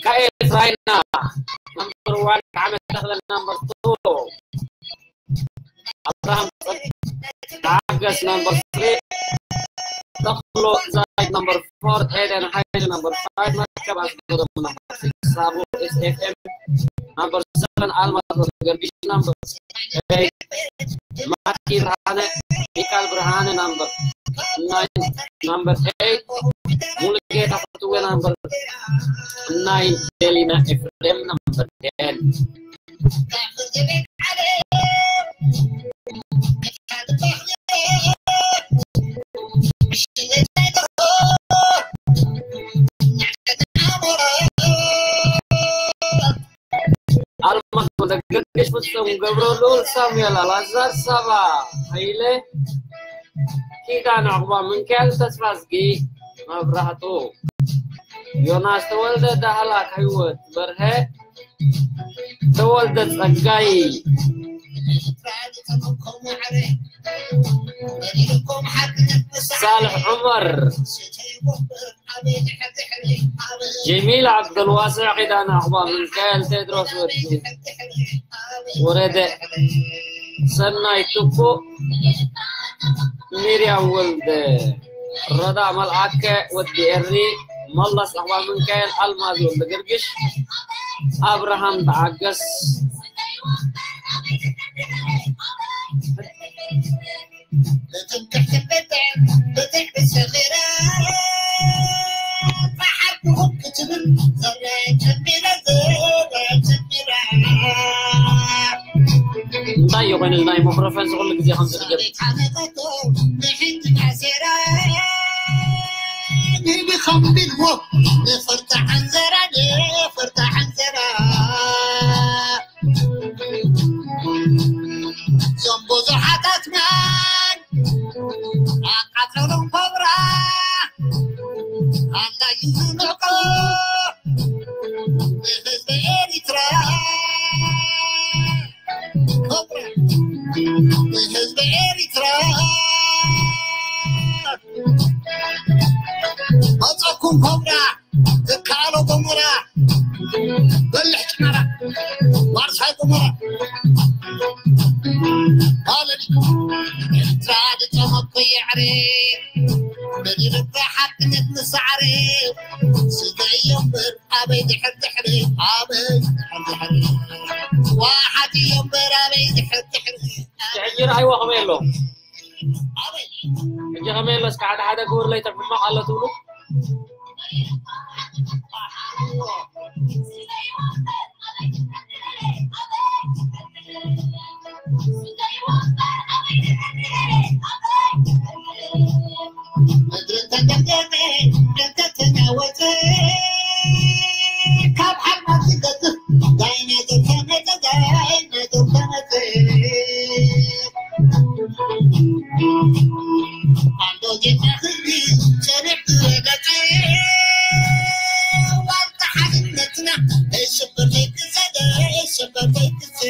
ሚካኤል ራይና number one፣ ዓመት ተኽለ number two፣ ኣብርሃም ተዓገስ number three፣ ተኽሎ ዛይድ number four፣ ኤደን ሃይለ number five፣ መርከብ ኣስገዶም number six፣ ሳቡ ኤስኤፍኤም number seven፣ ኣልማዝ ወልደገርጊሽ number eight፣ ማኪ ብርሃነ፣ ሚካል ብርሃነ number nine፣ number eight፣ ሙሉጌታ ፈትወ number nine፣ ደሊና ኤፍሬም number ten። ኣልማዝ ወልደገርጊሽ፣ ፍጹም ገብረልኡል፣ ሳሙኤል ኣልኣዛር፣ ሳባ ሃይለ፣ ኪዳነ ዑቕባ፣ ሚካኤል ተስፋዝጊ፣ መብራህቱ፣ ዮናስ ተወልደ፣ ዳህላክ፣ ህይወት በርሀ፣ ተወልደ ጸጋይ፣ ሳልሕ ዑመር፣ ጀሚል ዓብደልዋስዕ፣ ኪዳነ ዑቕባ፣ ሚካኤል ቴድሮስ፣ ወዲ ወረደ፣ ሰናይ ትኩእ፣ ሚርያም ወልደ፣ ረዳ መልኣከ፣ ወዲ ኤሪ፣ መለስ ዑቕባ፣ ሚካኤል፣ ኣልማዝ ወልደገርጊሽ፣ ኣብርሃም ተዓገስ፣ እንታይ እዩ ኮይኑ እዚ ናይ ማይክሮፎን እዚ ኩሉ ግዜ ከም ዝድገም? እዞም ብዙሓት ኣትማን ኣቃጸሎም ኮብራ ኣላዩ ዝንዕቆ ንህዝቢ ኤሪትራ። ኮብራ ንህዝቢ ኤሪትራ። መጸኩም ኮብራ፣ ዝከኣሎ ጎሞራ፣ በልሕ ጭመራ፣ ዋርሳይ ጎሞራ። ሃለሊ ኤርትራ ድጠመኩ የዕሪ፣ በዲርባ ሓድነት ንሳዕሪ። ስገዮ እምበር ኣበይ ድሕር ድሕሪ፣ ኣበይ ድሕር ድሕሪ። ዋሓድዮ እምበር ኣበይ ድሕር ድሕሪ። ሕጂ ረኣይዎ ከመይ ኣሎ? ኣበይ? ሕጂ ከመይ ኣሎ? እስከ ሓደ ሓደ ግብርለይ፣ ሕማቕ ኣሎ ትብሉ? ምድሪ ተደምደመ፣ እንተተናወፀ፣ ካብ ሓድማስ ዝገዝፍ፣ ዳይና ዘተመፀ፣ ዳይና ዘተመፀ። ኣንዶ ጌታ ክብሪ፣ ጸኒዕ ዝረገጸ፣ ዋልታ ሓድነትና፣ ኣይስበር ዘይትሰደ፣ ኣይስበር ዘይትሰደ።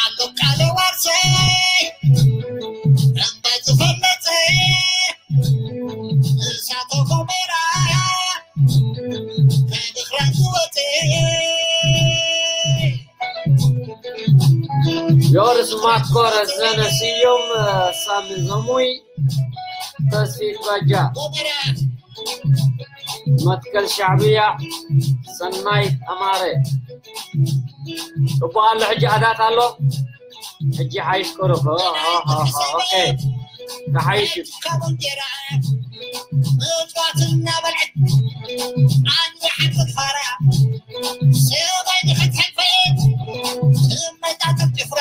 ኣሎ ቃለ ዋርሳይ፣ እምባ ዝፈለጸ፣ እሳተ ጎመራ፣ ካብ ምኽራብ ዝወጸ። ዮርስ ማኮ፣ ረዘነ ስዩም፣ ሳሚ ዘሙይ፣ ተስፊት ባጃ፣ መትከል ሻዕብያ፣ ሰናይት ኣማረ። ጽቡቕ ኣሎ፣ ሕጂ ኣዳት ኣሎ። ሕጂ ሓይሽ ቁሩብ። ኦ፣ ኦ፣ ኦ፣ ኦ፣ ኦኬ። ተሓይሽ እዩ። ካብ እንጀራ እፅዋት እናበልዐት ኣንያሓት ፋራ ሰማይ ንኽትሕልፈት እመጣጥር ጭፍራ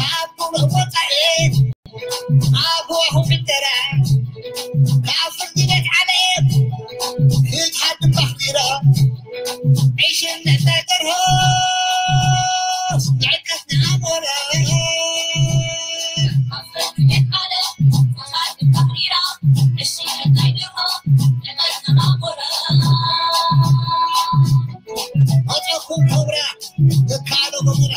ካብ ሙሉእ ወፃኢ ኣቦኹ ዕደራ ካብ ፍርዲ ቤት ዓለም ክትሓድም ባሕዲራ ዒሽነት ናይ ደርሆ ንዕቀት ንኣሞራ። መፀኩም ኮብራ ዝከኣሎ ገሙራ።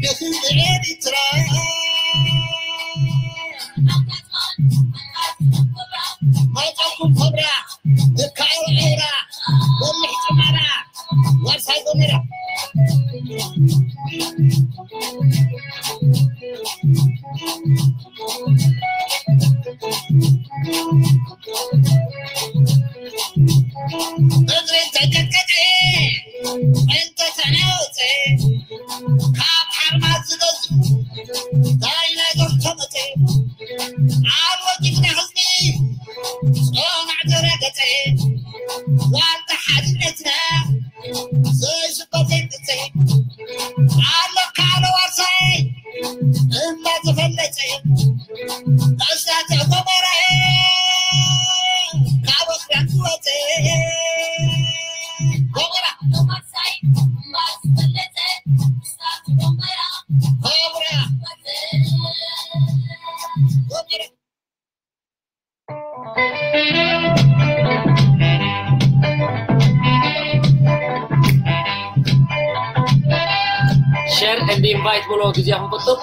ነቲ ብኤሪትራ መጻኩም ኮብራ፣ ደካዮ ኤራ፣ ወልሕ ጭማራ፣ ዋርሳይ ጎመራ። እግሪ ተቀጥቀጠ፣ እንተ ተናወፀ፣ ካብ ሓርማዝ ዝገዝእ፣ ዳይናይዞር ተመፀ፣ ኣብ ወቂትና ህዝቢ፣ ጾናዕ ተረገፀ፣ ዋልታ ሓድነትና፣ ዘይስበር ዘይቅፀ፣ ኣሎ ካልእ ዋርሳይ፣ እምባ ዝፈለፀ፣ እሳተ ጎመራ፣ ካብ ወፍራን ዝወፀ፣ ጎመራ፣ ጎመራ፣ ጎመራ። ሸር and invite ብሎ ግዜኹም ቁጥብ።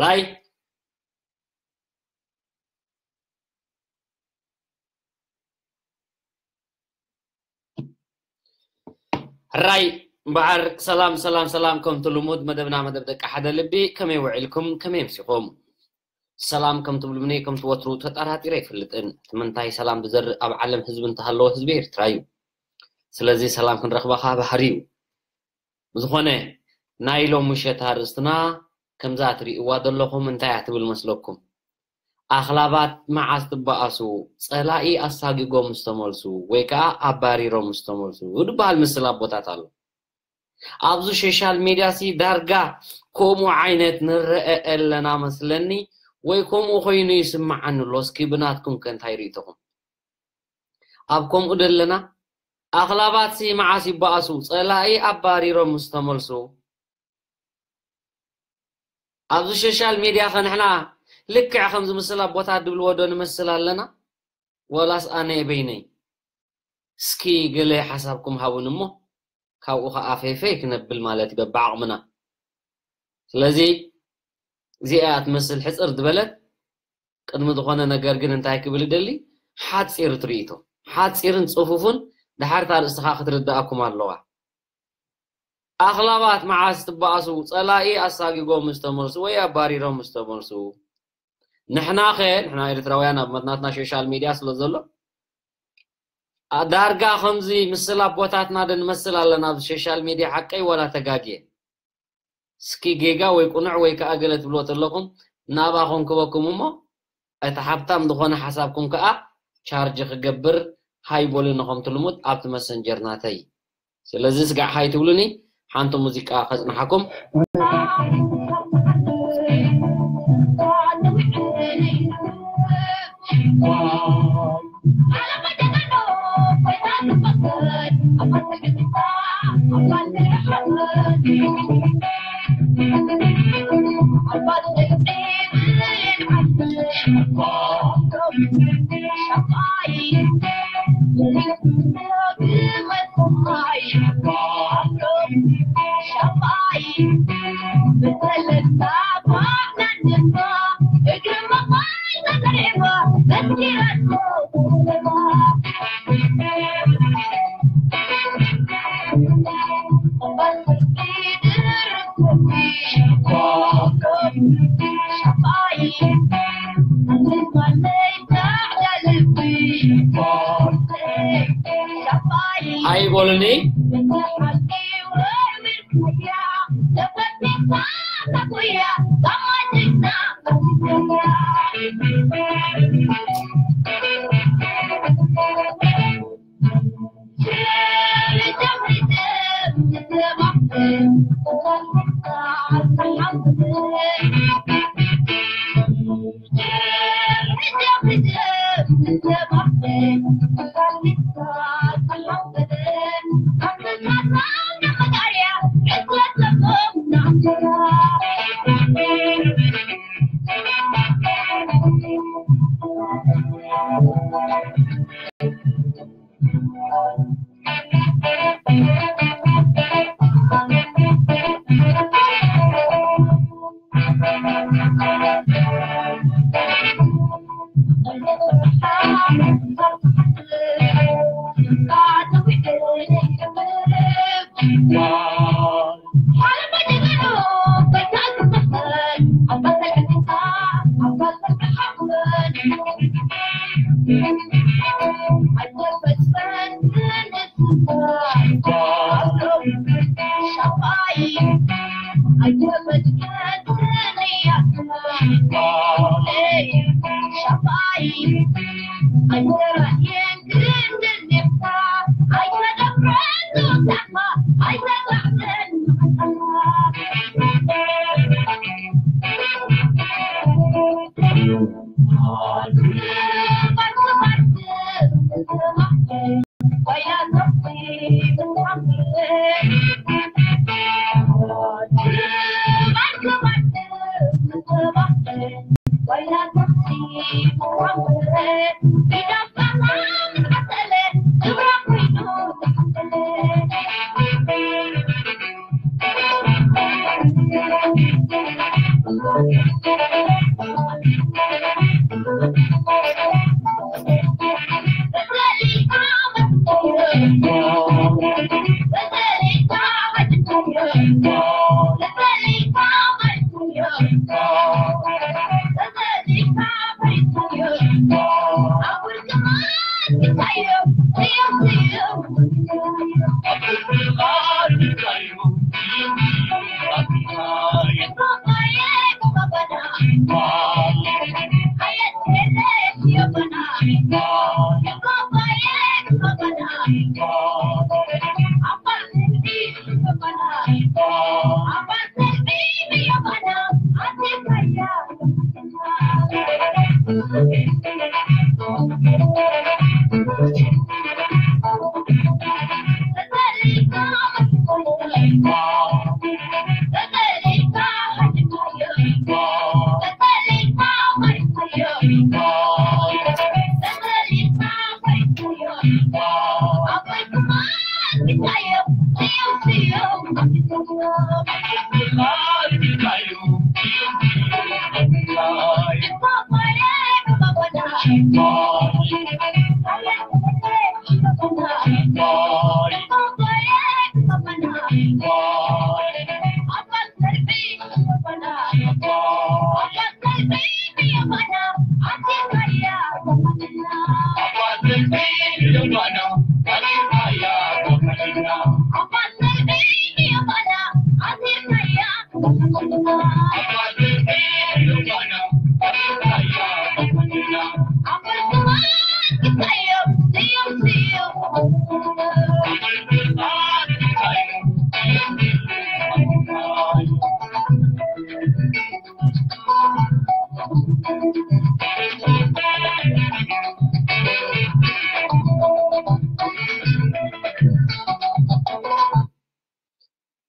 ራይ ሕራይ እምበኣር፣ ሰላም ሰላም ሰላም። ከምቲ ልሙድ መደብና መደብ ደቂ ሓደ ልቢ፣ ከመይ ውዒልኩም፣ ከመይ ኣምሲኹም? ሰላም ከም ትብሉኒ ከም ትወትሩ ተጠራጢረ ኣይፈልጥን። እቲ ምንታይ ሰላም ዝዘርእ ኣብ ዓለም ህዝቢ እንተሃለወ ህዝቢ ኤርትራ እዩ። ስለዚ ሰላም ክንረኽባ ከዓ ባህሪ እዩ። ብዝኾነ ናይ ሎም ምሸት ኣርእስትና ከምዛ ትርእይዋ ዘለኹም እንታይ እያ ትብል መስለኩም? ኣኽላባት መዓስ ትበኣሱ? ጸላኢ ኣሳጊጎም ምስ ተመልሱ ወይ ከዓ ኣባሪሮም ምስ ተመልሱ ዝበሃል ምስል ኣቦታት ኣሎ። ኣብዚ ሶሻል ሚድያ ሲ ዳርጋ ከምኡ ዓይነት ንረአ ኣለና መስለኒ፣ ወይ ከምኡ ኮይኑ ይስምዓኒ ኣሎ። እስኪ ብናትኩም ከ እንታይ ርእይቶኹም? ኣብ ከምኡ ደለና ኣኽላባት ሲ መዓስ ይበኣሱ? ጸላኢ ኣባሪሮም ምስ ተመልሱ ኣብዚ ሶሻል ሚድያ ከ ንሕና ልክዕ ከምዚ ምስል ኣቦታት ድብልዎ ዶ ንመስል ኣለና? ወላስ ኣነ በይነይ? እስኪ ገለ ሓሳብኩም ሃቡን እሞ ካብኡ ኸዓ ፈይፈይ ክነብል ማለት እዩ በብዓቕምና። ስለዚ እዚኣ እያ ትመስል ሕጽር ዝበለት። ቅድሚ ዝኾነ ነገር ግን እንታይ ክብል እደሊ፣ ሓጺር ትርኢቶ፣ ሓጺርን ጽፉፍን ድሓር እታ ኣርእስቲ ኸዓ ክትርድኣኩም ኣለዋ። ኣኽላባት መዓስ ትበኣሱ? ጸላኢ ኣሳጊጎም ምስ ተመልሱ ወይ ኣባሪሮም ምስ ተመልሱ። ንሕና ኸ፣ ንሕና ኤርትራውያን ኣብ ናትና ሶሻል ሚድያ ስለ ዘሎ፣ ኣ-፣ ዳርጋ ከምዚ ምስል ኣቦታትና ዶ ንመስል ኣለና ኣብዚ ሶሻል ሚድያ፣ ሓቀይ ዋላ ተጋግየ? እስኪ ጌጋ ወይ ቁኑዕ ወይ ከኣ ገለ ትብልዎ ተለኹም ናብኣ ኮንክበኩም እሞ፣ እቲ ሃብታም ዝኾነ ሓሳብኩም ከኣ ቻርጅ ክገብር ሃይ በሉኒ ከምቲ ልሙድ ኣብቲ መሰንጀር ናተይ። ስለዚ ስጋዕ ሃይ ትብሉኒ፣ ሓንቲ ሙዚቃ ከጽንሓኩም። ኣይበሉኒ።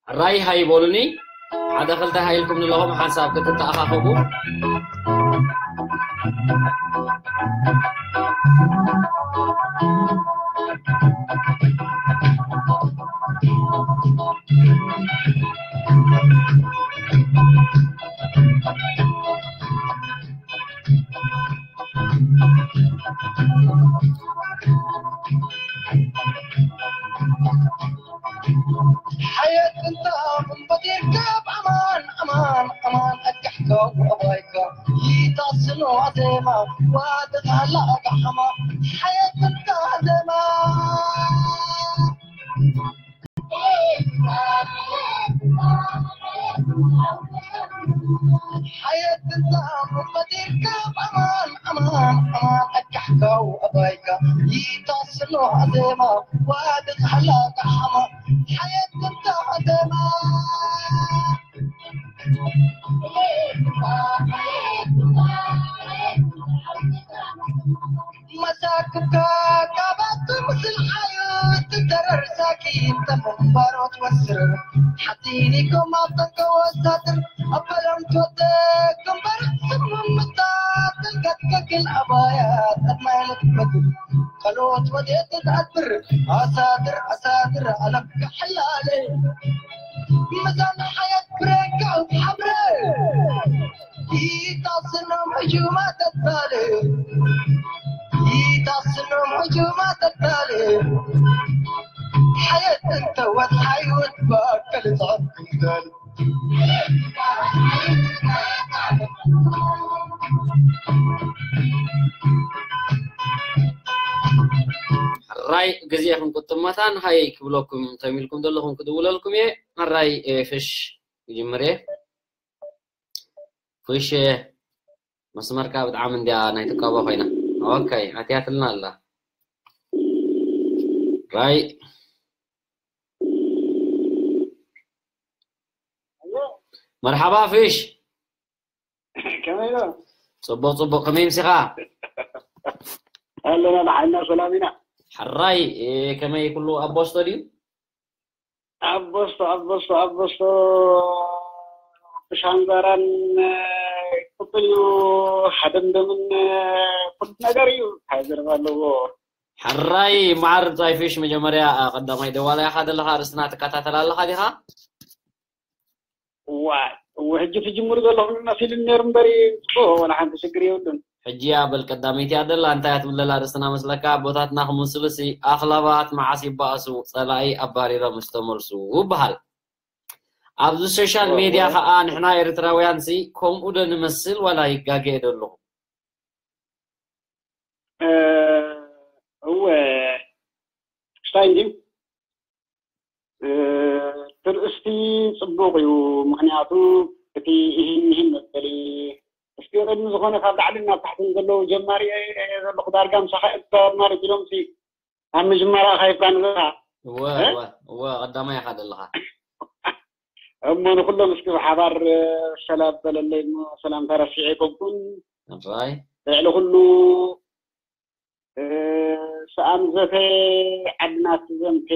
ሕራይ ሃይ በሉኒ። ሓደ ክልተ ሃይ ኢልኩም ንለኹም ሓንሳብ ክትተኣኻኸቡ። ሓየት እንተ እምበዲርካ ብኣማን ኣማን ኣማን ኣጋሕካ ወኣባይካ ይታስኖ ኣዜማ ዋደት ሃላ ኣጋሓማ ሓየት እንተ ዜማ ሓየት እንተ እምበዲርካ ብኣማን ኣማን ኣማን ኣጋሕካ ወኣባይካ ይታስኖ ኣዜማ ዋደት ሃላ ኣጋሓማ ሓየት እንተ ዜማ መሳክካ ካባቱ ምስል ሓዩት ትደረር ሳኪት ተመንባሮት ወስር ሓቲኒኮም ኣብ ጠንቀ ወሳድር ኣበሎም ትወደ ግንባር ስምምታ ትልገትከክል ኣባያት ኣድማይለት በትር ካልኦት ወዴት ትኣድር ኣሳድር ኣሳድር ኣለካ ሕላለ ምዛን ሓየት ብሬካውት ሓምረ ይታስኖም ሕጁማ ተታለ ይታስኖም ሕጁማ ተታለ ሓየት እንተወት ሓይወት ባከል ጻድቅታል ሕራይ ግዜኹም ቁጥብ መታን ሃይ ክብለኩም ተሚልኩም ዘለኹም ክድውለልኩም እየ። ሕራይ ፍሽ ክጅምር እየ። ፍሽ መስመርካ ብጣዕሚ እንድያ ናይ ትቃቦ ኮይና። ኦኬ፣ ኣትያትልና ኣላ። ራይ። መርሓባ ፍሽ። ከመይ ኢሎ? ጽቡቕ፣ ጽቡቕ። ከመይ ምሲኻ? ኣለና፣ ብሓይልና ሰላም ኢና። ሕራይ፣ እ፣ ከመይ ኩሉ ኣብ ቦስቶ ድዩ? ኣብ ቦስቶ፣ ኣብ ቦስቶ፣ ኣብ ቦስቶ ብሻንዛራን፣ እ፣ ቅጽል እዩ። ሓደምደምን፣ እ፣ ኩሉ ነገር እዩ። እንታይ ዘረባ ኣለዎ? ሕራይ፣ መዓር እንታይ ፍሽ፣ መጀመርያ፣ እ፣ ቀዳማይ ደዋላይ ኢኻ ዘለኻ፣ ኣርእስትና ትከታተል ኣለኻ ዲኻ? ዋ፣ እወ፣ ሕጂ ትጅምሩ ዘለኹም መሲሉኒ ነይሩ እምበሪ፣ ጽቡቕ፣ ዋላ ሓንቲ ሽግር የብሉን። ሕጂ እያ በል ቀዳመይቲ እያ ደላ፣ እንታይ እያ ትብለላ ርእስና መስለካ? ኣቦታትና ክምስሉሲ ኣኽላባት መዓስ ይበኣሱ፣ ጸላኢ ኣባሪሮም ምስ ተመልሱ ይበሃል። ኣብዚ ሶሻል እወ፣ ሜድያ እወ። ከኣ ንሕና ኤርትራውያንሲ ከምኡ ዶ ንመስል ዋላ ይጋገ ዶ ኣለኹ? እ፣ እወ፣ ክስታይ እንድዩ። እ፣ ትርእስቲ ጽቡቕ እዩ። ምኽንያቱ እቲ እሂን ምሂን መበሊ እስቲ ቅድሚ ዝኾነ ካብ ላዕሊ ናብ ታሕቲ ንዘለዉ ጀማሪ እየ ዘለኹ ዳርጋ ምሳኻ እዛረብ ማለት ኢሎም ሲ ኣብ ምጅማራ ካይፋ ንዘራ። እወ፣ እ? እወ፣ እወ፣ ቀዳማይ ኢኻ ዘለኻ። እሞ ንኹሎም እስኪ ብሓባር፣ እ፣ ሰላም በለለይ እሞ ሰላምታ ረሲዐ ኣይኮንኩን። እራይ። ልዕሊ ኩሉ እ፣ ሰኣን ዘተ ዓድና ትዘምተ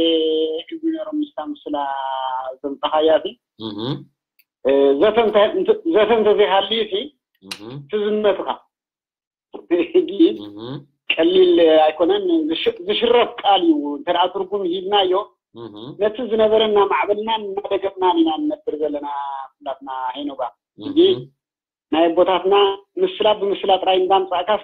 ኢሉ ነይሮም ምስታ ምስላ ዘምተኻያ እቲ። እህ። እ፣ ዘተ እንተ-፣ እንተ-፣ ዘተ እንተዘይሃልዩ እቲ እህ። ትዝመትኻ። ሕጂ እህ። ቀሊል ኣይኮነን። ዝሽ-፣ ዝሽረፍ ቃል እዩ። እንተ ደኣ ትርጉም ሂብናዮ፣ እህ። ነቲ ዝነበረ እናማዕበልናን እናደገምናን ኢና ንነብር ዘለና ኩላትና ሄኖጋ። ሕጂ እህ። ናይ ኣቦታትና ምስላ ብምስላ ጥራይ እንዳምጻእካስ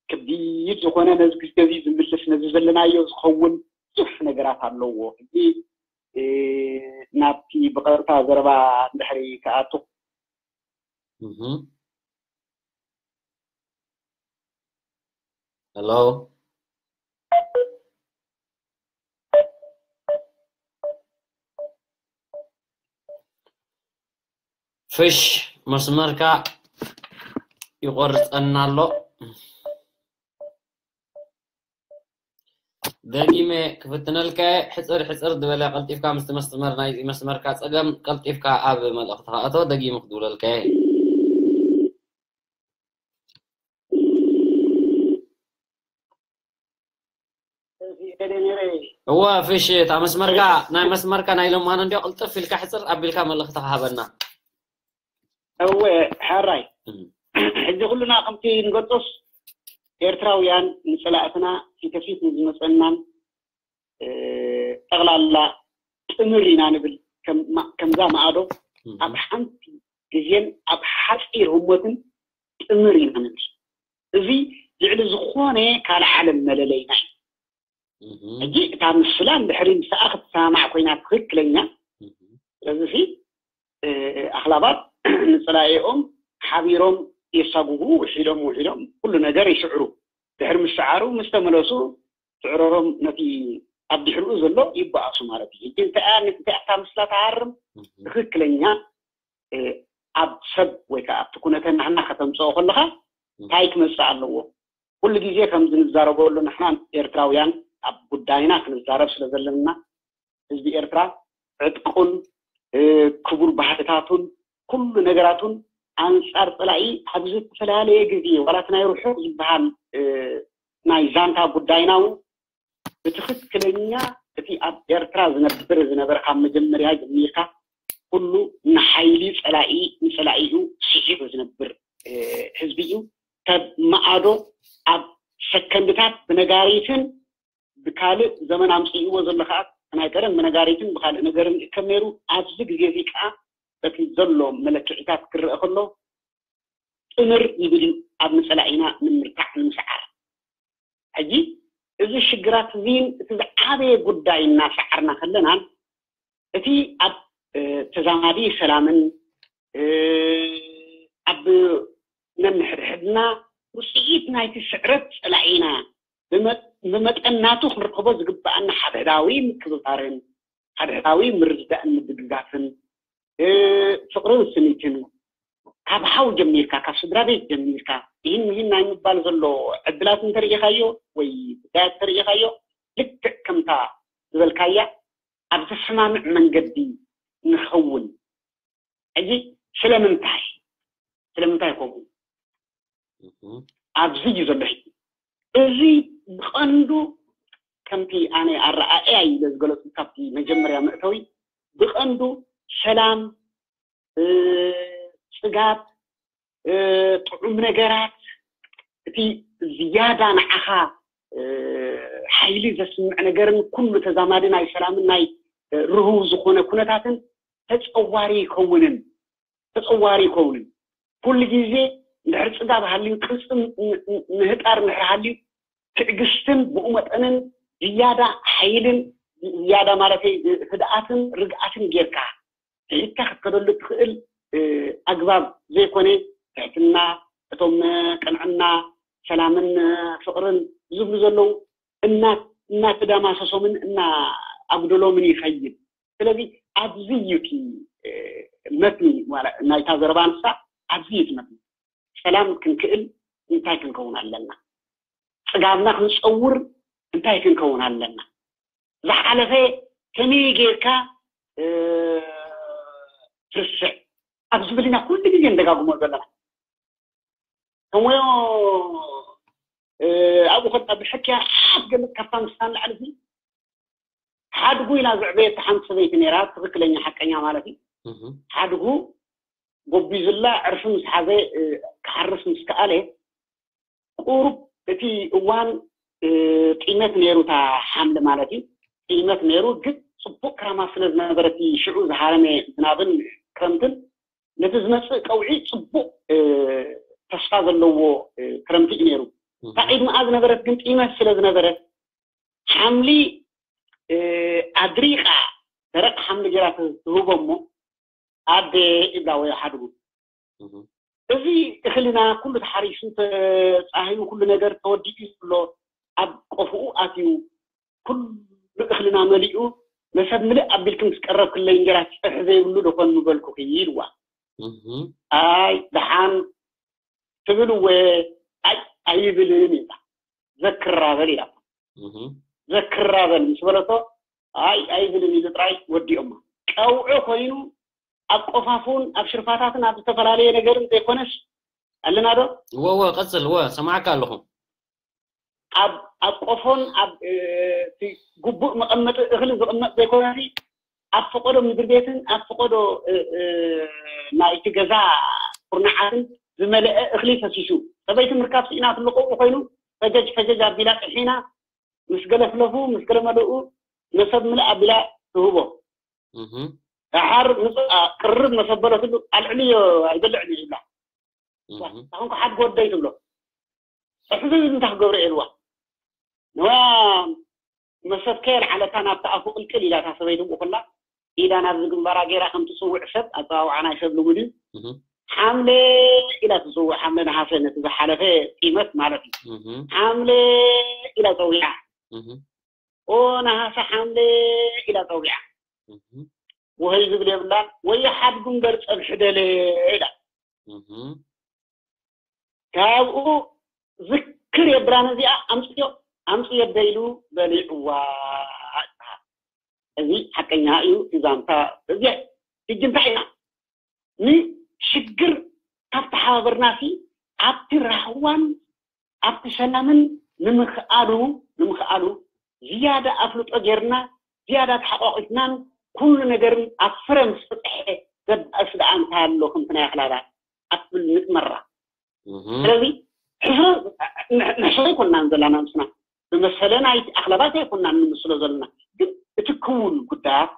ከቢድ ዝኾነ ነዚ ግዜ እዚ ዝምልስ ነዚ ዘለናዮ ዝኸውን ብዙሕ ነገራት ኣለዎ። ሕጂ፣ እ፣ ናብቲ ብቐጥታ ዘረባ እንድሕሪ ክኣቱ። እህ። ሄሎ። ፍሽ መስመርካ ይቆርጸና ኣሎ። ደጊመ ክፍትነልካ እየ። ሕጽር ሕጽር ዝበለ ቀልጢፍካ ምስቲ መስመር ናይ መስመርካ ጸገም ቀልጢፍካ ኣብ መልእኽትኻ እቶ። ደጊመ ክድውለልካ እየ። እወ፣ ፍሽ፣ እታ መስመርካ፣ ናይ መስመርካ ናይ ሎማን እንድዮ ቅልጥፍ ኢልካ ሕጽር ኣቢልካ መልእኽትኻ ሃበና። እወ፣ ሕራይ። እም። ሕጂ ኩልና ከምቲ ንገልጾስ ኤርትራውያን ንጸላእትና ፊት ንፊት ንዝመጸናን፣ እ፣ ጠቕላላ ጥምር ኢና ንብል። ከም ማ-፣ ከምዛ ማእዶ እም። ኣብ ሓንቲ ግዜን ኣብ ሓጺር ህሞትን ጥምር ኢና ንብል። እዚ ልዕሊ ዝኾነ ካልእ ዓለም መለለይና እዩ። እህ። ሕጂ እታ ምስላ እንድሕሪ ምስኣ ክትሰማማዕ ኮይና ትኽክለኛ፣ እህ። ስለዚ ሲ፣ እ፣ ኣኽላባት ንጸላኢኦም ሓቢሮም የሳጉጉ፣ ውሒዶም፣ ውሒዶም ኩሉ ነገር ይስዕሩ። ድሕሪ ምስዓሩ ምስ ተመለሱ ስዕረሮም ነቲ ኣብ ድሕሪኡ ዘሎ ይበኣሱ ማለት እዩ። ሕጂ እንታይ እያ፣ እንታይ እያ እታ ምስላ ትሃርም? እህ። ትኽክለኛ፣ እ፣ ኣብ ሰብ ወይ ከዓ ኣብቲ ኩነተ ናህና ከተምጽኦ ከለኻ እህ። እንታይ ክመጽእ ኣለዎ? ኩሉ ግዜ ከምዚ ንዛረበሉ ንሕና ኤርትራውያን ኣብ ጉዳይና ክንዛረብ ስለ ዘለና ህዝቢ ኤርትራ ዕጥቁን፣ እ፣ ክቡር ባህልታቱን ኩሉ ነገራቱን ኣንጻር ጸላኢ ኣብ ዝተፈላለየ ግዜ ዋላ እቲ ናይ ርሑቕ ዝበሃል፣ እ፣ ናይ ዛንታ ጉዳይና እውን ብትኽክለኛ እቲ ኣብ ኤርትራ ዝነብር ዝነበረ ካብ መጀመርያ ጀሚርካ ኩሉ ንሓይሊ ጸላኢ ንጸላኢኡ ስዒሩ ዝነብር፣ እ፣ ህዝቢ እዩ። ካብ መኣዶ ኣብ ሰከንድታት ብነጋሪትን ብካልእ ዘመን ኣምጽእዎ ዘሎ ከኣ ናይ ቀደም ብነጋሪትን ብካልእ ነገርን ይእከብ ነይሩ። ኣብዚ ግዜ እዚ ከኣ በቲ ዘሎ መለክዒታት ክረአ ከሎ ጥምር ይብል እዩ ኣብ ንጸላኢና ንምርታዕ ንምስዓር። ሕጂ እዚ ሽግራት እዚን እቲ ዝዓበየ ጉዳይ እናሰዓርና ከለናን እቲ ኣብ፣ እ፣ ተዛማዲ ሰላምን፣ እ፣ ኣብ ነንሕድሕድና ውጽኢት ናይቲ ስዕረት ጸላኢና ብመ-፣ ብመጠን ናቱ ክንረኽቦ ዝግብኣና ሓድሕዳዊ ምክብባርን ሓድሕዳዊ ምርድዳእን ምድግጋፍን ፍቕርን ስኒትን ካብ ሓው ጀሚርካ፣ ካብ ስድራ ቤት ጀሚርካ፣ ይህን ምሂን ናይ ምባል ዘሎ ዕድላት እንተርእኻዮ ወይ ጉዳያት እንተርእኻዮ፣ ልክዕ ከምታ ዝበልካያ ኣብ ዘሰማምዕ መንገዲ ንኸውን። ሕጂ ስለምንታይ ስለምንታይ ከምኡ ኣብዚ እዩ ዘሎ ሕጂ። እዚ ብቐንዱ ከምቲ ኣነ ኣረኣእያ ኢለ ዝገለፁ ካብቲ መጀመርያ መእተዊ፣ ብቐንዱ ሰላም፣ ጽጋብ፣ ጥዑም ነገራት፣ እቲ ዝያዳ ንዓኻ ሓይሊ ዘስምዕ ነገርን ኩሉ ተዛማዲ ናይ ሰላምን ናይ ርህው ዝኾነ ኩነታትን ተጸዋሪ ይከውንን ተጸዋሪ ይከውንን። ኩሉ ግዜ እንድሕር ጽጋብ ሃልዩ፣ ቅርጽን ምህጣር እንድሕር ሃልዩ፣ ትዕግስትን ብኡ መጠንን ዝያዳ ሓይልን፣ ዝያዳ ማለተይ ህድኣትን ርግኣትን ጌርካ ሒዝካ ክትከደሉ እትኽእል ኣግባብ ዘይኮነ፣ ትሕትና፣ እቶም ቅንዕና፣ ሰላምን ፍቕርን ዝብሉ ዘለዉ እናተዳማሰሶምን እናኣጉደሎምን ይኸይድ። ስለዚ ኣብዚ እዩ እቲ መትኒ ናይታ ዘረባ ንሳ፣ ኣብዚ እዩ እቲ መትኒ። ሰላም ክንክእል እንታይ ክንከውን ኣለና? ጽጋብና ክንጸውር እንታይ ክንከውን ኣለና? ዝሓለፈ ከመይ ጌርካ ትርስዕ ኣብ ዝብል ኢና ኩሉ ግዜ ንደጋግሞ ዘለና። ከምዮ ኣብኡ ከዳ ብሕክያ ሓድ ገለ ካብታ ምስታ ንላዕሊ ሓድጉ ኢላ ዘዕበየት ሓንቲ ሰበይቲ ነይራ፣ ትኽክለኛ ሓቀኛ ማለት እዩ። ሓድጉ ጎቢዙላ ዕርፊ ምስ ሓዘ፣ ክሓርስ ምስ ከኣለ፣ ቁሩብ እቲ እዋን ጢመት ነይሩ፣ እታ ሓምሊ ማለት እዩ። ጢመት ነይሩ፣ ግን ጽቡቕ ክራማት ስለ ዝነበረ፣ እቲ ሽዑ ዝሃረመ ዝናብን ክረምትን ነቲ ዝመጽእ ቀውዒ ጽቡቕ ተስፋ ዘለዎ ክረምቲ እዩ ነይሩ። እታ ቅድሚኣ ዝነበረት ግን ጢመት ስለ ዝነበረት፣ ሓምሊ ኣድሪቓ፣ ደረቕ ሓምሊ ጌራ ትህቦ እሞ፣ ኣደ ይብላ ወይ ሓድጉ፣ እዚ እኽልና ኩሉ ተሓሪሱ፣ ተጻህዩ፣ ኩሉ ነገር ተወዲኡ ዘሎ ኣብ ቆፍኡ ኣትዩ፣ ኩሉ እኽልና መሊኡ፣ መሰብ ምልእ ኣቢልኪ ምስ ቀረብክለይ እንጀራ ጽሕ ዘይብሉ ዶ ኮን ምበልኩኺ? ኢልዋ። ኣይ ደሓን ትብል እወ፣ ኣይ ኣይብልን ኢላ። ዘክራ በል ኢላ። ዘክራ በል ምስ በለቶ፣ ኣይ ኣይብልን ኢሉ ጥራይ ወዲኦማ። ቀውዒ ኮይኑ ኣብ ቆፋፉን ኣብ ሽርፋታትን ኣብ ዝተፈላለየ ነገርን ዘይኮነስ፣ ኣለና ዶ? እወ፣ እወ፣ ቀጽል፣ እወ፣ ሰማዕካ ኣለኹ። ኣብ ኣብ ቆፎን ኣብ እቲ ግቡእ መቐመጢ እኽሊ ዝቕመጥ ዘይኮነሲ፣ ኣብ ፈቐዶ ምድሪ ቤትን ኣብ ፈቐዶ ናይቲ ገዛ ኩርናዓትን ዝመልአ እኽሊ ፈሲሱ፣ ሰበይቲ ምርካብ ስኢና ትልቆ ኮይኑ፣ ፈጀጅ ፈጀጅ ኣቢላ ጥሒና፣ ምስ ገለ ፍለፉ ምስ ገለ መልኡ መሰብ ምልእ ኣቢላ ትህቦ። ደሓር ምጽእ ቅርብ መሰበለትሉ፣ ኣልዕልዮ ኣይበልዕን እዩ ይብላ። ኣኹንኩ ሓድ ጎደይ ትብሎ። ሕዚ እንታይ ክገብሮ እየ ኢልዋ። ንዋ መሰብከ የልዓለታ ናብቲ ኣፉ ቅልቅል ኢላታ ሰበይቱ ብኹላ ኢዳ ናብዚ ግንባራ ገይራ ከም ትጽውዕ ሰብ፣ ኣጸዋውዓ ናይ ሰብ ልሙድ እዩ። ሓምሌ ኢላ ትጽውዕ፣ ሓምለ ነሃሰ ነቲ ዝሓለፈ ጢመት ማለት እዩ። ሓምሌ ኢላ ጸዊዓ። ኦ ነሃሰ ሓምሌ ኢላ ጸዊዓ። ወሀይ ዝብል የብላን። ወይ ሓድጉ እምበር ጸብሒ ደለ ኢላ። ካብኡ ዝክር የብላን እዚኣ ኣምፅዮ ኣምፅዮ ደይሉ በሊዕዋ ይበሃል። እዚ ሓቀኛ እዩ። ዛንታ እዚ ሕጂ እንታይ ኢና ንሽግር ካብ ተሓባበርናሲ ኣብቲ ራህዋን ኣብቲ ሰላምን ንምኽኣሉ ንምኽኣሉ ዝያዳ ኣፍልጦ ጌርና ዝያዳ ተሓቋቂፍናን ኩሉ ነገርን ኣብ ፍረ ምስ በፅሐ ዘባእስ ደኣ እንታይ ኣሎ ከምቲ ናይ ኣኽላባት ኣብ ትብል ንጥመራ። ስለዚ ንሕሶ ኣይኮናን ዘለና ምስና ብመሰለ ናይቲ ኣኽላባት ኣይኮናን ንምስሎ ዘለና። ግን እቲ ክውን ጉዳያት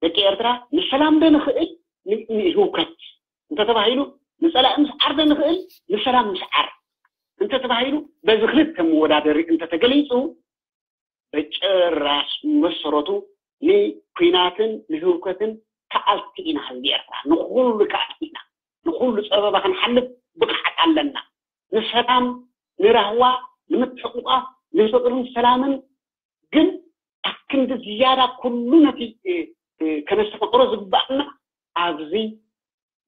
ደቂ ኤርትራ ንሰላም ዶ ንኽእል ንህውከት እንተተባሂሉ ንፀላኢ ምስዓር ዶ ንኽእል ንሰላም ምስዓር እንተተባሂሉ በዚ ክልተ መወዳደሪ እንተተገሊፁ በጭራሽ መሰረቱ ንኲናትን ንህውከትን ከኣልቲ ኢና ህዝቢ ኤርትራ ንኩሉ ከኣልቲ ኢና ንኩሉ ፀበባ ክንሓልፍ ብቕዓት ኣለና ንሰላም ንራህዋ ንምትሕቑቓፍ ንፍቕርን ሰላምን ግን ኣክንዲ ዝያዳ ኩሉ ነቲ ከነስተማቕሮ ዝግባኣና ኣብዚ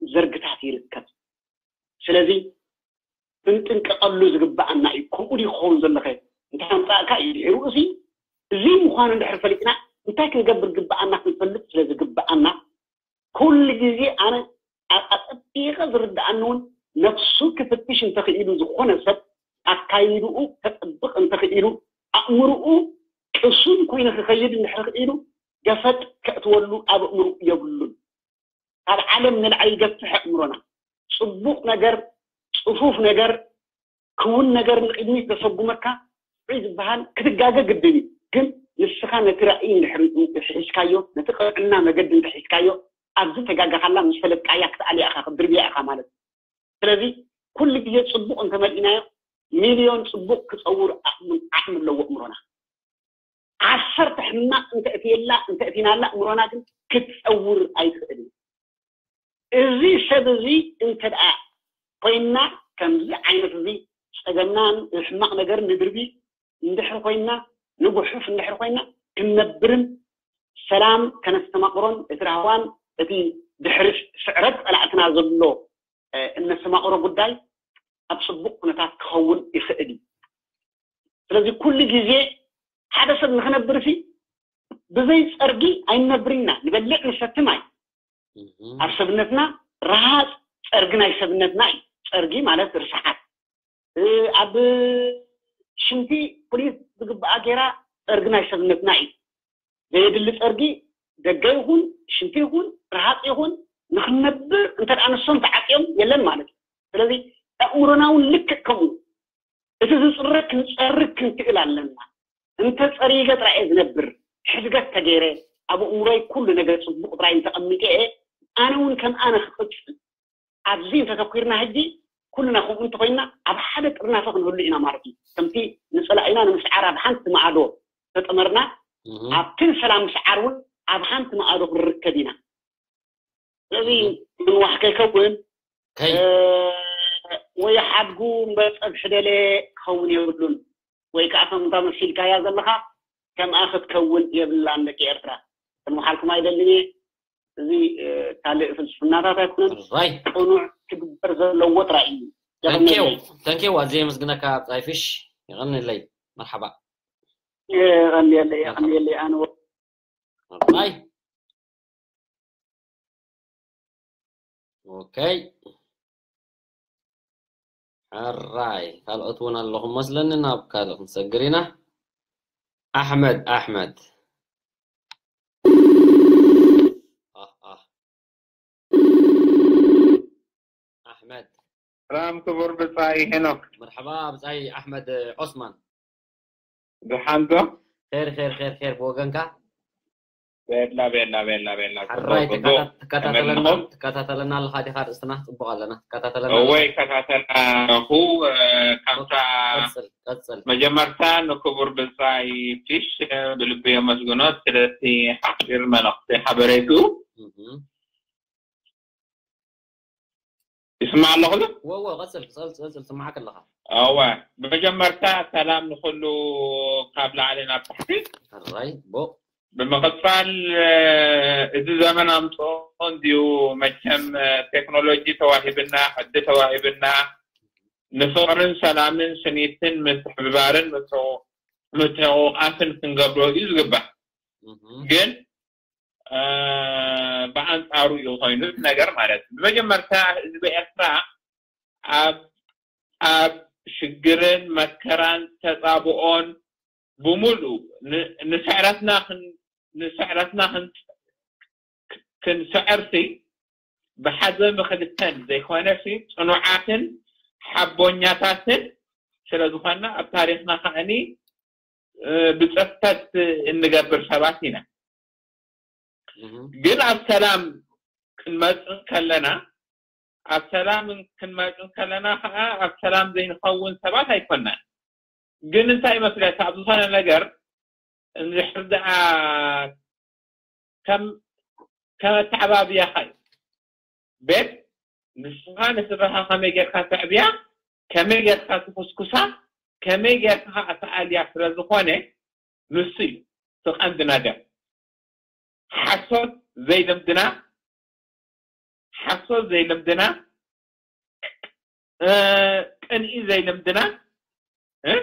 ዘርግታት ይርከብ። ስለዚ ክንጥንቀቐሉ ዝግብኣና እዩ። ከምኡ ድዩ ክኸውን ዘለኸ? እንታይ ኣምጻእካ እዩ ድሕሩ? እዚ እዚ ምዃኑ እንድሕር ፈሊጥና እንታይ ክንገብር ግብኣና ክንፈልጥ ስለ ዝግብኣና ኩሉ ግዜ ኣነ ኣጸቢቐ ዝርድኣኒ እውን ነፍሱ ክፍትሽ እንተኽኢሉ ዝኾነ ሰብ ኣካይድኡ ከጥብቕ እንተኽኢሉ ኣእምርኡ ቅሱን ኮይኑ ክኸይድ እንድሕር ክኢሉ ገፈጥ ከእትወሉ ኣብ ኣእምርኡ የብሉን። ካብ ዓለም ንላዕሊ ይገፍሕ ኣእምሮና። ጽቡቕ ነገር፣ ጽፉፍ ነገር፣ ክውን ነገር ንቕድሚት ዘሰጉመካ ስዑይ ዝበሃል ክትጋገ ግድን እዩ። ግን ንስኻ ነቲ ራእይ እንድሕር ሒዝካዮ፣ ነቲ ቅንዕና መገዲ እንተሒዝካዮ፣ ኣብዚ ተጋጋኻላ ምስ ፈለጥካያ ክትኣልያ ኢኻ፣ ክትድርብያ ኢኻ ማለት እዩ። ስለዚ ኩሉ ግዜ ጽቡቕ እንተመሊእናዮ፣ ሚልዮን ጽቡቕ ክጸውር ዓቕሚ ኣለዎ ኣእምሮና። ዓሰርተ ሕማቕ እንተእትየላ እንተእቲናላ ኣእምሮና ግን ክትጸውር ኣይትኽእልን። እዚ ሰብ እዚ እንተ ደኣ ኮይና ከምዚ ዓይነት እዚ ጸገምና ሕማቕ ነገር ንድርቢ እንድሕር ኮይና ንጉሑፍ እንድሕር ኮይና ክንነብርን ሰላም ከነስተማቕሮን እቲ ራህዋን እቲ ድሕሪ ስዕረት ጸላእትና ዘሎ እነስተማቕሮ ጉዳይ ኣብ ጽቡቕ ኩነታት ክኸውን ይኽእል እዩ። ስለዚ ኩሉ ግዜ ሓደ ሰብ ንኽነብር ሲ ብዘይ ጸርጊ ኣይንነብርና ንበልዕ ንሰቲ ማይ ኣብ ሰብነትና ረሃጽ ጸርጊ ናይ ሰብነትና እዩ። ጸርጊ ማለት ርስሓት ኣብ ሽንቲ ፍሉይ ዝግብኣ ገይራ ጸርጊ ናይ ሰብነትና እዩ። ዘየድሊ ጸርጊ ደገ ይኹን ሽንቲ ይኹን ረሃጽ ይኹን ንኽንነብር እንተ ደኣ ንሶም ተዓጽዮም የለን ማለት እዩ። ስለዚ ኣእምሮና እውን ልክዕ ከምኡ እቲ ዝጽረ ክንጸርግ ክንክእል ኣለና። እንተ ጸሪገ ጥራይ እየ ዝነብር፣ ሕድገት ተገይረ ኣብ ኣእምሮይ ኩሉ ነገር ጽቡቕ ጥራይ እንተቐሚጠ እየ ኣነ እውን ከም ኣነ ክቕጽል ኣብዚ እንተተኲርና ሕጂ ኩልና ከምኡ እንተኮይና ኣብ ሓደ ጥርናፈ ክንህሉ ኢና ማለት እዩ። ከምቲ ንጸላኢና ንምስዓር ኣብ ሓንቲ ማዕዶ ተጠመርና ኣብቲ ንሰላም ምስዓር እውን ኣብ ሓንቲ ማዕዶ ክንርከብ ኢና። ስለዚ ምንዋሕ ከይከውን ወይ ሓድጉ እምበር ጸብሒ ደለ ክኸውን የብሉን። ወይ ከዓ ከምታ መሲልካያ ዘለኻ ከምኣ ክትከውን የብላን ደቂ ኤርትራ። ክንመሓልኩም ኣይደልን እየ። እዚ ካልእ ፍልስፍናታት ኣይኮነን። ራይ ቅኑዕ ትግበር ዘለዎ ጥራይ እዩ። ተንኬው። ተንኬው ኣዝየ የመስግነካ። ጻይፍሽ ይቐንለይ። መርሓባ። የቐንየለይ የቐንየለይ ኣነ ራይ ኦኬ። ሕራይ ካልኦት እውን ኣለኹም መስለኒ። ናብ ካልእ ክንሰግር ኢና። ኣሕመድ ኣሕመድ ኣሕመድ ሰላም ክቡር ብጻይ ሄኖክ። መርሓባ ብጻይ ኣሕመድ ዖስማን። ደሓን ዶ? ኸይር ኸይር ኸይር ኸይር ብወገንካ? ቤላ ቤላ ቤላ ቤላ ሕራይ ጽቡቅ ጽቡቅ ትከታተለና ተመልኹም። ትከታተለና ኣለኻ ዲኻ ርእስትና ጽቡቅ ኣለና ትከታተለና ኣለኻ? እወ ይከታተልና ኣለኹ እ፣ ካብታ ቀጽል ቀጽል መጀመርታ ንክቡር ብጻይ ፊሽ እ፣ ብልቢ የመስግኖ ስለቲ ሓጺር መልእኽቲ ሓበሬቱ እህ። ይስማዕ ኣለኹ ዶ? ወወ ቀጽል ቀጽል ቀጽል ስማዓክ ኣለኻ። እወ ብመጀመርታ ሰላም ንኹሉ ካብ ላዕሊ ናብ ታሕቲ። ሕራይ ቦ ብምቕጻል እዚ ዘመን ኣምጽኦ እንድዩ መቸም ቴክኖሎጂ ተዋሂብና ዕዲ ተዋሂብና ንፍቕርን ሰላምን ስኒትን ምትሕብባርን ምትቑቓፍን ክንገብሮ እዩ ዝግባእ። ግን ብኣንጻሩ እዩ ኮይኑ ነገር ማለት ብመጀመርታ ህዝቢ ኤርትራ ኣብ ኣብ ሽግርን መከራን ተጻብኦን ብምሉእ ንስዕረትና ንስዕረትና ክንስዕርሲ ብሓደ ምክልተን ዘይኮነሲ ጽኑዓትን ሓቦኛታትን ስለዝኾንና ኣብ ታሪኽና ከዓኒ ብጽፈት እንገብር ሰባት ኢና። ግን ኣብ ሰላም ክንመጽእ ከለና ኣብ ሰላም ክንመጽእ ከለና ከዓ ኣብ ሰላም ዘይንኸውን ሰባት ኣይኮናን። ግን እንታይ ይመስለካ ኣብ ዝኾነ ነገር እንድሕር ደኣ ከም ከም ኣተዓባብያኻ እዩ። ቤት ንስኻ ንስድራኻ ከመይ ጌርካ ተዕብያ ከመይ ጌርካ ትኹስኩሳ ከመይ ጌርካ ከዓ ተኣልያ ስለ ዝኾነ ንሱ እዩ እቲ ቀንዲ ነገር። ሓሶት ዘይልምድና ሓሶት ዘይልምድና፣ እ፣ ቅንኢ ዘይልምድና፣ እ፣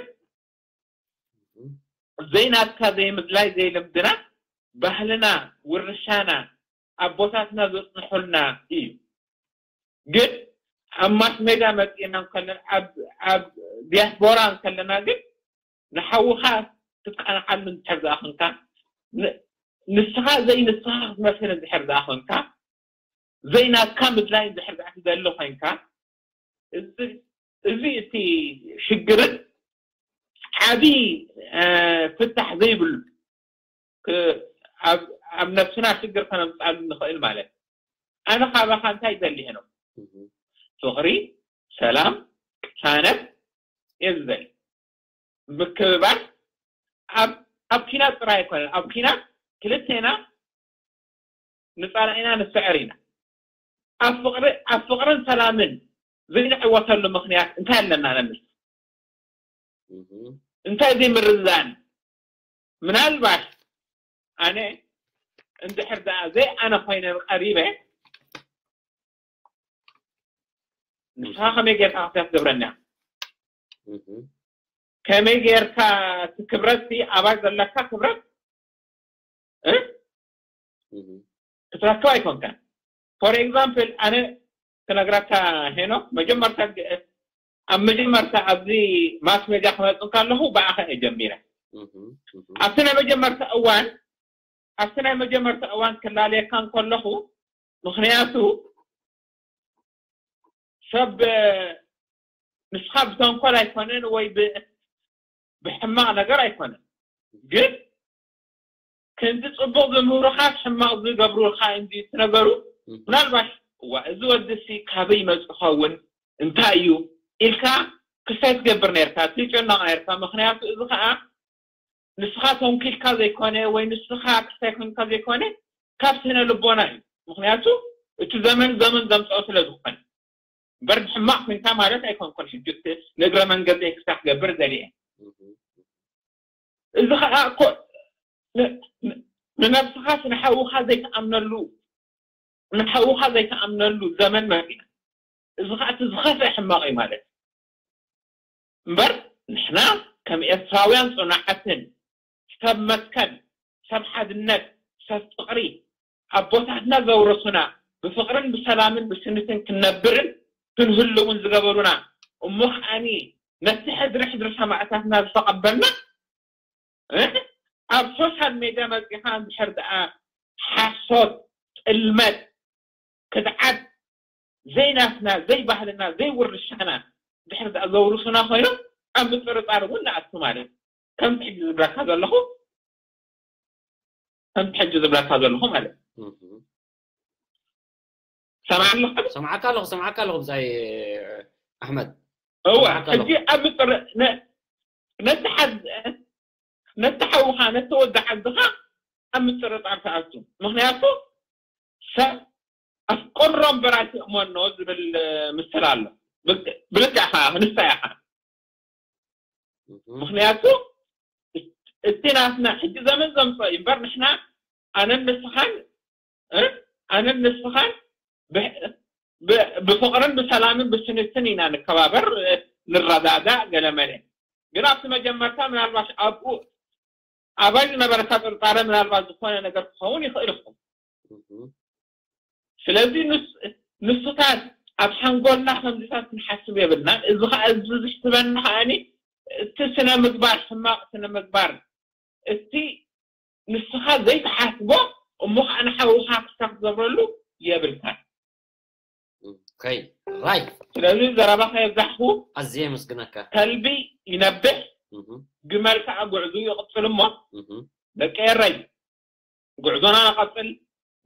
ዘይናትካ ዘይምድላይ ዘይልምድና፣ ባህልና፣ ውርሻና፣ ኣቦታትና ዘጽንሑልና እዩ። ግን ኣብ ማስ ሜዳ መጺእና እንከለና፣ ኣብ፣ ኣብ ዲያስፖራ እንከለና ግን ንሓውኻ ክትቀንዓሉ እንድሕር ዝኣኸንካ፣ ን-፣ ንስኻ ዘይንስኻ ክትመስል እንድሕር ዝኣኸንካ፣ ዘይናትካ ምድላይ እንድሕር ዝኣ ትደሊ ኮይንካ፣ እዚ፣ እዚ እቲ ሽግርን ዓቢ፣ እ፣ ፍታሕ ዘይብሉ ክ-፣ ኣብ፣ ኣብ ነብስና ሽግር ከነምጽኣሉ ንኽእል ማለት እዩ። ኣነ ካባኻ እንታይ ይደሊ ሄኖክ? ፍቕሪ፣ ሰላም፣ ቅሳነት እየ ዝደሊ። ምክብባር ኣብ፣ ኣብ ኲናት ጥራይ ኣይኮነን። ኣብ ኲናት ክልቴና ንጻላኢና ንስዕር ኢና። ኣብ ፍቕሪ፣ ኣብ ፍቕርን ሰላምን ዘይንዕወተሉ ምኽንያት እንታይ ኣለና ነምስ? እንታይ ዘይምርዛን? ምናልባት ኣነ እንድሕር ደኣ ዘይ ኣነ ኮይነ ቀሪበ፣ ንስኻ ከመይ ጌርካ ክትግብረኒ እያ? ከመይ ጌርካ እቲ ክብረት፣ ኣባይ ዘለካ ክብረት፣ እ? ክትረክብ ኣይኮንካን። For example፣ ኣነ ክነግረካ ሄኖክ፣ መጀመርታ ግ-፣ ኣብ መጀመርታ ኣብዚ ማስ ሜድያ ክመጽእ ከለኹ ብኣኻ እየ ጀሚረ። ኣብቲ ናይ መጀመርታ እዋን፣ ኣብቲ ናይ መጀመርታ እዋን ክላለየካ እንከለኹ፣ ምኽንያቱ ሰብ፣ እ፣ ንስኻ ብተንኮል ኣይኮነን ወይ ብ-፣ ብሕማቕ ነገር ኣይኮነን። ግን ከምዚ ጽቡቕ ዝምህሩኻስ ሕማቕ ዝገብሩልካ እንዲ እቲ ነገሩ፣ ምናልባሽ፣ "እዋ፣ እዚ ወድሲ ካበይ ይመጽእ ኸውን? እንታይ እዩ?" ኢልካ ክስታይ ትገብር ነርካ፣ ትጨነቕ ነርካ። ምኽንያቱ እዚ ኸኣ ንስኻ ተንኪልካ ዘይኮነ ወይ ንስኻ ክስታይ ኮንካ ዘይኮነ፣ ካብ ስነ ልቦና እዩ። ምኽንያቱ እቲ ዘመን ዘመን ዘምጽኦ ስለ ዝኾነ። እምበር ብሕማቕ ኮንካ ማለት ኣይኮንኩን። ሕጂ እቲ ንእግረ መንገደይ ክሳብ ክገብር ደልየ። እዚ ኸኣ እኮ ን-፣ ን-፣ ንነብስኻስ ንሓውኻ ዘይትኣምነሉ፣ ንሓውኻ ዘይትኣምነሉ ዘመን መጺና። እዚ ኸኣ እቲ ዝኸፍአ ሕማቕ እዩ ማለት እዩ። እምበር ንሕና ከም ኤርትራውያን ጽኑዓትን ሰብ መትከል፣ ሰብ ሓድነት፣ ሰብ ፍቕሪ፣ ኣቦታትና ዘውረሱና፣ ብፍቕርን ብሰላምን ብስኒትን ክንነብርን ክንህልውን ዝገበሩና፣ እሞ ከኣኒ ነቲ ሕድሪ ሕድሪ ሰማእታትና ዝተቐበልና፣ እ? ኣብ ሶሻል ሜድያ መጺኻ እንድሕር ደኣ ሓሶት፣ ጥልመት፣ ክድዓት፣ ዘይናትና፣ ዘይባህልና፣ ዘይውርሻና ድሕር ደኣ ዘውርሱና ኮይኖም ኣብ ምጥርጣር እውን ንኣቱ ማለት እዩ። ከምቲ ሕጂ ዝብለካ ዘለኹ፣ ከምቲ ሕጂ ዝብለካ ዘለኹ ማለት እዩ። እህ። ሰማዕ ኣለኻ? ሰማዕካ ኣለኹ፣ ሰማዕካ ኣለኹ ብጻይ ኣሕመድ። እወ፣ ሰማዕካ ኣለኹ። ሕጂ ኣብ ምጥር-፣ ነ-፣ ነቲ ሓዝ-፣ ነቲ ሓውኻ፣ ነቲ ወዲ ዓድኻ ኣብ ምጥርጣር ትኣቱ። ምኽንያቱ ሰብ ኣፍቅሮ እምበር ኣይትእመኖ ዝብል ምስል ኣሎ። ብ-፣ ብልክዕ ኸዓ፣ ንሳ ኢኻ። እህ። ምኽንያቱ እቲ ናትና ሕጂ ዘመን ዘምጽኦ እዩ እምበር ንሕና ኣነን ንስኻን፣ እ? ኣነን ንስኻን ብ-፣ ብ-፣ ብፍቕርን ብሰላምን ብስኒትን ኢና ንከባበር፣ ንረዳዳእ ገለመለ። ግን ኣብቲ መጀመርታ ምናልባት ኣብኡ ኣባይ ዝነበረካ ጥርጣረ ምናልባት ዝኾነ ነገር ክኸውን ይኽእል ይኸውን። እህ። ስለዚ ንስ-፣ ንሱታት ኣብ ሓንጎልና ከምዚታት ክንሓስብ የብልናን። እዚ ኸኣ፣ እዚ ዝሕስበና ኸኣኒ እቲ ስነ ምግባር፣ ሕማቕ ስነ ምግባር፣ እቲ ንስኻ ዘይትሓስቦ እሞ ኸኣ ንሓውኻ ክስታ ክትገብረሉ የብልካን። ኦኬ፣ ራይት። ስለዚ ዘረባ ከየብዛሕኩ፣ ኣዝየ የመስግነካ። ከልቢ ይነብሕ፣ እህ። ግመል ከኣ ጉዕዙ ይቕጽል እሞ፣ እህ። ደቂ ኤረይ፣ ጉዕዞና ንቐጽል፣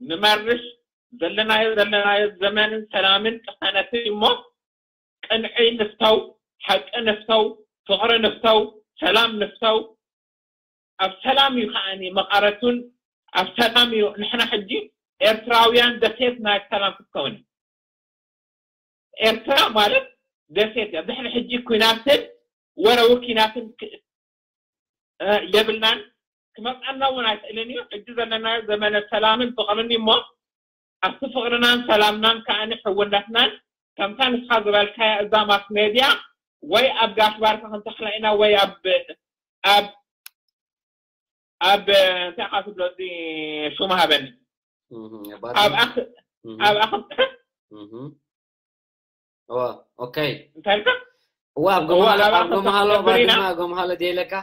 ንመርሽ፣ ዘለናዮ፣ ዘለናዮ ዘመንን ሰላምን ቅሳነትን እሞ፣ ቅንዒ ንፍተው፣ ሓቂ ንፍተው፣ ፍቕሪ ንፍተው፣ ሰላም ንፍተው። ኣብ ሰላም እዩ ከኣኒ መቐረቱን፣ ኣብ ሰላም እዩ። ንሕና ሕጂ ኤርትራውያን ደሴት ናይ ሰላም ክትከውን እዩ። ኤርትራ ማለት ደሴት እያ። ድሕሪ ሕጂ ኲናትን ወረዊ ኲናትን ክ-፣ እ፣ የብልናን። ክመጽኣና እውን ኣይክእልን እዩ። ሕጂ ዘለናዮ ዘመነ ሰላምን ፍቕርን እዩ እሞ፣ ኣብቲ ፍቕርናን ሰላምናን ከኣኒ ሕውነትናን ከምታ ንስኻ ዝበልካያ እዛ ማስ ሜድያ ወይ ኣብ ጋሽ ባርካ ክንተኽላ ኢና ወይ ኣብ ኣብ ኣብ እንታይ ኢኻ ትብሎ እዚ ሽሙ ሃበኒ ኣብ ኣኽ ኣብ ኣኽ ኦኬ እንታይ ኢልካ እዋ ኣብ ጎምሃሎ ኣብ ጎምሃሎ ባድማ ጎምሃሎ ደለካ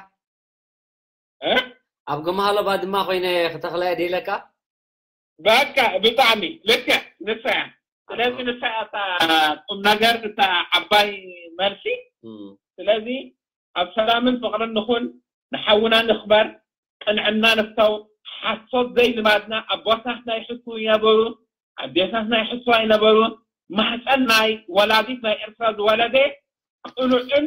ኣብ ጎምሃሎ ባድማ ኮይነ ክተኽላየ ደለካ በቃ ብጣዕሚ ልክዕ ንሳ እያ ስለዚ ንሳ እያ እታ ቁም ነገር እታ ዓባይ መልሲ ስለዚ ኣብ ሰላምን ፍቕርን ንኹን ንሓውና ንኽበር ቅንዕና ንፍተው ሓሶት ዘይልማድና ኣቦታትና ይሕስዉ ይነበሩ ኣዴታትና ይሕስዋ ይነበሩ ማህፀን ናይ ወላዲት ናይ ኤርትራ ዝወለደ ቅኑዕን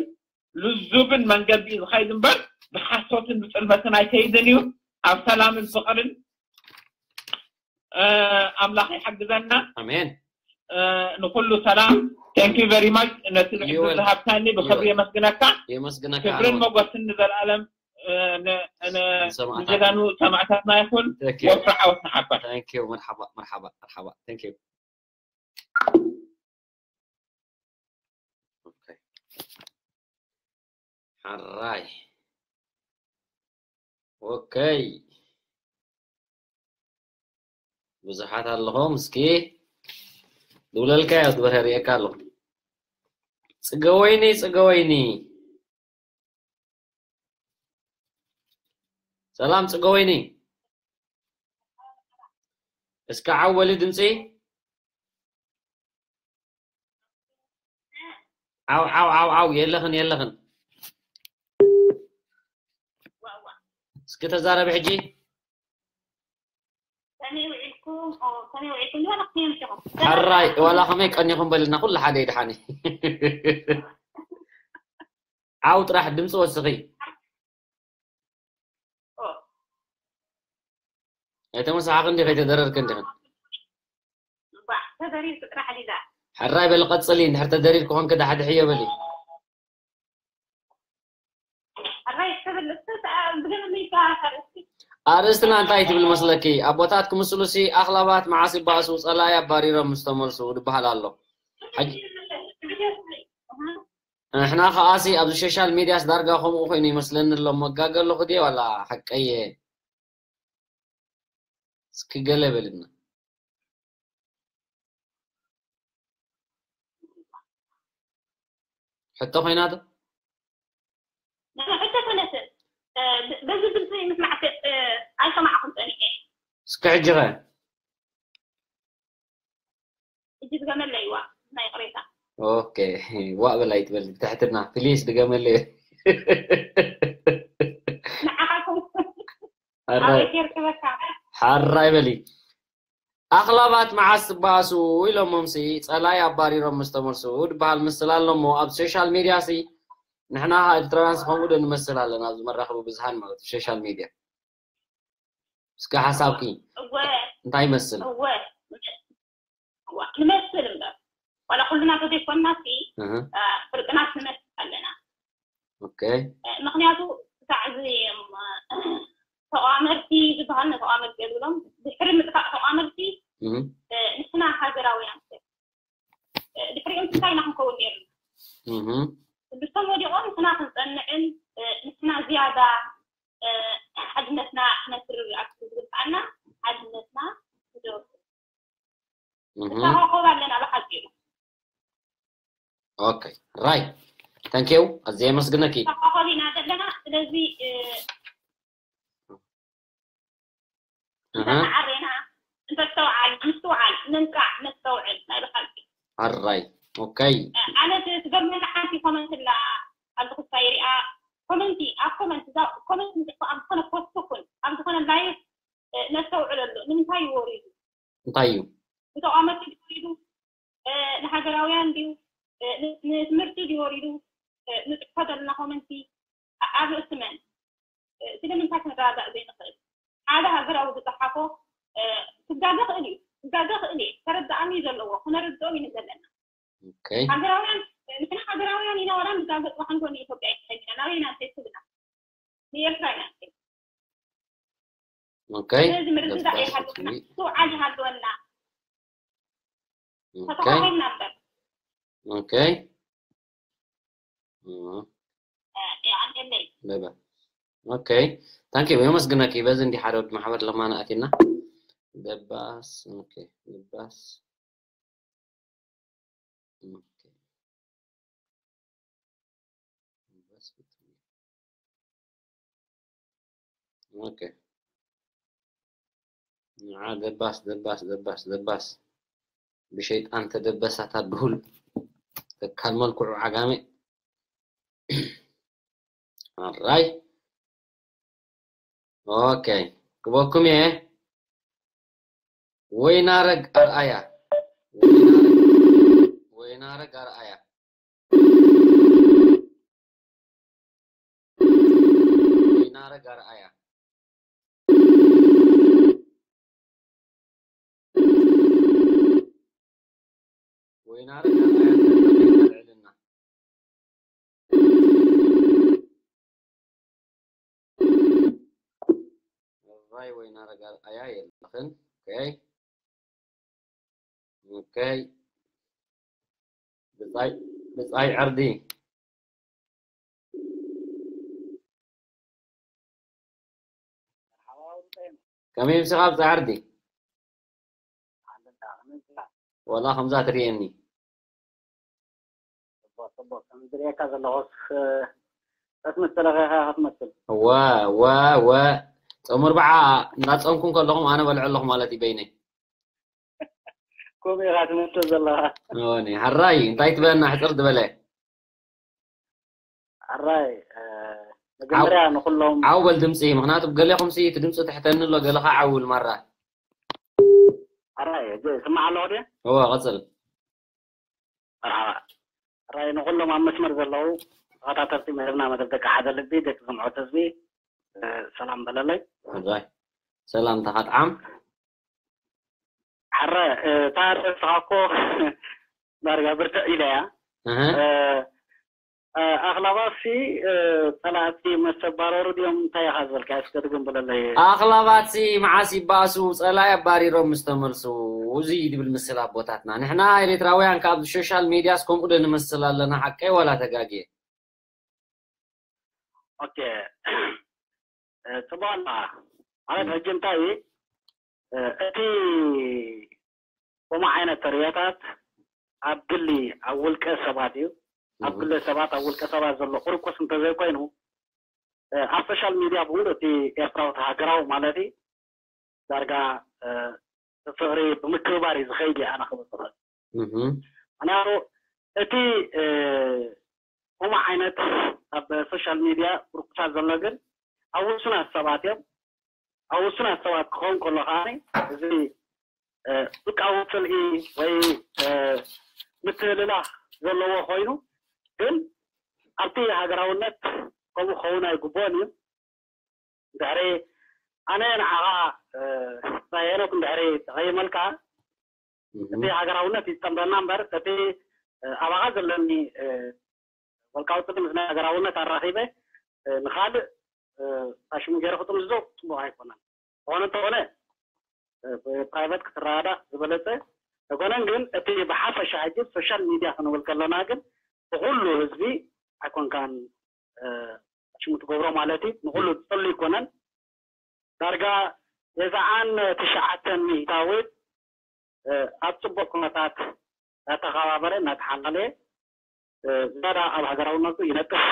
ልዙብን መንገዲ እዩ ዝኸይድ እምበር ብሓሶትን ብፅልመትን ኣይከይድን እዩ ኣብ ሰላምን ፍቕርን ኣምላኽ ይሓግዘና ኣሜን ንኩሉ ሰላም thank you very much ነቲ ዕድል ዝሃብካኒ ብክብሪ የመስግነካ ክብርን ሞገስን ንዘለኣለም ንጀጋኑ ሰማዕታትና ይኹን ወፍሪ ዓወት ንሓፋሽ መርሓባ መርሓባ መርሓባ thank you ሓራይ okay ብዙሓት ኣለኹም እስኪ ድውለልካ ያ ዝበርሀ ርእየካ ኣለኹ ፅገወይኒ ፅገወይኒ ሰላም ፅገወይኒ እስኪ ዓወሊ ድምፂ ዓው ዓው ዓው ዓው የለኽን የለኽን እስኪ ተዛረቢ ሕጂ ሕራይ ዋላ ከመይ ቀኒኹም በልና ኩሉ ሓደ ይድሓኒ ዓው ጥራሕ ድምፂ ወስኺ ኣይተመሳሓኺ እንዲ ከይተደረርክ እንዲኽን ሕራይ በሊ ቀፅሊ እንድሕር ተደሪርክ ኮንክ ዳሕድሕዮ በሊ ኣርእስትና እንታይ ትብል መስለኪ ኣቦታት ክምስሉ ሲ ኣኽላባት መዓስ ይባእሱ ፀላኢ ኣባሪሮም ምስ ተመልሱ ዝበሃል ኣሎ ንሕና ከዓሲ ኣብዚ ሶሻል ሚድያስ ዳርጋ ከምኡ ኮይኑ ይመስለኒ ኣሎ መጋገ ኣለኹ ድየ ዋላ ሓቀየ እስኪ ገለ በልና ሕቶ ኮይናቶ ሕቶ ኮነትን በዚ ድምፂ ምስማዕ ኣይሰማዕኹም ፀኒሐ እስኪ ሕጂ ኸ ሕጂ ድገመለይ ዋ ናይ ቅሬታ ኦኬ ዋእ በላ ይትበል ብትሕትና ፕሊስ ድገመለይ ንዓኻትኩም ኣበይ ከይርከበካ ሓራይ በሊ ኣኽላባት መዓስ ትባእሱ ኢሎሞምሲ ጸላይ ኣባሪሮም ምስ ተመልሱ ድበሃል ምስላ ኣሎሞ ኣብ ሶሻል ሚድያ ሲ ንሕና ኤርትራውያንስ ከምኡ ዶ ንመስል ኣለና ኣብዚ መራኸቢ ብዙሃን ማለት ሶሻል ሚድያ እስከ ሓሳብኪ እንታይ ይመስል ንመስል እምበር ዋላ ኩልና ተዘይኮንና ሲ ፍርቅናስ ንመስል ኣለና ምክንያቱ ክሳዕ እዚ ተቋመርቲ ዝበሃል ንተቋመርቲ የብሎም ድሕሪ ምጥፋእ ተቋመርቲ ንሕና ሃገራውያን ድሕሪኦም እንታይ ኢና ክንከውን ነርና ብሶም ወዲቖም ንሕና ክንፀንዕን ንሕና ዝያዳ ሓድነትና ክነስርር ኣብ ዝግብኣና ሓድነትና ክደርሱ ንተኻኸብ ኣለና ብሓፂሩ ኦኬ ራይ ታንኪዩ ኣዝየ የመስግነኪ ተኻኸብ ኢና ዘለና ስለዚ እንተተዓሬና እንተስተውዓል ምስትውዓል ምንቃዕ ነስተውዕል ናይ ብሓቂ ኣራይ ኦከይ ኣነ ትገርመኒ ሓንቲ ኮመንት ላ ኣብዚ ክስታይ ሪኣ ኮመንቲ ኣብ ኮመንት እዛ ኮመንት ንፅሕፎ ኣብ ዝኾነ ፖስት ኩን ኣብ ዝኾነ ላይፍ ነስተውዕለሉ ንምንታይ እዩ ወሪዱ እንታይ እዩ ብተቋመቲ ድዩ ወሪዱ ንሃገራውያን ድዩ ንትምህርቲ ድዩ ወሪዱ ንፅሕፎ ዘለና ኮመንቲ ኣብ ርእሲ መን ስለምንታይ ክንረዳዳእ ዘይንኽእል ሓደ ሃገራዊ ዝፀሓፎ ክጋገ ክእል እዩ ክጋገ ክእል እየ ተረዳኣኒ እዩ ዘለዎ ክነርድኦም እዩ ዘለና ሃገራውያን ንሕና ሃገራውያን ኢና ዋላ ንጋገ ፅባሕ ንጎኒ ኢትዮጵያ ይኸይድና ናበይና ንኸይድ ትብልና ንኤርትራ ኢና ንኸይድ ስለዚ ምርድዳእ ይሃልወና ምስትውዓል ይሃልወና Okay. Okay. Bye bye. Okay. Thank you. የመስግነኪ። በዚ እንዲህ ሓደ ወዲ ማሕበር ለማና ኣቲና። ደባስ። Okay. ደባስ። Okay. Okay. ንዓ ደባስ፣ ደባስ፣ ደባስ፣ ደባስ። ብሸይጣን ተደበሳታ ድሁል። ተካል መልክዑ ዓጋመ። ኣራይ። Okay. ክበኩም እየ። ወይናረግ ኣርኣያ። ወይናረግ፣ ወይናረግ ኣርኣያ። ወይናረግ ኣርኣያ። ወይናረግ ኣርኣያ ተልዕልና። እራይ ወይናረግ ኣርኣያ የለኽን። Okay. Okay. ብጻይ፣ ብጻይ ዕርዲ። ከመይ ምሳኻ ብጻይ ዕርዲ? ወላ ከምዛ ትርእየኒ። ጽቡቕ፣ ጽቡቕ። ከም ዝርእየካ ዘለኹስ፣ እ፣ ክትምስል ኢኻ ክትመስል። እወ፣ እወ፣ እወ። ጾም ኣርብዓ እንዳጾምኩ ከለኹም ኣነ በልዕ ኣለኹ ማለት እዩ በይነይ። ከምኡ ኢኻ ትመስል ዘለኻ። እወኒ፣ ሕራይ፣ እንታይ ትበለና? ሕጽር ዝበለ። ሕራይ፣ እ፣ መጀመርያ ንኹሎም ዓው በል ድምጺ፣ ምኽንያቱ ገሌኹምሲ እቲ ድምጺ ትሕተኒ ኣሎ፣ ገለኻ ዓው ኢሉ ማራ። ሕራይ፣ ሕጂ ይስማዕ ኣለኹ ድየ? እወ፣ ቀጽል። መርሓባ። ሕራይ፣ ንኹሎም ኣብ መስመር ዘለዉ ተኸታተልቲ መደብና፣ መደብ ደቂ ሓደ ልቢ፣ ደቂ ዝምዖት ህዝቢ፣ እ፣ ሰላም በለለይ። ሕራይ፣ ሰላምታኻ ጥዓም። ሕረ፣ እ፣ እታ ርእስኻ እኮ ዳርጋ ብርትዕ ኢለ እያ። እህ። እ፣ እ፣ ኣኽላባትሲ፣ እ፣ ጸላእቲ መስተባረሩ ድዮም? እንታይ ኢኻ ዝበልካ? እስከ ድግም በለለይ። ኣኽላባትሲ መዓስ ይባእሱ? ጸላኢ ኣባሪሮም ምስ ተመልሱ። እዚ እዩ ድብል ምስል ኣቦታትና። ንሕና ኤርትራውያን ካብ ሶሻል ሚድያስ ከምኡ ዶ ንመስል ኣለና? ሓቀይ ዋላ ተጋግየ? ኦኬ። እ፣ ጽቡቕ ኣለኻ። ማለት እም። ሕጂ እንታይ እዩ? እ፣ እቲ ከምኡ ዓይነት ተርእዮታት ኣብ ግሊ፣ ኣብ ውልቀ ሰባት እዩ። ኣብ እም። ግለ ሰባት፣ ኣብ ውልቀ ሰባት ዘሎ ቁርቁስ እንተዘይኮይኑ፣ እ፣ ኣብ ሶሻል ሚድያ ብምሉእ እቲ ኤርትራዊ ሃገራዊ ማለት እዩ፣ ዳርጋ፣ እ፣ ፍቕሪ ብምክብባር እዩ ዝኸይድ እየ ኣነ ክብል ዝኽእል። እህ። ምኽንያቱ እቲ፣ እ፣ ከምኡ ዓይነት ኣብ ሶሻል ሚድያ ቁርቁሳት ዘሎ ግን ኣብ ውሱናት ሰባት እዮም። ኣብ ውሱናት ሰባት ክኸውን ከሎ ከኣ እዚ፣ እ፣ ውልቃዊ ጽልኢ ወይ፣ እ፣ ምትህልላኽ ዘለዎ ኮይኑ፣ ግን ኣብቲ ሃገራውነት ከምኡ ክኸውን ኣይግብኦን እዩ። ድሕሪ ኣነ ንዓኻ፣ እ፣ ሄኖክ እንድሕሪ ተቐይመልካ፣ እህ። እቲ ሃገራውነት ይጸምበና እምበር፣ እቲ፣ እ፣ ኣባኻ ዘለኒ፣ እ፣ ወልቃዊ ጽልኢ ምስ ናይ ሃገራውነት ኣራኺበ፣ እ፣ ንኻልእ፣ እ፣ ሽሙ ገይረ ክጥምዝዞ ጽቡቕ ኣይኮነን። ዝኾነ እንተኾነ፣ እ፣ ብፕራይቨት ክትረዳዳእ ዝበለጸ ኣይኮነን። ግን እቲ ብሓፈሻ ሕጂ ሶሻል ሚድያ ክንብል ከለና ግን ብኹሉ ህዝቢ ኣይኮንካን፣ እ፣ ሽሙ ትገብሮ ማለት እዩ። ንኹሉ ዝጸሉ ኣይኮነን። ዳርጋ ተስዓን ትሽዓተን ሚእታዊት፣ እ፣ ኣብ ጽቡቕ ኩነታት እናተኸባበረ፣ እናተሓላለየ፣ እ፣ ዝያዳ ኣብ ሃገራውነቱ ይነጥፍ፣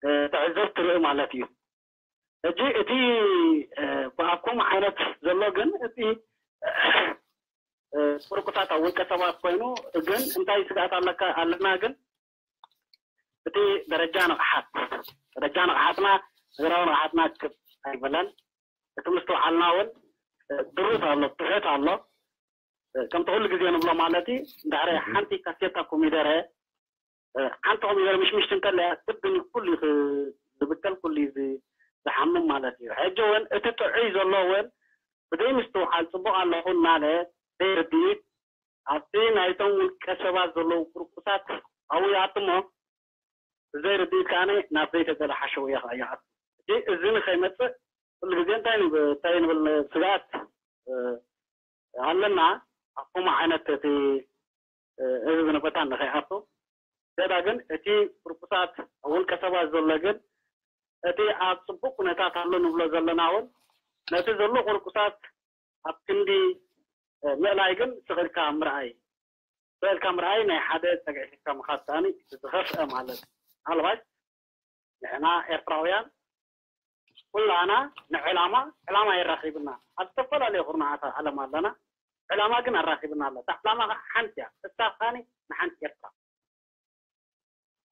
እ፣ ትዕዘብ ትርኢ ማለት እዩ። ሕጂ እቲ፣ እ፣ ብኣብ ከምኡ ዓይነት ዘሎ ግን እቲ፣ እ፣ ቁርቁሳት ኣብ ውልቀ ሰባት ኮይኑ ግን እንታይ ስግኣት ኣለካ፣ ኣለና ግን እቲ ደረጃ ንቕሓት፣ ደረጃ ንቕሓትና፣ ሃገራዊ ንቕሓትና ክብ ኣይበለን። እቲ ምስትውዓልና እውን፣ እ፣ ድሩት ኣሎ፣ ትሑት ኣሎ። እ፣ ከምቲ ኩሉ ግዜ ንብሎ ማለት እዩ፣ እንድሕሪ እህ። ሓንቲ ካሴታ ኮሚደረ፣ እ፣ ሓንቲ ኮሚደረ ምሽምሽቲ እንተለያ፣ ስብ ግን ኩሉ እዩ ክ-፣ ዝብከል፣ ኩሉ እዩ ዝ-፣ ዝሓምም ማለት እዩ። ሕጂ እውን እቲ ጥዑይ ዘሎ እውን ብዘይ ምስትውዓል ጽቡቕ ኣለኹ እናለ ዘይርድኢት ኣብቲ ናይቶም ውልቀ ሰባት ዘለዉ ቁርቁሳት ኣብኡ ይኣቱ እሞ፣ ብዘይ ርድኢት ከኣ ናብ ዘይተገላሓሸው እየ ከኣ ይኣቱ። ሕጂ እዚ ንኸይመጽእ ኩሉ ግዜ እንታይ ንብ-፣ እንታይ ንብል ስግኣት፣ እ፣ ኣለና። ኣፎማ ዓይነት እቲ ህዝቢ ንበታን ንኸይኣቱ ገዳ ግን እቲ ቁርቁሳት ውልቀ ሰባት ዘሎ ግን እቲ ኣብ ፅቡቅ ኩነታት ኣሎ ንብሎ ዘለና እውን ነቲ ዘሎ ቁርቁሳት ኣብ ክንዲ ምእላይ ግን ስቕልካ ምርኣይ ስቕልካ ምርኣይ ናይ ሓደ ፀግዒ ሒዝካ ምኻድ ከኣኒ ዝኸፍአ ማለት እዩ። ምናልባት ንሕና ኤርትራውያን ኩላና ንዕላማ ዕላማ የራኺብና ኣብ ዝተፈላለዩ ኩርናዓት ዓለም ኣለና። ዕላማ ግን ኣራኺብና ኣሎ። እታ ዕላማ ከዓ ሓንቲ እያ። እሳ ከኣኒ ንሓንቲ ኤርትራ።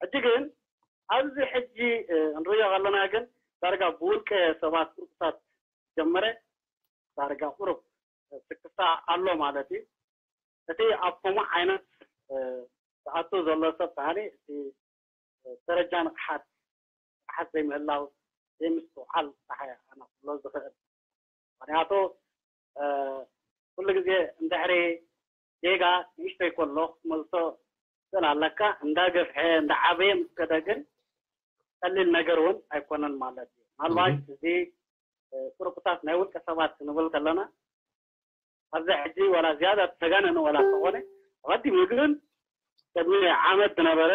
ሕጂ ግን ኣብዚ ሕጂ እንሪኦ ከለና ግን ዳርጋ ብውልቀ ሰባት ቁርቁሳት ጀመረ ዳርጋ ቁሩብ ስክፍታ ኣሎ ማለት እዩ። እቲ ኣብ ከምኡ ዓይነት ዝኣቱ ዘሎ ሰብ ከዓኒ እቲ ደረጃ ንቕሓት ንቕሓት ዘይምህላው ዘይምስትውዓል ጥራሕ እየ ኣነ ክብሎ ዝኽእል። ምክንያቱ ኩሉ ግዜ እንድሕሪ ጌጋ ንእሽተይ ከሎ ክትመልሶ ትኽእል ኣለካ። እንዳገፍሐ እንዳዓበየ ምስ ከደ ግን ቀሊል ነገር እውን ኣይኮነን ማለት እዩ። ምናልባት እዚ ቁርቁሳት ናይ ውልቀ ሰባት ክንብል ከለና ኣብዚ ሕጂ ዋላ ዝያዳ ተጋነነ ዋላ እንተኾነ ኣቐዲሙ ግን ቅድሚ ዓመት ዝነበረ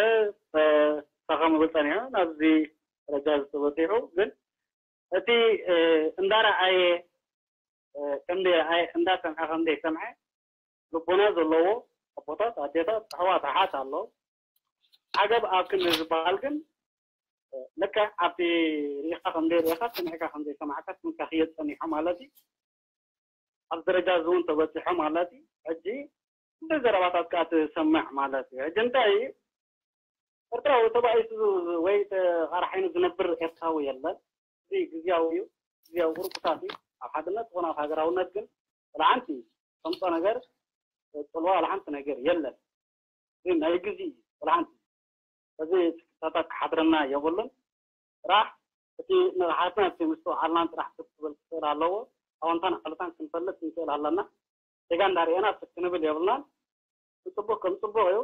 ተኸምብል ፀኒሑ ናብዚ ደረጃ ዝተበፂሑ ግን እቲ እንዳረኣየ ከምደይ ረኣየ እንዳሰምዐ ከምደይ ሰምዐ ልቦና ዘለዎ ኣቦታት ኣዴታት ኣሕዋት ኣሓት ኣሎ። ዓገብ ኣብ ክንዲ ዝበሃል ግን ልክዕ ኣብቲ ርኢኻ ከምደይ ርኢኻ ሰሚዕካ ከምደይ ሰማዕካ ስምካ ክየድ ፀኒሑ ማለት እዩ። ኣብ ደረጃ እዚ እውን ተበፂሑ ማለት እዩ። ሕጂ እንደ ዘረባታት ከዓ ትሰምዕ ማለት እዩ። ሕጂ እንታይ እዩ ኤርትራዊ ተባኢሱ ወይ ተቓራሒኑ ዝነብር ኤርትራዊ የለን። እዚ ግዝያዊ እዩ። ግዝያዊ ቁርቁሳት እዩ። ኣብ ሓድነት ዝኾነ ኣብ ሃገራውነት ግን ጥልዓንቲ ከምፆ ነገር ፅልዋ ጥልዓንቲ ነገር የለን። ግን ናይ ግዜ እዩ ጥልዓንቲ። እዚ ስክፍታታት ክሓድረና የብሉን። ጥራሕ እቲ ንቕሓትና እቲ ምስትውዓልናን ጥራሕ ትክ ክብል ክኽእል ኣለዎ። ኣወንታን ኣሉታን ክንፈልጥ ክንክእል ኣለና። ጌጋ እንዳርኤና ትክ ክንብል የብልናን። ንፅቡቅ ከም ፅቡቅ እዩ።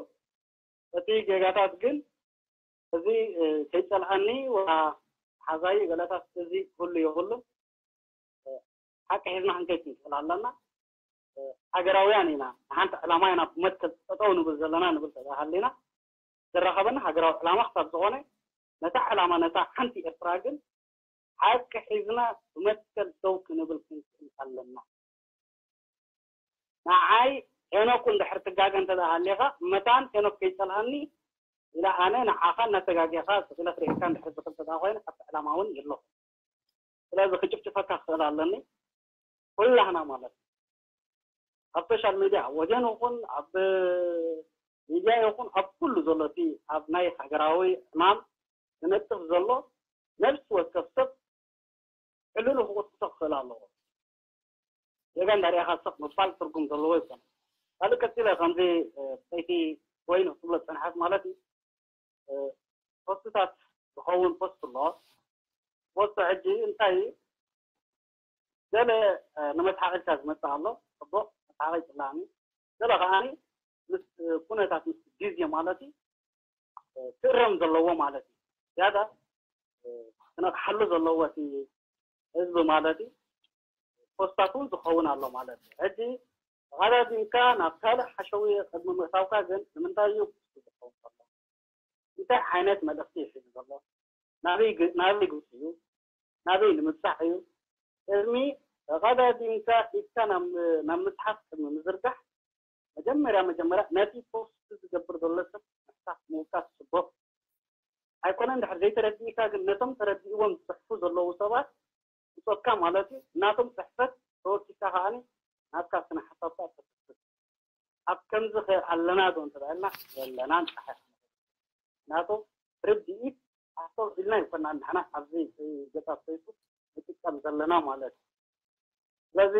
እቲ ጌጋታት ግን እዚ ከይፀልኣኒ ወላ ሓዛይ ገለታት እዚ ክህሉ የብሉን። ሓቂ ሒዝና ክንከይድ ክንክእል ኣለና። ሃገራውያን ኢና፣ ንሓንቲ ዕላማ ኢና ብመትከል ጠጠው ንብል ዘለና ንብል ተባሃሊና ዝራኸበና ሃገራዊ ዕላማ ክሳብ ዝኾነ ነታ ዕላማ ነታ ሓንቲ ኤርትራ ግን ሓቂ ሒዝና ብመትከል ደው ክንብል ክንክእል ኣለና። ንዓይ ሄኖክ እንድሕር ትጋገ እንተ ደኣ ሃሊኻ መታን ሄኖክ ከይጸልኣኒ ኢላ ኣነ ንዓኻ እናተጋጌኻ ስቕ ኢለ ክርእየካ እንድሕር ዝኽእል እንተ ደኣ ኮይነ ኣብቲ ዕላማ እውን የለኹ። ስለዚ ክጭፍጭፈካ ክኽእል ኣለኒ ኩላህና ማለት እዩ። ኣብ ሶሻል ሚድያ ወገን ይኹን ኣብ ሚድያ ይኹን ኣብ ኩሉ ዘሎ እቲ ኣብ ናይ ሃገራዊ ዕማም ዝነጥፍ ዘሎ ነብሲ ወከፍ ሰብ ዕልሉ ክቕስቅሶ ክኽእል ኣለዎ። ጌጋ እንዳርኣኻ ስቕ ምባል ትርጉም ዘለዎ ኣይኮነን። ካልእ ቀጺለ ከምዚ ሰይቲ ወይኑ ክትብሎ ዝጸንሓት ማለት እዩ ፖስትታት ዝኸውን ፖስት ኣሎ። ፖስት ሕጂ እንታይ እዩ? ገለ ንመስሓቕ ኢልካ ዝመጽእ ኣሎ፣ ጽቡቕ መስሓቕ ይጽላእኒ። ገለ ከዓኒ ምስ ኩነታት ምስ ግዜ ማለት እዩ ክእረም ዘለዎ ማለት እዩ። ዝያዳ ክነቕሓሉ ዘለዎ እቲ ህዝቢ ማለት እዩ ፖስታት እውን ዝኸውን ኣሎ ማለት እዩ። ሕጂ ተቐዳዲምካ ናብ ካልእ ሓሸዊ ቅድሚ ምእታውካ ግን ንምንታይ እዩ ዝኸውን ዘሎ? እንታይ ዓይነት መልእኽቲ እዩ ሒዙ ዘሎ? ናበይ ግ- ናበይ ግብፂ እዩ? ናበይ ንምብፃሕ እዩ? ቅድሚ ተቐዳዲምካ ኢድካ ናብ ናብ ምፅሓፍ ቅድሚ ምዝርጋሕ መጀመርያ መጀመርያ ነቲ ፖስት ዝገብር ዘሎ ሰብ ምሕታት ምውቃስ ፅቡቕ ኣይኮነ እንድሕር ዘይተረዲእካ ግን ነቶም ተረዲእዎም ዝፅሕፉ ዘለዉ ሰባት ብፆትካ ማለት እዩ ናቶም ፅሕፈት ተወኪልካ ከዓኒ ናትካ ስነ ሓሳብካ ተፍስስ ኣብ ከምዚ ከ ኣለና ዶ እንተባልና የለናን ፀሓይ ናቶ ርድኢት ኣስተውዒልና ይኮና ንሕና ኣብዚ ገፃት ፌስቡክ ንጥቀም ዘለና ማለት እዩ ስለዚ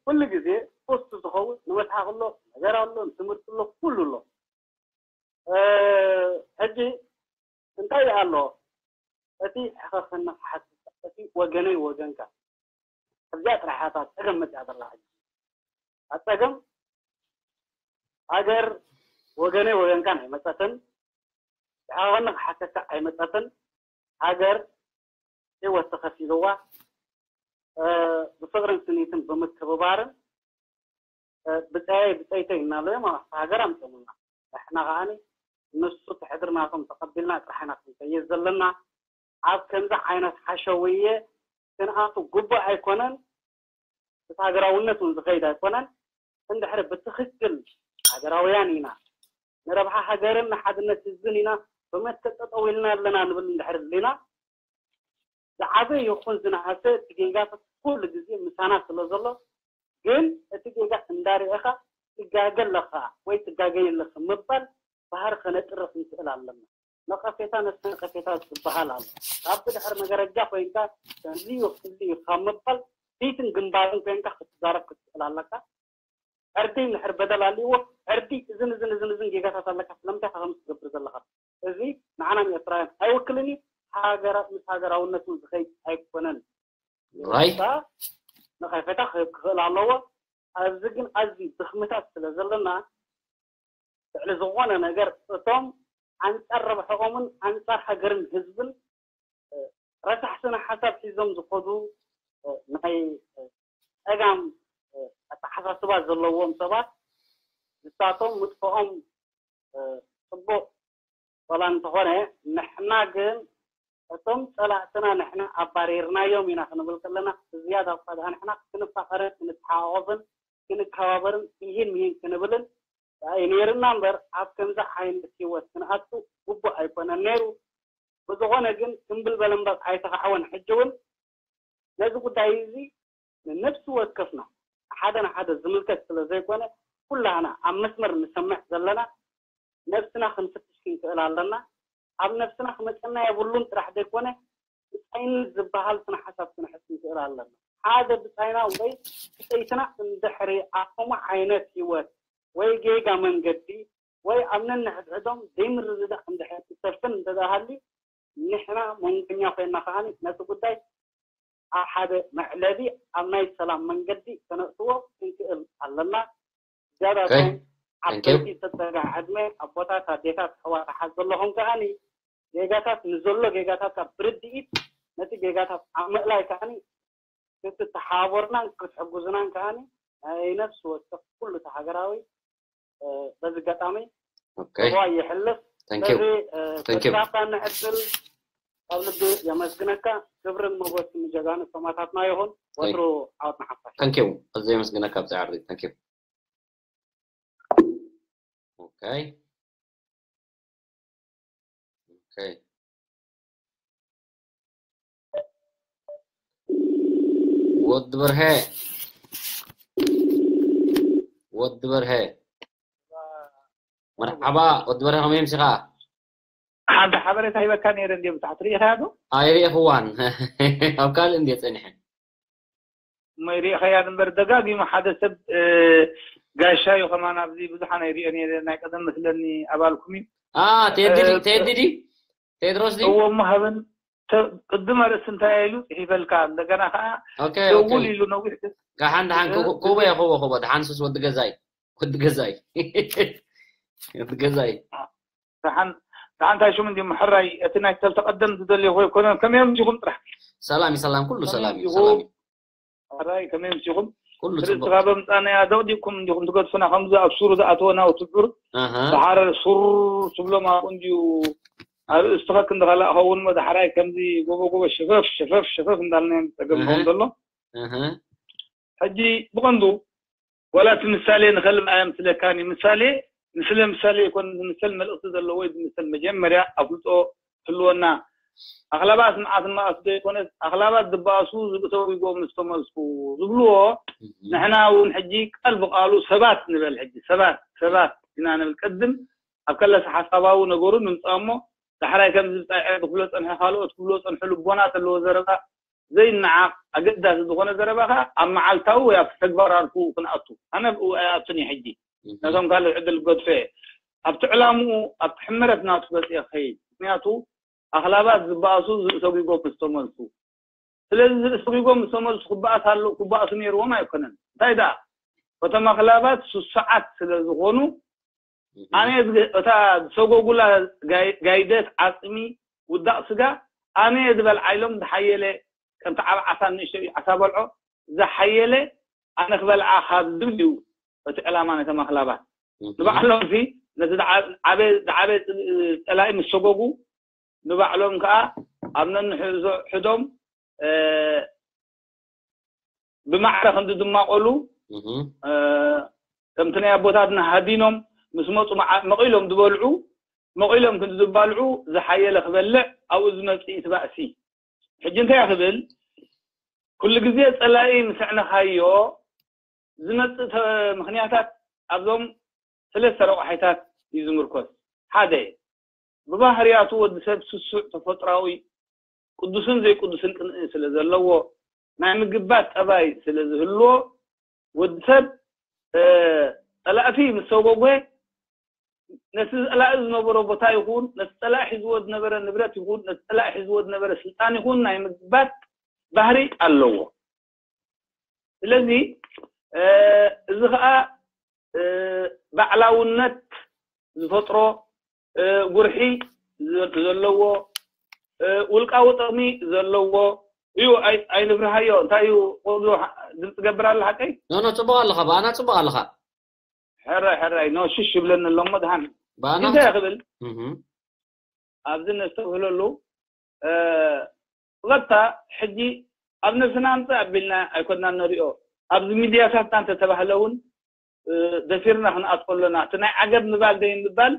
ኩሉ ግዜ ፖስት ዝኸውን ንመፅሓፍ ኣሎ ነገር ኣሎ ንትምህርቲ ኣሎ ኩሉ ኣሎ ሕጂ እንታይ ኣሎ እቲ ሕኸኸኒ ክሓትት እቲ ወገነይ ወገንካ ኣብዚኣ ጥራሕ እያ እታ ፀገም መፅያ ዘላ ሕጂ እታ ፀገም ሃገር ወገነይ ወገንካን ኣይመፀትን ሕኸኸኒ ክሓተካ ኣይመፀትን ሃገር ህይወት ተኸፊልዋ ብፍቕርን ስኒትን ብምክብባርን ብፀያይ ብፀይተይ እናለዮም ኣብቲ ሃገር ኣምፅኦምና። ንሕና ከዓኒ ንሱ ትሕድር ናቶም ተቐቢልና ጥራሕ ኢና ክንከይድ ዘለና። ኣብ ከምዚ ዓይነት ሓሸውየ ክንኣቱ ግቡእ ኣይኮነን። እቲ ሃገራውነት እውን ዝኸይድ ኣይኮነን። እንድሕሪ ብትኽክል ሃገራውያን ኢና፣ ንረብሓ ሃገርን ንሓድነት ህዝብን ኢና ብመትከል ጠጠው ኢልና ኣለና ንብል እንድሕሪ ልና ዝዓበየ ይኹን ዝነኣሰ እቲ ጌጋታት ኩሉ ግዜ ምሳና ስለ ዘሎ ግን እቲ ጌጋ እንዳርኤኻ ትጋገ ኣለኻ ወይ ትጋገይ ኣለኺ ምባል ባህሪ ከነጥርፍ ንክእል ኣለና። ነቐፌታ ነፍሲ ነቐፌታ ዝበሃል ኣሎ። ካብ ብድሕሪ መገረጃ ኮይንካ ከምዚ እዩ ከምዚ እዩ ካብ ምባል ፊትን ግንባርን ኮይንካ ክትዛረብ ክትክእል ኣለካ። ዕርዲ እንድሕር በደል ኣልዎ ዕርዲ እዝን እዝን እዝን እዝን ጌጋታት ኣለካ ስለምንታይ ኢኻ ከምዚ ትገብር ዘለኻ? እዚ ንዓና ንኤርትራውያን ኣይውክልን እዩ። ሃገራ ምስ ሃገራውነት እውን ዝኸይድ ኣይኮነን። ራይት ነቐፌታ ክህብ ክኽእል ኣለዎ። ኣብዚ ግን ኣዝዩ ድኽምታት ስለ ዘለና ልዕሊ ዝኾነ ነገር እቶም ኣንጻር ረብሐኦምን ኣንጻር ሃገርን ህዝብን ረሳሕ ስነ ሓሳብ ሒዞም ዝኸዱ ናይ ጸጋም ኣተሓሳስባ ዘለዎም ሰባት ንሳቶም ምጥፍኦም ፅቡቅ ዋላ እንተኾነ ንሕና ግን እቶም ፀላእትና ንሕና ኣባሪርናዮም ኢና ክንብል ከለና ብዝያዳ እኳ ድኣ ንሕና ክንፋቐርን ክንተሓቋቆፍን ክንከባበርን ይህን ምሂን ክንብልን እዩ ነይርና እምበር ኣብ ከምዚ ዓይነት ህይወት ክንኣቱ ግቡእ ኣይኮነን ነይሩ። ብዝኾነ ግን ክምብል በለምበር ኣይተኻዕወን። ሕጂ እውን ነዚ ጉዳይ እዚ ንነፍሲ ወከፍና ንሓደ ንሓደ ዝምልከት ስለ ዘይኮነ ኩላህና ኣብ መስመር ንሰምዕ ዘለና ነብስና ክንፍትሽ ክንክእል ኣለና። ኣብ ነብስና ክመፀና የብሉን ጥራሕ ዘይኮነ ብፃይነት ዝበሃል ስነ ሓሳብ ክንሕዝ ክንክእል ኣለና። ሓደ ብፃይና ወይ ብፀይትና እንድሕሪ ኣብ ከምኡ ዓይነት ህይወት ወይ ጌጋ መንገዲ ወይ ኣብ ነንሕድሕዶም ዘይምርድዳእ እንድሕር ክሰፍን እንተደኣ ሃልዩ ንሕና መንጎኛ ኮይና ከኣ ነቲ ጉዳይ ኣብ ሓደ መዕለቢ ኣብ ናይ ሰላም መንገዲ ከነእትዎ ክንክእል ኣለና። ዝያዳ እቶም ዓበይቲ ተፀጋ ዕድመ ኣቦታት ኣዴታት ኣሕዋት ኣሓት ዘለኹም ከኣ ጌጋታት ንዘሎ ጌጋታት ካብ ብርድኢት ነቲ ጌጋታት ኣብ ምእላይ ከኣ ክትተሓባበሩናን ክትሕግዙናን ከኣ ናይ ነፍሲ ወከፍ ኩሉ እቲ ሃገራዊ በዚ ኣጋጣሚ Okay. እዋ ይሕልፍ Thank you. በዚ Thank you. ተስፋፋ ንዕድል ካብ ልቢ የመስግነካ። ክብርን ሞገስን ንጀጋኑ ሰማእታትና ይኹን። ወትሩ ዓወት ንሓፋሽ። Thank you. ኣዝየ የመስግነካ ብጻዕሪ። Thank you. Okay. Okay. ወዲ በርሀ ወዲ በርሀ መርሓባ። ወዲ በርሀ ከመይ ምሲኻ? ሓንቲ ሓበሬታ ሂበካ ነይረ እንዲ ብታሕቲ ርኢኻያ ዶ? ኣይሪእኽዋን። ኣብ ካልእ እንድየ ጸኒሐ። እሞ ይሪእኻያ እምበር ደጋጊሙ ሓደ ሰብ ጋሻ እዩ ከማን ኣብዚ ብዙሓ ናይ ሪኦ ነይረ ናይ ቀደም መስለኒ ኣባልኩም እዩ። ኣ ቴዲ ድዩ? ቴዲ ድዩ? ቴድሮስ ድዩ? እዎ እሞ ሃበን ቅድም ኣርእስቲ እንታይ ኢሉ ጽሒፈልካ እንደገና ከዓ ኦኬ ደውል ኦኬ። ኢሉ ነዊሕ ደሓን ደሓን ክቡ- ክቡየ ክቡ ክቡ ደሓን ሱስ ወዲ ገዛይ ወዲ ገዛይ ወዲ ገዛይ ደሓን ደሓን እንታይ ሽሙ እንዲ ምሕራይ እቲ ናይ ሰልተ ቀደም ዝደልዮ ኮይ ኮነ ከመዮም ዲኹም ጥራሕ ሰላም እዩ ሰላም ኩሉ ሰላም እዩ ይኹን። ሰላም እዩ ሕራይ ከመዮም ዲኹም ኩሉ ርእስቲ ጽቡቅ ካብ ኣምጻናያ ደቕዲኩም እንዲኹም ትገድፉና ከምዚ ኣብ ሱሩ ዝኣተወና ትብዑር ኣሃ ብሓረር ሱር ትብሎም ኣብኡ እንዲዩ ኣርእስትኻ ክንዲ ካልእ ኸውን እሞ ዳሕራይ ከምዚ ጎቦ ጎቦ ሸፈፍ ሸፈፍ ሸፈፍ እንዳልና እዮም ዝጸገም እህ። ኸውን ዘሎ ኣሃ ሕጂ ብቐንዱ ዋላ እቲ ምሳሌ ንኸልብ ኣየምስለካን እዩ ምሳሌ ምስለ ምሳሌ ይኮን ዝምሰል መልእኽቲ ዘለዎ እዩ ዝምሰል መጀመርያ ኣፍልጦ ህልወና ኣኽላባት መዓት መኣስ ዶ ይኮነስ ኣኽላባት ዝበኣሱ ዝብእተው ይጎም ዝተመልሱ ዝብልዎ ንሕና እውን ሕጂ ቃል ብቃሉ ሰባት ንበል ሕጂ ሰባት ሰባት ኢና ንብል ቅድም ኣብ ከለስ ሓሳባዊ ነገሩ ንምፃእ እሞ ዳሕራይ ከም ዝብፃይ ዕርዲ ክብሎ ፀንሐ ካልኦት ክብሎ ፀንሑ ልቦና ዘለዎ ዘረባ ዘይነዓቕ ኣገዳሲ ዝኾነ ዘረባ ከዓ ኣብ መዓልታዊ ወይ ኣብ ተግባር ኣርኩ ክንኣቱ ኣነ ብኡ ኣይኣቱን እየ ሕጂ ነቶም ካልእ ዕድል ገድፎ እየ ኣብቲ ዕላምኡ ኣብቲ ሕመረት ናቱ በፂአ ክኸይድ ምክንያቱ ኣኽላባት ዝበኣሱ ዝእሰጉጎም ዝተመልሱ ስለዚ ዝእሰጉጎም ዝተመልሱ ክበኣስ ኣሎ ክበኣሱ ነይርዎም ኣይኮነን እንታይ ደኣ እቶም ኣኽላባት ስሱዓት ስለ ዝኾኑ ኣነ እታ ዝሰጎጉላ ጋይደት ዓፅሚ ውዳቕ ስጋ ኣነ ዝበልዓ ኢሎም ዝሓየለ ከምቲ ዓብ ዓሳ ንእሽቶ እዩ ዓሳ በልዖ ዝሓየለ ኣነ ክበልዓ ካብ ዝብል እዩ እቲ ዕላማ ነቶም ኣኽላባት ንባዕሎም ሲ ነቲ ዝዓበ ዝዓበ ጸላኢ ምስ ሰጎጉ ንባዕሎም ከዓ ኣብ ነንሕዶም ብማዕረ ክንዲ ድማቆሉ ከምቲ ናይ ኣቦታትና ሃዲኖም ምስ መፁ መቂሎም ዝበልዑ መቂሎም ክንዲ ዝባልዑ ዝሓየለ ክበልዕ ኣብኡ ዝመፅእ እቲ ባእሲ ሕጂ እንታይ ክብል ኩሉ ግዜ ፀላኢ ምስ ኣዕነኻዮ ዝመፅእ ምኽንያታት ኣብዞም ሰለስተ ረቋሒታት እዩ ዝምርኮስ ሓደ ብባህርያቱ ወዲ ሰብ ስሱዕ ተፈጥራዊ ቅዱስን ዘይቅዱስን ቅንኢ ስለ ዘለዎ ናይ ምግባት ጠባይ ስለ ዝህልዎ ወዲ ሰብ ጸላእቲ ምስ ሰጎጎ ነቲ ጸላኢ ዝነበሮ ቦታ ይኹን ነቲ ጸላኢ ሒዝዎ ዝነበረ ንብረት ይኹን ነቲ ጸላኢ ሒዝዎ ዝነበረ ስልጣን ይኹን ናይ ምግባት ባህሪ ኣለዎ ስለዚ እዚ ከዓ ባዕላውነት ዝፈጥሮ ጉርሒ ዘለዎ ውልቃዊ ጥቕሚ ዘለዎ እዩ ኣይንፍርሃዮ እንታይ እዩ ድምፂ ገብር ኣለ ሓቀይ ኖ ኖ ፅቡቅ ኣለኻ ብኣና ፅቡቅ ኣለኻ ሕራይ ሕራይ ኖ ሽሽ ይብለኒ ኣሎ እሞ ድሃን እንታይ ክብል ኣብዚ ነስተብህለሉ ቐጥታ ሕጂ ኣብ ነብስና ኣምፅእ ኣቢልና ኣይኮናን ንሪኦ ኣብዚ ሚድያታትና እንተተባህለ እውን ደፊርና ክንኣት ከሎና እቲ ናይ ዓገብ ምባል ደይ ምባል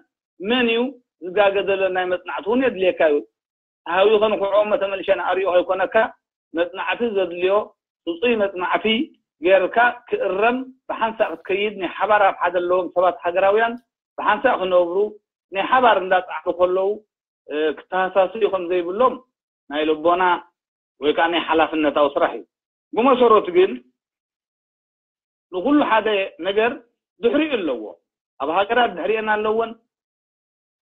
መን እዩ ዝጋገ ዘሎ ናይ መፅናዕቲ እውን የድልየካ እዩ ሃዊ ከንኩዖሞ ተመልሸ ንኣሪኦ ከይኮነካ መፅናዕቲ ዘድልዮ ፅፁይ መፅናዕቲ ገይርካ ክእረም ብሓንሳእ ክትከይድ ናይ ሓባር ኣብ ሓደ ኣለዎም ሰባት ሃገራውያን ብሓንሳእ ክነብሩ ናይ ሓባር እንዳፃዕሩ ከለዉ ክተሃሳስዩ ከም ዘይብሎም ናይ ልቦና ወይ ከዓ ናይ ሓላፍነታዊ ስራሕ እዩ ብመሰረቱ ግን ንኩሉ ሓደ ነገር ድሕሪኡ ኣለዎ ኣብ ሃገራት ድሕሪአን ኣለወን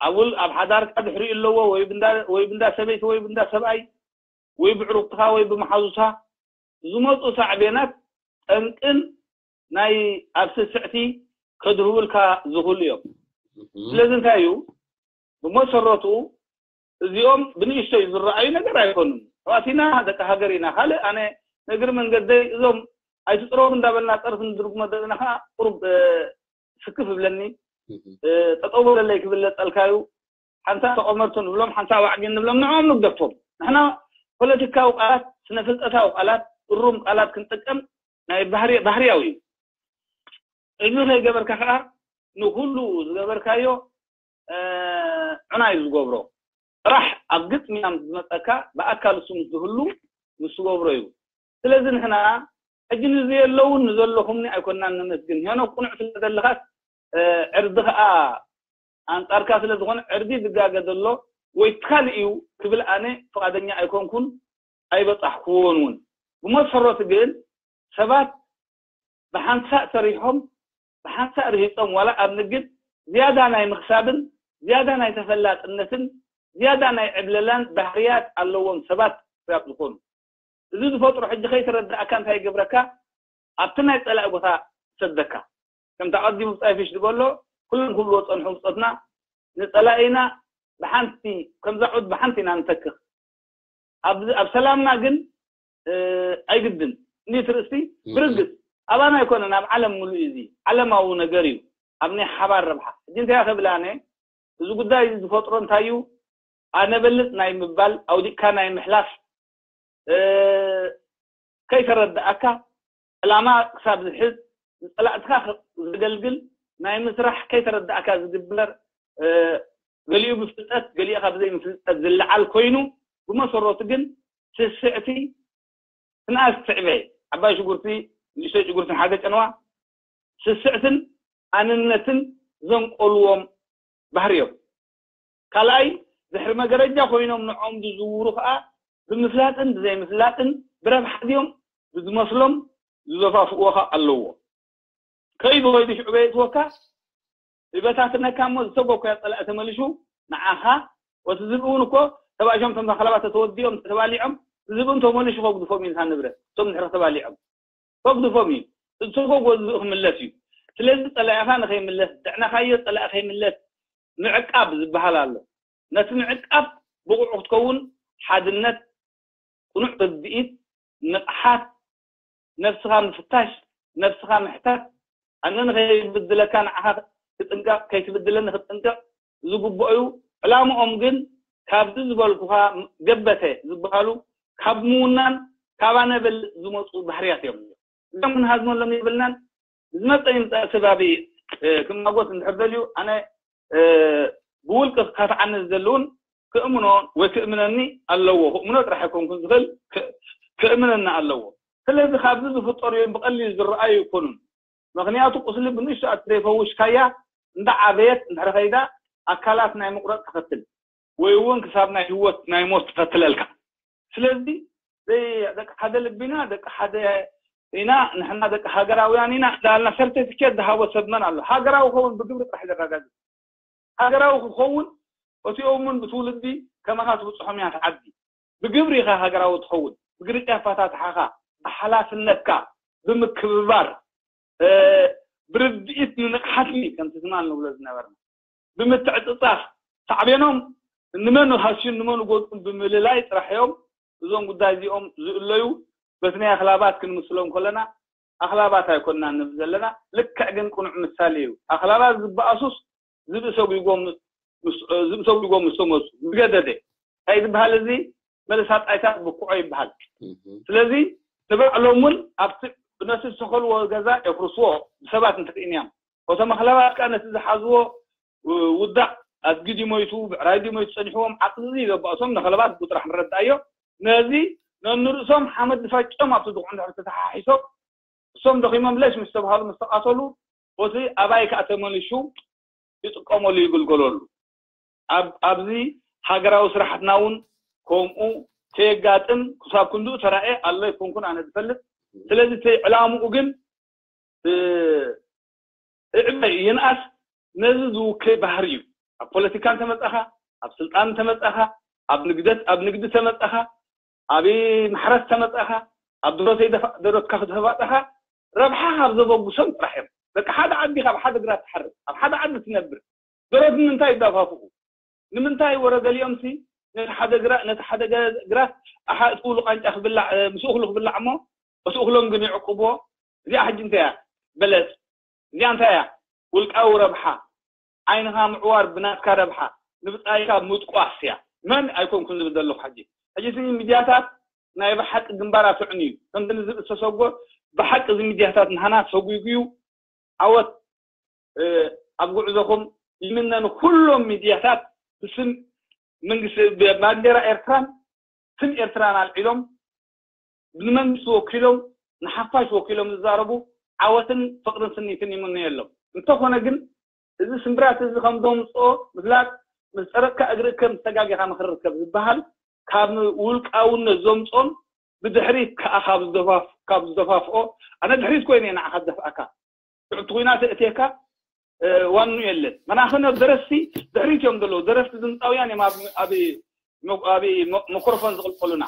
ኣብ ውል ኣብ ሓዳርካ ድሕሪኡ ኣለዎ ወይ ብንዳ ወይ ብንዳ ሰበይቲ ወይ ብንዳ ሰብኣይ ወይ ብዕሩቅትኻ ወይ ብመሓዙታ ዝመፁ ሳዕቤናት ጠንቅን ናይ ኣብ ስስዕቲ ከድህቡልካ ዝኽእሉ እዮም ስለዚ እንታይ እዩ ብመሰረቱ እዚኦም ብንእሽተይ ዝረኣዩ ነገር ኣይኮኑን ኣሕዋትና ደቂ ሃገር ኢና ካልእ ኣነ ነግሪ መንገደይ እዞም ኣይትፅረቡ እንዳበልና ፀርፊ ንድርጉሞ ዘለና ከዓ ቁሩብ ስክፍ እብለኒ ጠጠው በለለይ ክብል ለፀልካዩ ሓንሳ ተቆመርቱ ንብሎም ሓንሳ ዋዕጊ ንብሎም ንዕኦም ንግደፎም ንሕና ፖለቲካዊ ቃላት ስነ ፍልጠታዊ ቃላት እሩም ቃላት ክንጥቀም ናይ ባህርያዊ እዩ እዚ ከይገበርካ ከዓ ንኩሉ ዝገበርካዮ ዕና እዩ ዝገብሮ ጥራሕ ኣብ ግጥምያ ዝመፀካ ብኣካል እሱ ምስ ዝህሉ ምስ ዝገብሮ እዩ ስለዚ ንሕና ሕጂ ንዘየለውን ንዘለኹምኒ ኣይኮናን ነመስግን ሄኖክ ቁኑዕ ስለ ዘለኻስ ዕርዲ ከዓ ኣንፃርካ ስለ ዝኾነ ዕርዲ ዝጋገ ዘሎ ወይ ካልእ እዩ ክብል ኣነ ፍቓደኛ ኣይኮንኩን ኣይበፃሕኩዎን እውን ብመሰረቱ ግን ሰባት ብሓንሳእ ሰሪሖም ብሓንሳእ ርሂፆም ዋላ ኣብ ንግድ ዝያዳ ናይ ምክሳብን ዝያዳ ናይ ተፈላጥነትን ዝያዳ ናይ ዕብለላን ባህርያት ኣለዎም ሰባት ሰባት ዝኾኑ እዚ ዝፈጥሮ ሕጂ ከይተረዳእካ እንታይ ይገብረካ ኣብቲ ናይ ፀላኢ ቦታ ሰደካ ከምቲ ኣቐዲሙ ብፃይ ፊሽ ዝበሎ ኩሎም ክብልዎ ፀንሑ ብፆትና ንፀላኢና ብሓንቲ ከምዛ ዑድ ብሓንቲ ኢና ንተክኽ ኣብ ሰላምና ግን ኣይግድን እንዲ ትርእስቲ ብርግፅ ኣባና ኣይኮነን ኣብ ዓለም ሙሉእ እዚ ዓለማዊ ነገር እዩ ኣብ ናይ ሓባር ረብሓ ሕጂ እንታይ ከብል ኣነ እዚ ጉዳይ እዚ ዝፈጥሮ እንታይ እዩ ኣነበልፅ ናይ ምባል ኣውዲቅካ ናይ ምሕላፍ ከይተረዳእካ ዕላማ ክሳብ ዝሕዝ ንፀላእትካ ዘገልግል ናይ ምስራሕ ከይተረዳእካ ዝግበር ገሊኡ ብፍልጠት ገሊኡ ካብ ዘይምፍልጠት ዝለዓል ኮይኑ ብመሰረቱ ግን ስስዕቲ ትንኣስ ትዕበ ዓባይ ሽጉርቲ ንእሽተይ ሽጉርትን ሓደ ጨንዋ ስስዕትን ኣንነትን ዘንቆልዎም ባህሪ እዮም። ካልኣይ ድሕሪ መገረጃ ኮይኖም ንዖም ዝዝውሩ ከዓ ብምፍላጥን ብዘይምፍላጥን ብረብሓ ድዮም ብዝመስሎም ዝዘፋፍእዎ ከዓ ኣለዎ። ከይዱ ከይዱ ሽዑ በየእትወካ ይበታትነካ እሞ ዝተጎኮያ ፀላእ ተመልሹ ንዓኻ ወቲ ዝብኢ እውን እኮ ተባእሾም ቶም ተኸላባት ተተወዲኦም ተተባሊዖም ዝብእም ተመልሹ ከጉድፎም እዩ ንታ ንብረት እቶም ድሕሪ ተባሊዖም ከጉድፎም እዩ እቲ ተጎጎ ዝብኢ ክምለስ እዩ ስለዚ ፀላኢኻ ንኸይምለስ ድዕነኻዮ ፀላኢ ከይምለስ ምዕቃብ ዝበሃል ኣሎ ነቲ ምዕቃብ ብቑዕ ክትከውን ሓድነት ቁኑዕ ርድኢት ንቕሓት ነብስኻ ምፍታሽ ነብስኻ ምሕታት ኣነ ንኸይብድለካ ንዓኻ ክጥንቀቕ፣ ከይትብድለኒ ክጥንቀቕ ዝግብኦ እዩ። ዕላምኦም ግን ካብዚ ዝበልኩኻ ገበተ ዝበሃሉ ካብ ምውናን ካብ ኣነ በልፅ ዝመፁ ባህርያት እዮም። እዚኦም ክንሃዝመሎም የብልናን። ዝመፀ ይምፃእ ሰብ ኣብ ክማጎት እንድሕር ደልዩ ኣነ ብውልቂ ክካትዓኒ ዝደሊ እውን ክእምኖ ወይ ክእምነኒ ኣለዎ። ክእምኖ ጥራሕ ኣይኮንኩን ዝኽእል፣ ክእምነኒ ኣለዎ። ስለዚ ካብዚ ዝፍጠሩ እዮም ብቐሊል ዝረኣዩ ኣይኮኑን። ምኽንያቱ ቁስሊ ብንእሽቶ ኣትረፈውሽካያ እንዳዓበየት እንድሕር ከይዳ ኣካላት ናይ ምቁረጥ ትኸትል ወይ እውን ክሳብ ናይ ህይወት ናይ ሞት ትኸትለልካ። ስለዚ ደቂ ሓደ ልቢ ኢና፣ ደቂ ሓደ ኢና፣ ንሕና ደቂ ሃገራውያን ኢና እንዳልና ሰርቲፊኬት ዝሃቦ ሰብ መን ኣሎ? ሃገራዊ ክኸውን ብግብሪ ጥራሕ ዘረጋግጽ። ሃገራዊ ክኸውን እቲኦምን ብትውልዲ ከማኻ ትብፅሖም እያ ዓዲ። ብግብሪ ኢኻ ሃገራዊ ትኸውን። ብግርጭ ኣፋታትሓኻ፣ ብሓላፍነትካ፣ ብምክብባር፣ ብርድኢት ንንቕሓትኒ ከምቲ ትማል ንብሎ ዝነበርና ብምትዕፅፃፍ ሳዕቤኖም ንመን ሃስዩን ንመን ጎድኡን ብምልላይ ጥራሕ እዮም እዞም ጉዳይ እዚኦም ዝእለዩ። በቲ ናይ ኣኽላባት ክንምስሎም ከለና ኣኽላባት ኣይኮንና ንብል ዘለና። ልክዕ ግን ቅኑዕ ምሳሌ እዩ። ኣኽላባት ዝበኣሱስ ዝብኢ ሰጒጎም ዝብኢ ሰጒጎም ምስ ተመሱ ዝገደደ እንታይ ዝበሃል እዚ መልሳ ጣይታት ብኩዖ ይበሃል። ስለዚ ንባዕሎም እውን ኣብቲ ነቲ ዝተኸልዎ ገዛ የፍርስዎ፣ ብሰባት እንተርእንያም። እቶም ኣኽላባት ከኣ ነቲ ዝሓዝዎ ውዳቕ ኣድጊ ድዩ ሞይቱ ብዕራይ ድዩ ሞይቱ ጸኒሕዎም ዓቕሊ ይገባእቶም። ንኸለባት ብጥራሕ ንረዳእዮ። ነዚ ነንርእሶም ሓመድ ዝፈጨም ኣብቲ ድኹዕ እንድሕር ተተሓሒሶም እሶም ደኺሞም ለሽ ምስ ተባሃሉ ምስ ተቓተሉ ቦቲ ኣባይ ከኣ ተመሊሹ ይጥቀመሉ ይግልገለሉ። ኣብ ኣብዚ ሃገራዊ ስራሕትና እውን ከምኡ ከየጋጥም ክሳብ ክንድኡ ተራእየ ኣሎ ኣይኮንኩን ኣነ ዝፈልጥ። ስለዚ እቲ ዕላምኡ ግን እዕበ ይንኣስ ነዚ ዝውክል ባህሪ እዩ። ኣብ ፖለቲካ እንተመጻኻ፣ ኣብ ስልጣን እንተመጻኻ፣ ኣብ ንግደት ኣብ ንግዲ ተመጻኻ፣ ኣብ ማሕረስ ተመጻኻ፣ ኣብ ድሮተይ ደፋ- ደሮትካ ክትህባጠኻ ረብሓ ካብ ዘበጉሶም ጥራሕ እዮም። ደቂ ሓደ ዓዲ ካብ ሓደ ግራት ትሓርስ፣ ኣብ ሓደ ዓዲ ትነብር። ደሮት ንምንታይ ይዳፋፍኡ? ንምንታይ ወረ ገሊኦምሲ ነቲ ሓደ ግራ ነቲ ሓደ ገ- ግራት ኣሓ እቲ እኽሉ ቃንጫ ክብላዕ እ፣ ምስ እኽሉ ክብላዕ እሞ እቲ እኽሎም ግን ይዕቅብዎ። እዚኣ ሕጂ እንታይ እያ? በለጽ። እዚኣ እንታይ እያ? ውልቃዊ ረብሓ ዓይንኻ ምዕዋር ብናትካ ረብሓ ንብጻይካ ምጥቋስ እያ። መን ኣይኮንኩን ዝብል ዘለኹ ሕጂ። ሕጂ እቲ ሚድያታት ናይ ብሓቂ ግንባር ኣትዕኑ እዩ። ከምቲ ንዝብል ዝተሰጎ ብሓቂ እዚ ሚድያታት ንሃና ሰጒጉ እዩ። ዓወት ኣብ ጉዕዞኹም ይምነ ንኩሎም ሚድያታት ብስም መንግስቲ ባንዴራ ኤርትራን ስም ኤርትራን ኣልዒሎም ንመንግስቲ ወኪሎም ንሓፋሽ ወኪሎም ዝዛረቡ ዓወትን ፍቕርን ስኒትን ይምነየሎም። እንተኾነ ግን እዚ ስምብራት እዚ ከም ዘምፅኦ ምፍላጥ ምስ ፀረቕካ እግሪ እከ ምስ ተጋጊኻ ምኽሪ ርከብ ዝበሃል ካብ ውልቃውነት ዘምፅኦን ብድሕሪት ከዓ ካብ ዝደፋፍ ካብ ዝደፋፍኦ ኣነ ድሕሪት ኮይነ እየ ንዓኻ ዝደፍኣካ ሽዑ እቲ ኩናት እእትየካ ዋኑ የለን መናኸነ ደረስቲ ድሕሪት እዮም ዘለዉ ደረስቲ ድምፃውያን እዮም ኣብ መክሮፎን ዝቕልቀሉና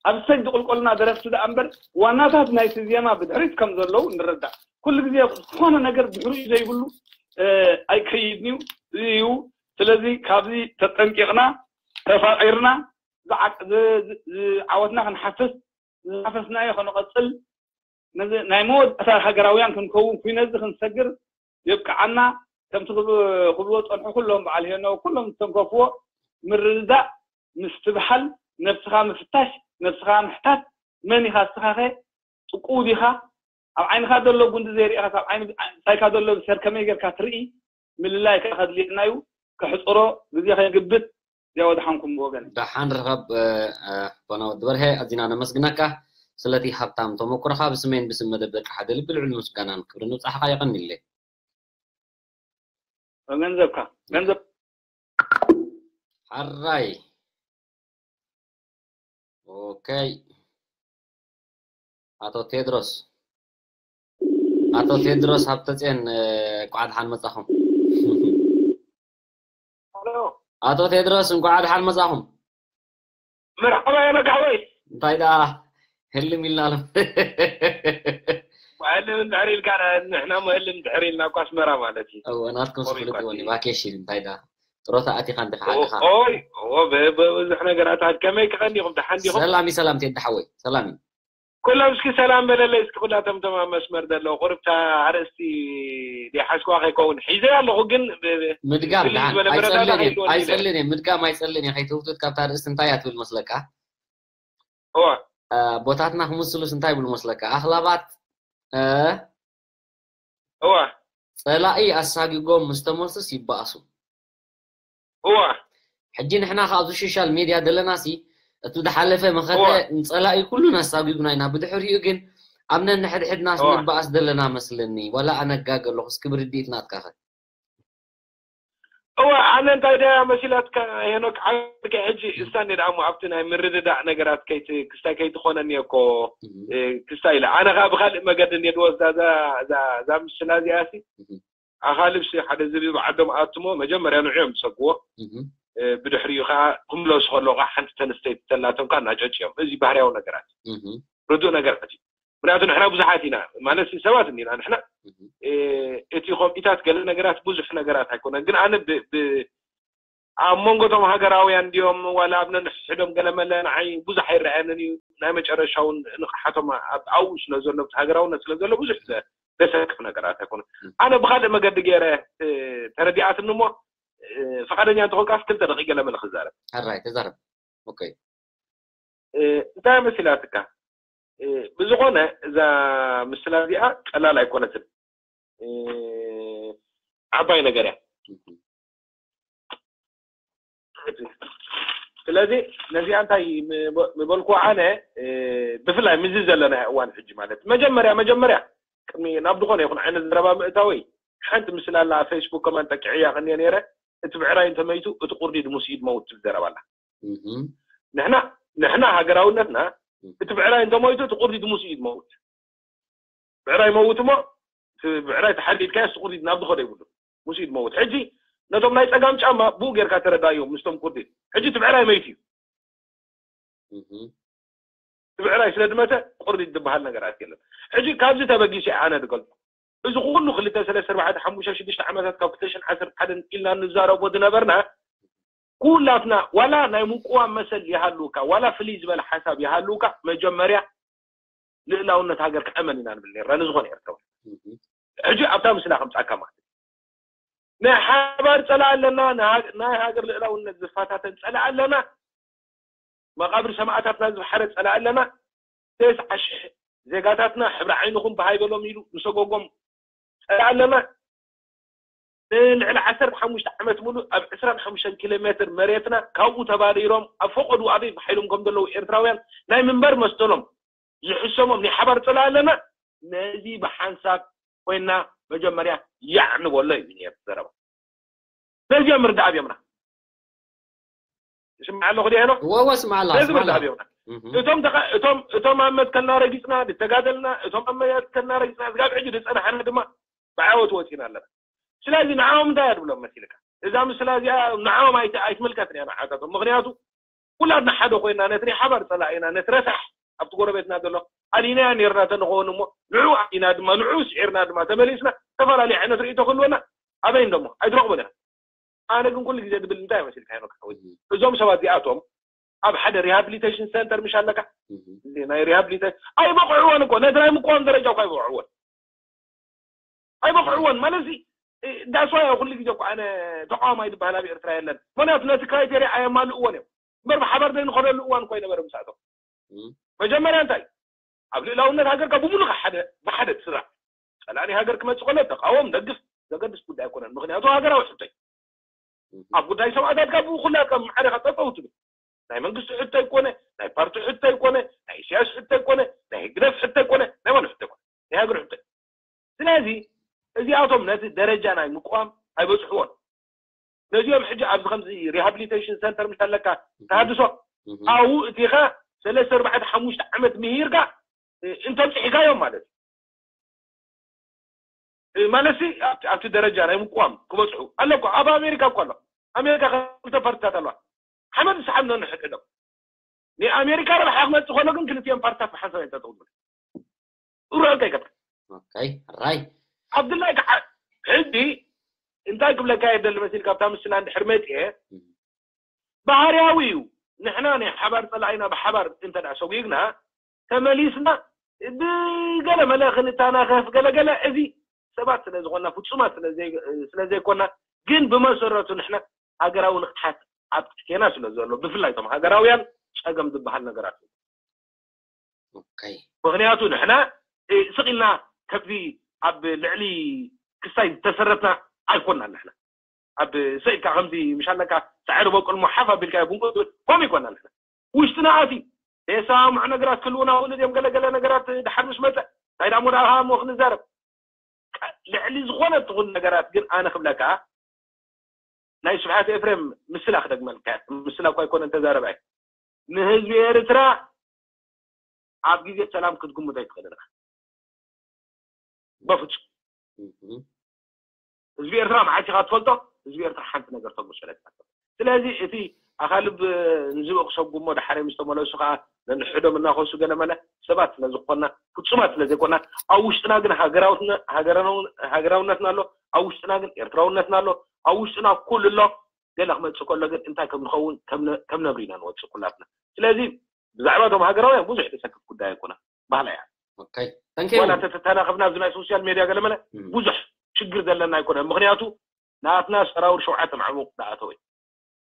ኣብ ሰጅ ዝቕልቀሉና ደረፍቲ ደኣ እምበር ዋናታት ናይቲ ዜማ ብድሕሪት ከም ዘለዉ ንረዳእ። ኩሉ ግዜ ዝኾነ ነገር ድሕሪኡ ዘይብሉ ኣይከይድን እዩ እዩ። ስለዚ ካብዚ ተጠንቂቕና ተፋቒርና ዝዓወትና ክንሓፍስ ዝሓፈስናዮ ክንቐፅል ናይ መወዳእታ ሃገራውያን ክንከውን ኩነዚ ክንሰግር የብቅዓና። ከምቲ ክብልዎ ፀንሑ ኩሎም በዓል ሄኖ ኩሎም ዝተንከፍዎ ምርድዳእ ምስትብሓል ነብስኻ ምፍታሽ ነብስኻ ምሕታት መን ኢኻ እስኻኸ ጥቁው ዲኻ ኣብ ዓይንኻ ዘሎ ጉንዲ ዘይርኢኻስ ኣብ ዓይኒ ብጻይካ ዘሎ ብሰር ከመይ ጌርካ ትርኢ ምልላይ ከኣ ከድልየና እዩ ከሕፅሮ ግዜ ከይግብት እዚኣ ወድሓንኩም ብወገን ደሓን ርኸብ ኣቦና ወዲ በርሀ ኣዚና ነመስግነካ ስለቲ ሃብታም ተመኩሮኻ ብስመይን ብስም መደብ ደቂ ሓደ ልቢ ልዑል ምስጋናን ክብርን ንብጻሕኻ የቐንየለይ ገንዘብካ ገንዘብ ሓራይ ኦከይ ኣቶ ቴድሮስ ኣቶ ቴድሮስ ሃብተፅዮን እንኳዕ ደሓን መፃኹም ኣቶ ቴድሮስ እንኳዕ ደሓን መፃኹም መርሓባ የመጋሕወይ እንታይ ደኣ ህልም ኢልና ኣሎ ህልም እንድሕር ኢልካ ንሕና ሞ ህልም እንድሕር ኢልና እኳ ኣስመራ ማለት እዩ እወ ናትኩም ስፍልጥ እወ ቫኬሽን እንታይ ደኣ ጥሮታ ኣቲኻ እንዲኻ ሓቅኻ ኦይ እወ ብዙሕ ነገራት ከመይ ክቐኒኹም ደሓን ዲኹም ሰላም እዩ ሰላም ቴዲ ሓወይ ሰላም እዩ ኩሎም እስኪ ሰላም በለለይ እስኪ ኩላቶም ተማ መስመር ዘለዉ ቁርብታ ኣርእስቲ ዲሓስኳ ከይከውን ሒዘ ኣለኹ ግን ብ- ብ- ምድጋም ፍልይ ደሓን ዝበለ መረዳዳእ ኣይጸልን እየ ከይህልወኒ ኢለ። ኣይጸልን እየ ምድጋም ኣይጸልን እየ ከይትውትት ካብታ ርእስቲ እንታይ እያ ትብል መስለካ እዋ እ፣ ቦታትና ክምስሉስ እንታይ ይብሉ መስለካ ኣኽላባት እ፣ እዋ ጸላኢ ኣሳጊጎም ምስ ተመልሱስ ይበኣሱ እዋ ሕጂ ንሕና ከ ኣብዚ ሶሻል ሜድያ ዘለና ሲ እቲ ዝሓለፈ መኸተ እዋ። ንጸላኢ ኩሉ ነሳጊጉና ኢና ብድሕሪኡ ግን ኣብ ነንሕድሕድናስ እዋ። ንበኣስ ዘለና መስለኒ ዋላ ኣነጋገ ኣለኹ እስኪ ብርድኢት ናትካ ኸ እዋ ኣነ እንታይ ደያ መሲላትካ ሄኖክ ዓርቂ ሕጂ እስታኒ ደኣ እሞ ኣብቲ ናይ ምርድዳእ ነገራት ከይቲ ክስታይ ከይትኾነኒ እኮ እህ፣ እ፣ ክስታይ ኢለ ኣነ ከዓ ብካልእ መገዲ እንየ ድወስዳ እዛ እዛ እዛ ምስላ እዚኣ ሲ እህ። ኣኻልብሲ ሓደ ዝብኢ ብዓዶም ኣትሞ መጀመርያ ንዕዮም ዝሰግዎ እህ፣ እ፣ ብድሕሪኡ ከዓ ክምለሱ ከለዉ ከዓ ሓንቲ ተንስተይቲ ተላቶም ከዓ እናጨጭዮም እዚ ባህርያዊ ነገራት እህ፣ ርዱእ ነገራት እዩ ምክንያቱ ንሕና ብዙሓት ኢና ማለት ሰባት እንዲና ንሕና እህ፣ እ፣ እቲ ኮሚታት ገለ ነገራት ብዙሕ ነገራት ኣይኮነን ግን ኣነ ብ- ብ- ኣብ መንጎቶም ሃገራውያን እንዲዮም ዋላ ኣብ ነንሕድሕዶም ገለመለ ንዓይ ብዙሕ ኣይረኣየንን እዩ ናይ መጨረሻ እውን ንቕሓቶም ኣብ ኣብኡ ስለ ዘሎ ኣብቲ ሃገራውነት ስለ ዘሎ ብዙሕ ዘ- ዘሰክፍ ነገራት ኣይኮነ ኣነ ብካልእ መገዲ ገይረ እ፣ ተረዲኣትኒ እሞ እ፣ ፈቃደኛ እንተኾንካስ ክልተ ደቂ ገለመለ ክዛረብ ሕራይ ተዛረብ ኦኬ እ፣ እንታይ መሲላትካ እ፣ ብዝኾነ እዛ ምስላ እዚኣ ቀላል ኣይኮነትን እ፣ ዓባይ ነገር እያ ስለዚ ነዚኣ እንታይ ምበልኩ ኣነ እ፣ ብፍላይ ምዚ ዘለና እዋን ሕጂ ማለት መጀመርያ መጀመርያ ቅድሚ ናብ ዝኾነ ይኹን ዓይነት ዘረባ ምእታወይ ሓንቲ ምስላ ኣላ ኣብ ፌስቡክ ከማን ጠቂዐያ ከኒየ ነይረ እቲ ብዕራይ እንተመይቱ እቲ ቁርዲድ ሙስ እዩ ድመውት ትብል ዘረባ ኣላ እህ፣ ንሕና ንሕና ሃገራውነትና እቲ ብዕራይ እንተሞይቱ እቲ ቁርዲድ ሙስ እዩ ድመውት ብዕራይ መውት እሞ እቲ ብዕራይ ተሓዲድካዮ እቲ ቁርዲድ ናብ ዝኸዶ ይብሉ ሙስ እዩ ድመውት ሕጂ ነቶም ናይ ፀጋም ጫማ ብኡ ጌርካ ተረዳዮም ምስቶም ቁርዲድ ሕጂ እቲ ብዕራይ መይቱ እዩ እህ፣ እቲ ብዕራይ ስለ ድመተ ቁርዲድ ዝበሃል ነገራት የለን ሕጂ ካብዚ ተበጊሰ ኣነ ዝገልፆ እዚ ኩሉ ክልተ ሰለስተ ኣርባዕተ ሓሙሽተ ሽዱሽተ ዓመታት ካብ ክልተ ሽሕን ዓሰርተ ሓደን ኢልና ንዛረቦ ዝነበርና ኩላትና ዋላ ናይ ምቁዋም መሰል ይሃልውካ ዋላ ፍልይ ዝበለ ሓሳብ ይሃልውካ መጀመርያ ልእላውነት ሃገር ክኣመን ኢና ንብል ነርና ንዝኾነ ኤርትራዊ እህ፣ ሕጂ ኣብታ ምስላ ከምፃካ ማለት ናይ ሓባር ፀላ ኣለና ናይ ሃ- ናይ ሃገር ልእላውነት ዝፈታተን ፀላ ኣለና መቃብር ሰማእታትና ዝብሓረ ፀላ ኣለና ተስዓ ሽሕ ዜጋታትና ሕብሪ ዓይንኹም ብሃይበሎም ኢሉ ዝሰጎጎም ፀላ ኣለና ንልዕሊ ዓሰርተ ሓሙሽተ ዓመት ሙሉእ ኣብ ዕስራን ሓሙሽተን ኪሎ ሜትር መሬትና ካብኡ ተባሪሮም ኣብ ፈቀዱ ኣበይ ሓይሎም ከም ዘለዉ ኤርትራውያን ናይ ምንበር መሰሎም ዝሕሰሞም ናይ ሓባር ፀላ ኣለና ነዚ ብሓንሳብ ኮይና መጀመርያ ያዕ ንበሎ እዩ ነይሩ ዘረባ ነዚኦም ምርዳእ ኣብዮምና ይስምዓ ኣለኹ ዲያኖ እወ እወ ስምዓ ኣላ ነዚ ስምዓ ኣላ ምርዳእ ኣብዮምና እህ፣ እቶም ተኸ- እቶም እቶም ኣብ መትከልና ረጊፅና ዝተጋደልና እቶም ኣብ መትከልና ረጊፅና ስጋብ ሕጂ ዝፀናሕና ድማ ብዓወት ወፂና ኣለና ስለዚ ንዓኦም እንታይ ኣድብሎም መሲልካ እዛ ምስላ እዚኣ ንዓኦም ኣይት- ኣይትምልከትን እያ ንዓታቶም ምክንያቱ ኩላትና ሓደ ኮይና ነቲ ናይ ሓባር ፀላኢና ነቲ ረሳሕ ኣብቲ ጎረቤትና ዘሎ ኣሊናያ ነርና ተንኸውን እሞ ንዑ ኣሊና ድማ ንዑ ስዒርና ድማ ተመሊስና ዝተፈላለዩ ዓይነት ርእቶ ክህልወና ኣበይ እንደሞ ኣይትረኽቦን ኢና ኣነ ግን ኩሉ ግዜ ዝብል እንታይ መሲልካ ሄኖክ ሓወይ እዞም ሰባት እዚኣቶም ኣብ ሓደ rehabilitation center ምሽ ኣለካ እህ፣ ናይ rehabilitation ኣይበቕዕዎን እኮ ነቲ ናይ ምቋም ደረጃ እኮ ኣይበቕዕዎን ኣይበቕዕዎን ማለት ዳስዋያ ኩሉ ግዜ እኮ ኣነ ተቃዋማይ ዝበሃል ኣብ ኤርትራ የለን ምክንያቱ ነቲ criteria ኣየማልእዎን እዮም እምበር ብሓባር ዘይንኸደሉ እዋን እኮ ይነበረ ምስኣቶም እህ፣ መጀመርያ እንታይ ኣብ ልእላውነት ሃገርካ ብምሉእ ሓደ ብሓደ ትስራሕ ፀላእኒ ሃገር ክመፅእ ከሎ ተቃወም ደግፍ ዘገድስ ጉዳይ ኣይኮነን ምክንያቱ ሃገራዊ ሕቶይ ኣብ ጉዳይ ሰብኣታትካ ብኡ ኩላትካ ማዕረኻ ጠጠው ትብል ናይ መንግስቲ ሕቶ ኣይኮነ ናይ ፓርቲ ሕቶ ኣይኮነ ናይ ኢሳያስ ሕቶ ኣይኮነ ናይ ህግደፍ ሕቶ ኣይኮነ ናይ ማንም ሕቶ ኣይኮነ ናይ ሃገር ሕቶ እዩ። ስለዚ እዚኣቶም ነቲ ደረጃ ናይ ምቋም ኣይበፅሕዎን ነዚኦም ሕጂ ኣብዚ ከምዚ rehabilitation center ምስ ኣለካ ተሃድሶ ኣብኡ እቲኻ ሰለስተ ኣርባዕተ ሓሙሽተ ዓመት ምሂርካ እንተብፅሒካዮም ማለት እዩ ማለት ኣብቲ ደረጃ ናይ ምቋም ክበፅሑ ኣለኮ ኣብ ኣሜሪካ እኮ ኣሎ ኣሜሪካ ክልተ ፓርቲታት ኣለዋ ሓመድ ዝሰሓብ ነንሕድሕዶም ናይ ኣሜሪካ ረብሓ ክመፅእ ከሎ ግን ክልቲኦም ፓርቲታት ብሓንሳብ እዮም ጠጠው ዝብል ሩዕ እንታይ ይገብር ራይ ዓብዱላይ ከዓ ሕጂ እንታይ ክብለካ የደሊ መሲል ካብታ ምስላ እንድሕር መፅአ ባህርያዊ እዩ ንሕና ናይ ሓባር ፀላኢና ብሓባር እንተ ሰጉግና ተመሊስና ብገለ መለ ክንተናኸፍ ገለገለ፣ እዚ ሰባት ስለ ዝኾና፣ ፍጹማት ስለ ዘይ-፣ ስለ ዘይኮና፣ ግን ብመሰረቱ ንሕና ሃገራዊ ንቕሓት ኣብ ትሕቴና ስለ ዘሎ፣ ብፍላይ እቶም ሃገራውያን ጸገም ዝበሃል ነገራት እዩ። ኦኬይ። ምኽንያቱ ንሕና፣ እ፣ ስቕ ኢልና ከብዚ ኣብ ልዕሊ ክስታይ ዝተሰረትና ኣይኮናን ንሕና። ኣብ ስቕ ኢልካ ከምዚ ምሻለካ ሳዕሪ በቁል ሞ ሓፍ ኣቢልካ ይብንቁ ትብል፣ ከምኡ ኣይኮናን ንሕና። ውሽጥና ኣትዩ፣ የሰማምዑ ነገራት ክህልዉና ይኽእሉ እዮም፣ ገለገለ ነገራት ድሓር ምስ መጸ፣ እንታይ ደኣ እሞ ደኣ ሞ ክንዛረብ። ልዕሊ ዝኾነ ትኹን ነገራት ግን ኣነ ክብለካ፣ ናይ ስብሓት ኤፍሬም ምስላ ክደግመልካ፣ ምስላ እኳ ኣይኮነን ተዛረባይ። ንህዝቢ ኤርትራ ኣብ ግዜ ሰላም ክትግምቶ ኣይትኽእልን ኢኻ። በፍጹም። እም፣ ህዝቢ ኤርትራ መዓስ ኢኻ ትፈልጦ? ህዝቢ ኤርትራ ሓንቲ ነገር ተጉሰለት። ስለዚ እቲ ኣኻልብ ንዝብኢ ክሰጉሞ፣ ድሓር ምስ ተመለሱ ከዓ ነንሕዶም እናኸሱ ገለመለ ሰባት ስለ ዝኾንና፣ ፍጹማት ስለ ዘይኮንና፣ ኣብ ውሽጥና ግን ሃገራውትና-፣ ሃገራው-፣ ሃገራውነትና ኣሎ፣ ኣብ ውሽጥና ግን ኤርትራውነትና ኣሎ፣ ኣብ ውሽጥና ኩሉ ኣሎ። ገለ ክመጽእ ከሎ ግን እንታይ ከም ንኸውን ከም ነ-፣ ከም ነብሪ ኢና ንወጽእ ኩላትና። ስለዚ ብዛዕባ እቶም ሃገራውያን ብዙሕ ዘሰክፍ ጉዳይ ኣይኮነን፣ ባህላ እያ። ኦኬ። Thank you። ዋላ ተተናኸፍና ኣብዚ ናይ ሶሻል ሜድያ ገለመለ እም፣ ብዙሕ ችግር ዘለና ኣይኮነን። ምኽንያቱ ናትና ሰራውር ሸውዓተ ማዕሙቕ ዝኣተወ እዩ።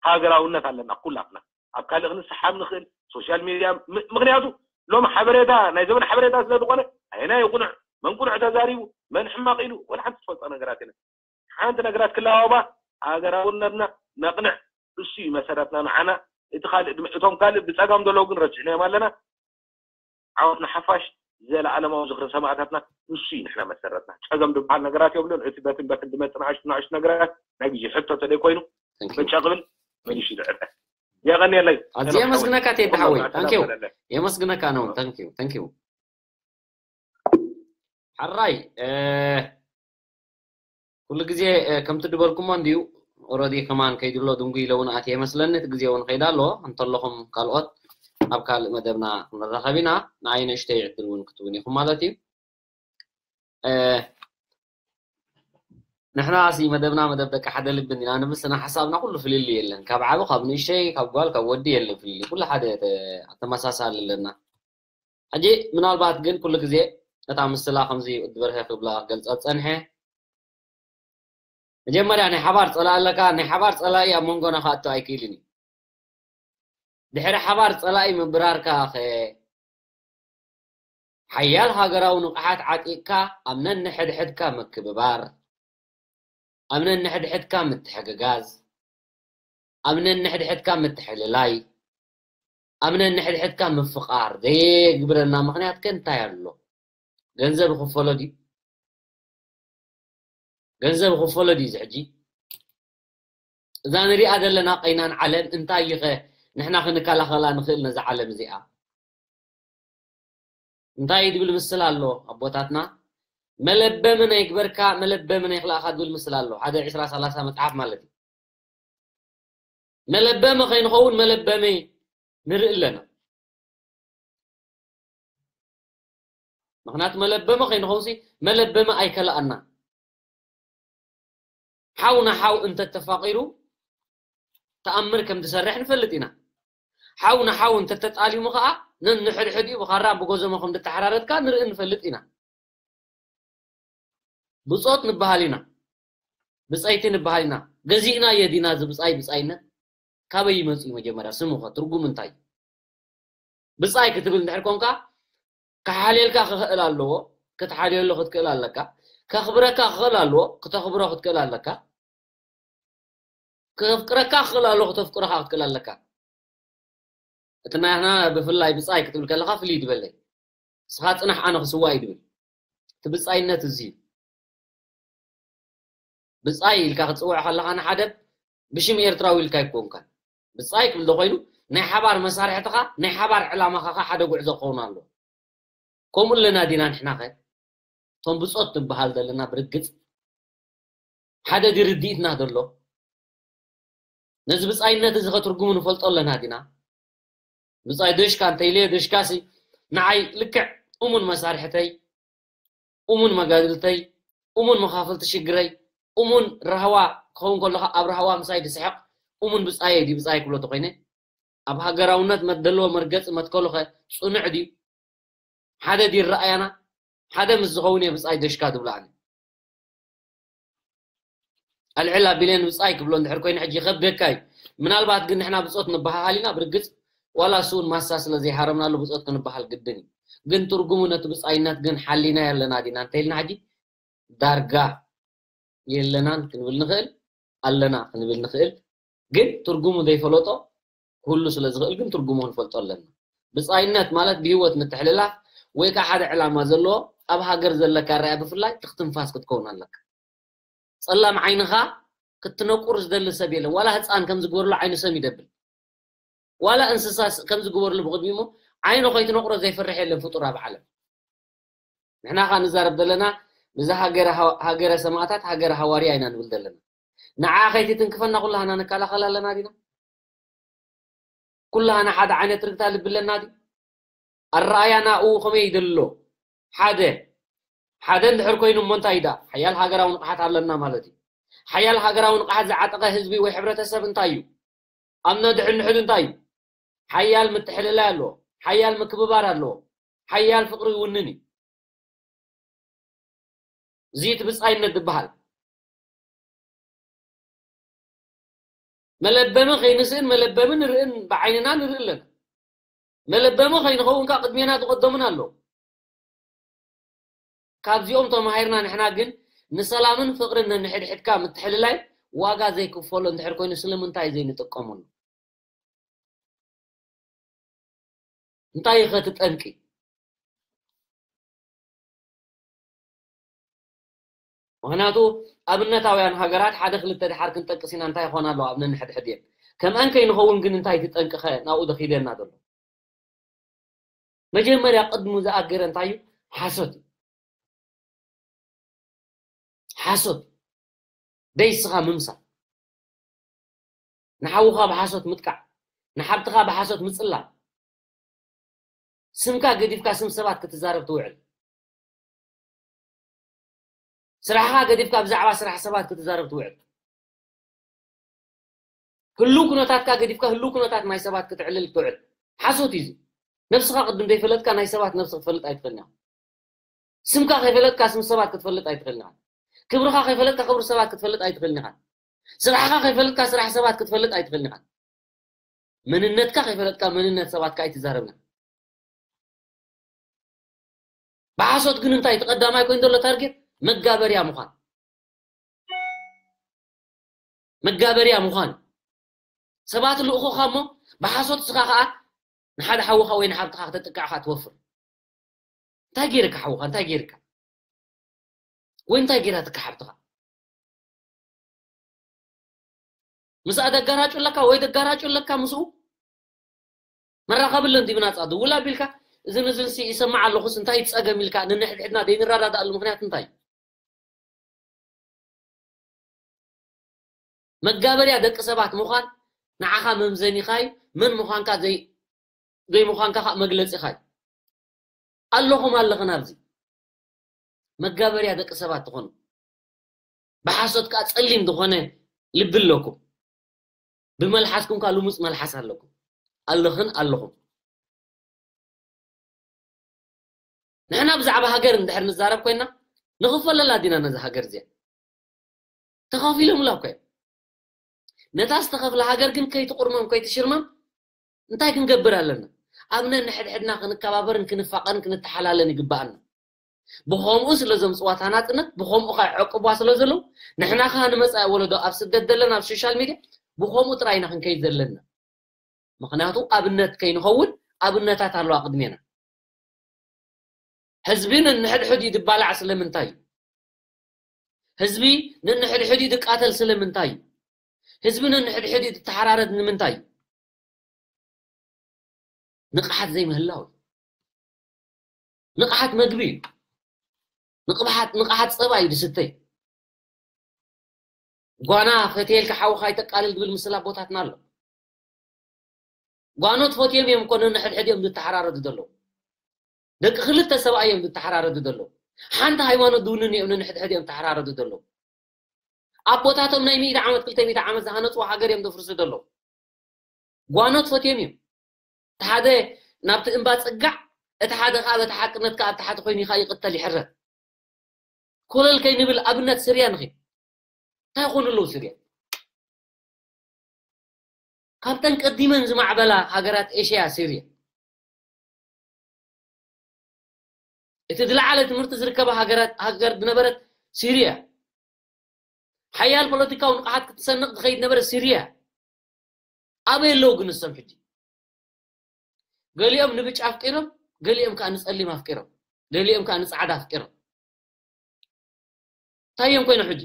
ሃገራውነት ኣለና ኩላትና። ኣብ ካልእ ክንሰሓብ ንኽእል፣ ሶሻል ሜድያ፣ ም-፣ ምኽንያቱ ሎም ሓበሬታ፣ ናይ ዘመን ሓበሬታ ስለ ዝኾነ፣ ኣየናይ ይቑንዕ፣ መን ቁኑዕ ተዛሪቡ፣ መን ሕማቕ ኢሉ፣ ወላ ሓንቲ ትፈልጦ ነገራት የለን። ሓንቲ ነገራት ክለዋወባ፣ ሃገራውነትና ነቕንዕ፣ እሱ እዩ መሰረትና ንዓና። እቲ ካልእ ድማ፣ እቶም ካልእ ብጸጋም ዘለዉ ግን ረሲዕናዮም ኣለና። ዓወት ንሓፋሽ፣ ዘለኣለማዊ ዝኽሪ ሰማእታትና፣ ንሱ እዩ ንሕና መሰረትና። ጸገም ዝበሃል ነገራት የብሉን። እቲ በትን በትን ዝመጽእ ንኣሽቱ ንኣሽቱ ነገራት ናይ ግዜ ሕቶ ተደይ ኮይኑ፣ Thank you። በጫ ክብል መሊሱ ይድዕረ። የቐንየለይ። ኣዝየ የመስግነካ ቴዲ ሓወይ። Thank you። የመስግነካ ነው። Thank you። Thank you። ሓራይ፣ እ፣ ኩሉ ግዜ፣ እ፣ ከምቲ ድበልኩሞ እንድዩ። ኦረዲ ከማን ከይድሎ ድንጉ ኢለ እውን ኣትየ መስለኒ። እቲ ግዜ እውን ከይዳ ኣለዎ። እንተለኹም ካልኦት ኣብ ካልእ መደብና ክንራኸብ ኢና። ንዓይ ንእሽተይ ዕድል እውን ክትውን ኢኹም ማለት እዩ። እ፣ ንሕና ሲ መደብና መደብ ደቂ ሓደ ልቢ እንዲና ንብል፣ ስነ ሓሳብና ኩሉ ፍልልይ የለን። ካብ ዓቢ፣ ካብ ንእሽተይ፣ ካብ ጓል፣ ካብ ወዲ የለን ፍልልይ። ኩሉ ሓደ ተ-፣ ተመሳሳሊ ኣለና። ሕጂ ምናልባት ግን ኩሉ ግዜ እታ ምስላ ከምዚ ወዲ በርሀ ክብላ ክገልጻ ዝጸንሐ፣ መጀመርያ ናይ ሓባር ጸላኢ ኣለካ፣ ናይ ሓባር ጸላኢ ኣብ መንጎና ክኣቱ ኣይክእልን እዩ። ድሕሪ ሓባር ጸላኢ ምብራርካ ኸ፣ ሓያል ሃገራዊ ንቕሓት ዓጢቕካ ኣብ ነንሕድሕድካ ምክብባር፣ ኣብ ነንሕድሕድካ ምትሕግጋዝ፣ ኣብ ነንሕድሕድካ ምትሕልላይ፣ ኣብ ነንሕድሕድካ ምፍቓር ዘየግብረና ምኽንያት ከ እንታይ ኣሎ? ገንዘብ ይኽፈሎ ድዩ? ገንዘብ ይኽፈሎ ድዩ እዚ ሕጂ? እዛ ንሪኣ ዘለና ቀይናን ዓለም እንታይ እዩ ኸ ንሕና ክንከላኸላ ንኽእል ነዛ ዓለም እዚኣ? እንታይ እዩ ዝብል ምስል ኣሎ ኣቦታትና? መለበሚ ናይ ግበርካ፣ መለበሚ ናይ ክልኣኻ ዝብል ምስል ኣሎ። ሓደ ዕስራ ሰላሳ መጽሓፍ ማለት እዩ። መለበሚ ከይንኸውን መለበሚ ንርኢ ኣለና። ምኽንያቱ መለበሚ ከይንኸውን ሲ መለበሚ ኣይከልኣና። ሓው ንሓው እንተተፋቒሩ ተኣምር ከም ዝሰርሕ ንፈልጥ ኢና። ሓው ንሓው እንተተጣሊሙ ኸዓ ነንሕድሕዲኡ ብኻራ ብጎዘሞ ከም ዝተሓራረድካ ንርኢ ንፈልጥ ኢና። ብጾት ንበሃል ኢና። ብጻይቲ ንበሃል ኢና። ገዚእናዮ ዲና እዚ ብጻይ ብጻይነት? ካበይ ይመጽእ እዩ መጀመርያ? ስሙ ኸ ትርጉሙ እንታይ እዩ? ብጻይ ክትብል እንድሕር ኮንካ ክሓልየልካ ክኽእል ኣለዎ። ክትሓልየሉ ክትክእል ኣለካ። ከኽብረካ ክኽእል ኣለዎ። ክተኽብሮ ክትክእል ኣለካ። ከፍቅረካ ክኽእል ኣለዎ። ክተፍቅሮ ኸዓ ክትክእል ኣለካ። እቲ ናትና ብፍላይ ብጻይ ክትብል ከለኻ ፍልይ ትበለይ። ንስኻ ጽናሕ ኣነ ክስዋእ እዩ ትብል። እቲ ብጻይነት እዚ እዩ። ብጻይ ኢልካ ክትጽውዖ ከለኻ ንሓደ ብሽም ኤርትራዊ ኢልካ ኣይኮንካን። ብጻይ ክብል ዶ ኮይኑ ናይ ሓባር መሳርሕትኻ ናይ ሓባር ዕላማኻ ኸኣ ሓደ ጉዕዞ ክኸውን ኣለዎ። ከምኡ ኣለና ዲና ንሕና ኸ? እቶም ብጾት ንበሃል ዘለና ብርግጽ ሓደ ድዩ ርድኢትና ዘሎ? ነዚ ብጻይነት እዚ ኸ ትርጉሙ ንፈልጦ ኣለና ዲና? ብጻይ ዶሽካ እንተኢለዮ ዶሽካሲ ንዓይ ልክዕ እሙን መሳርሕተይ፣ እሙን መጋድልተይ፣ እሙን መኻፈልቲ ሽግረይ፣ እሙን ራህዋ ክኸውን ከሎ ኸኣ ኣብ ራህዋ ምሳይ ዝስሕቕ እሙን ብጻየይ ድዩ ብጻይ ክብሎ ተኾይነ? ኣብ ሃገራውነት መደልዎ መርገጺ መትከሉ ኸ ጽኑዕ ድዩ? ሓደ ድዩ ረኣያና? ሓደ ምስ ዝኸውን እየ ብጻይ ደሽካ ትብላዕኒ። ኣልዕል ኣቢለን ብጻይ ክብሎ እንድሕር ኮይኑ ሕጂ ይኸብደካ እዩ። ምናልባት ግን ንሕና ብጾት ንበሃሃል ኢና፣ ብርግጽ ዋላ እሱ እውን ማሳ ስለ ዘይሃረምናሉ ብጾት ክንበሃል ግድን እዩ። ግን ትርጉሙ ነቲ ብጻይነት ግን ሓሊና ኣለና ዲና እንተኢልና ሕጂ ዳርጋ የለናን ክንብል ንኽእል፣ ኣለና ክንብል ንኽእል። ግን ትርጉሙ ዘይፈለጦ ኩሉ ስለ ዝኽእል ግን ትርጉሙ ክንፈልጦ ኣለና። ብጻይነት ማለት ብህይወት ምትሕልላፍ ወይ ከዓ ሓደ ዕላማ ዘለዎ ኣብ ሃገር ዘለካ ራያ ብፍላይ ትኽትንፋስ ክትከውን ኣለካ። ጸላም ዓይንኻ ክትነቁር ዝደሊ ሰብ የለን። ዋላ ህፃን ከም ዝግበርሉ ዓይኑ ሰም ይደብል። ዋላ እንስሳ ስ- ከም ዝግበርሉ ብቕድሚሞ ዓይኑ ከይትነቁሮ ዘይፈርሕ የለን ፍጡር ኣብ ዓለም። ንሕና ኻ ንዛረብ ዘለና ብዛ ሃገረ ሃዋ- ሃገረ ሰማእታት ሃገረ ሃዋርያ ኢና ንብል ዘለና። ንዓ ከይትትንክፈና ኩላህና ንከላኸል ኣለና ዲና? ኩላህና ሓደ ዓይነት ርግታ ልቢ ኣለና ድዩ? ኣረኣያ ናኡ ከመይ ይደሎ? ሓደ ሓደ እንድሕር ኮይኑ እሞ እንታይ ዳ ሓያል ሃገራዊ ንቕሓት ኣለና ማለት እዩ። ሓያል ሃገራዊ ንቕሓት ዝዓጠቐ ህዝቢ ወይ ሕብረተሰብ እንታይ እዩ? ኣብ ነድሕንሕድ እንታይ እዩ? ሓያል ምትሕልላይ ኣለዎ። ሓያል ምክብባር ኣለዎ። ሓያል ፍቕሪ ይውንን እዩ። እዚ እቲ ብጻይነት ዝበሃል መለበሚ ከይንስእን መለበሚ ንርእን ብዓይንና ንርኢ ኣለና። መለበሚ ከይንኸውን ከዓ ቅድሜና ዝቐደሙን ኣለዉ። ካብዚኦም ተማሂርና ንሕና ግን ንሰላምን ፍቕርን ነንሕድሕድካ ምትሕልላይ ዋጋ ዘይክፈሎ እንድሕር ኮይኑ ስለምንታይ ዘይንጥቀመሉ? እንታይ እዩ ኸቲ ጠንቂ? ምኽንያቱ ኣብነታውያን ሃገራት ሓደ ክልተ ድሓር ክንጠቅስ ኢና እንታይ ይኾና ኣለዋ ኣብ ነንሕድሕድ እየን። ከምኣን ከይንኸውን ግን እንታይ እቲ ጠንቂ ኸ ናብኡ ደኺደና ዘሎ? መጀመርያ ቅድሙ ዝኣገረ እንታይ እዩ? ሓሶት እዩ። ሓሶት ደይስኻ ምምሳል፣ ንሓውኻ ብሓሶት ምጥቃዕ፣ ንሓብትኻ ብሓሶት ምጽላም፣ ስምካ ገዲፍካ ስም ሰባት ክትዛረብ ትውዕል፣ ስራሕኻ ገዲፍካ ብዛዕባ ስራሕ ሰባት ክትዛረብ ትውዕል፣ ህሉው ኩነታትካ ገዲፍካ ህሉው ኩነታት ናይ ሰባት ክትዕልል ትውዕል። ሓሶት እዩ እዚ። ነብስኻ ቅድም ዘይፈለጥካ ናይ ሰባት ነብሲ ክትፈልጥ ኣይትኽእልን ኢኻ። ስምካ ከይፈለጥካ ስም ሰባት ክትፈልጥ ኣይትኽእልን ኢኻ። ክብርኻ ከይፈለጥካ ክብሪ ሰባት ክትፈልጥ ኣይትኽእልን ኢኻ። ስራሕኻ ከይፈለጥካ ስራሕ ሰባት ክትፈልጥ ኣይትኽእልን ኢኻ። መንነትካ ከይፈለጥካ መንነት ሰባት ከኣ ኣይትዛረብና። ብሓሶት ግን እንታይ እቲ ቀዳማይ ኮይኑ ዘሎ ታርጌት መጋበርያ ምዃን፣ መጋበርያ ምዃን። ሰባት ልእኹኻ እሞ ብሓሶት ስኻ ከኣ ንሓደ ሓውኻ ወይ ንሓብትኻ ክተጥቅዕኻ ትወፍር። እንታይ ገይርካ ሓውኻ እንታይ ገይርካ? ወይ እንታይ ገይራትካ ሓብትኻ? ምስኣ ደጋራጩ ኣለካ ወይ ደጋራጩ ኣለካ ምስኡ? መራኸቢ ኣሎ እንዲ ብናጻ ድውል ኣቢልካ እዝን እዝን ሲ ይሰማዕ ኣለኹስ እንታይ ይጸገም ኢልካ ንንሕድሕድና ዘይንረዳዳኣሉ ምኽንያት እንታይ? መጋበርያ ደቂ ሰባት ምዃን ንዓኻ መምዘኒኻ እዩ። መን ምዃንካ ዘይ ዘይምዃንካ ከዓ መግለጺኻ እዩ። ኣለኹም ኣለኽን ኣብዚ መጋበርያ ደቂ ሰባት ትኾኑ። ብሓሶት ከዓ ጸሊም ዝኾነ ልቢ ኣለኩም። ብመልሓስኩም ከዓ ልሙጽ መልሓስ ኣለኩም። ኣለኽን ኣለኹም። ንሕና ብዛዕባ ሃገር እንድሕር ንዛረብ ኮይና ንኽፈለላ ዲና ነዚ ሃገር እዚኣ ተኸፊሎምላ እኮ እዮም። ነታ ዝተኸፍለ ሃገር ግን ከይትቑርመም ከይትሽርመም እንታይ ክንገብር ኣለና? ኣብ ነንሕድሕድና ክንከባበርን ክንፋቐርን ክንተሓላለን ይግባኣና። ብኸምኡ ስለ ዘምፅዋታ ናፅነት ብኸምኡ ከዓ ይዕቅቧ ስለ ዘለዉ ንሕና ከዓ ንመፃኢ ወለዶ ኣብ ስደት ዘለና ኣብ ሶሻል ሚድያ ብኸምኡ ጥራይ ኢና ክንከይድ ዘለና። ምኽንያቱ ኣብነት ከይንኸውን ኣብነታት ኣለዋ ቅድሜና። ህዝቢ ነንሕድሕድ እዩ ዝባላዕ ስለምንታይ እዩ? ህዝቢ ነንሕድሕድ እዩ ዝቃተል ስለምንታይ እዩ? ህዝቢ ነንሕድሕድ እዩ ዝተሓራረድ ንምንታይ እዩ? ንቕሓት ዘይምህላው እዩ። ንቕሓት መግቢ እዩ። ንቕሓት ንቕሓት ፀባ እዩ ዝስተይ። ጓና ፈትየልካ ሓውኻ ይተቃልል ዝብል ምስላ ኣቦታትና ኣሎ። ጓኖት ፈትዮም እዮም እኮ ነንሕድሕድ እዮም ዝተሓራረዱ ዘለዉ። ደቂ ክልተ ሰብኣይ እዮም ዝተሓራረዱ ዘለዉ። ሓንቲ ሃይማኖት ዝውንን እዮም ነንሕድሕድ እዮም ዝተሓራረዱ ዘለዉ። ኣቦታቶም ናይ ሚእቲ ዓመት ክልተ ሚእቲ ዓመት ዝሃነፅዎ ሃገር እዮም ዘፍርሱ ዘለዉ። ጓኖት ፈትዮም እዮም። እቲ ሓደ ናብቲ እምባ ፅጋዕ እቲ ሓደ ከዓ በቲ ሓቅነት ከዓ ኣብቲ ሓደ ኮይኑ ከዓ ይቕተል ይሕረድ። ኮለል ከይንብል ኣብነት ስርያ ንኺድ። እንታይ ይኾኑ ኣለዉ ስርያ? ካብተን ቀዲመን ዝማዕበላ ሃገራት ኤሽያ ስርያ። እቲ ዝለዓለ ትምህርቲ ዝርከባ ሃገራት ሃገር ዝነበረት ስርያ። ሓያል ፖለቲካዊ ንቕሓት ክትሰንቕ ትኸይድ ነበረ ስርያ። ኣበይ ኣለዉ ግን እሶም ሕጂ? ገሊኦም ንብጫ ኣፍቂሮም፣ ገሊኦም ከዓ ንጸሊም ኣፍቂሮም፣ ገሊኦም ከዓ ንጻዕዳ ኣፍቂሮም። እንታይ እዮም ኮይኖም ሕጂ?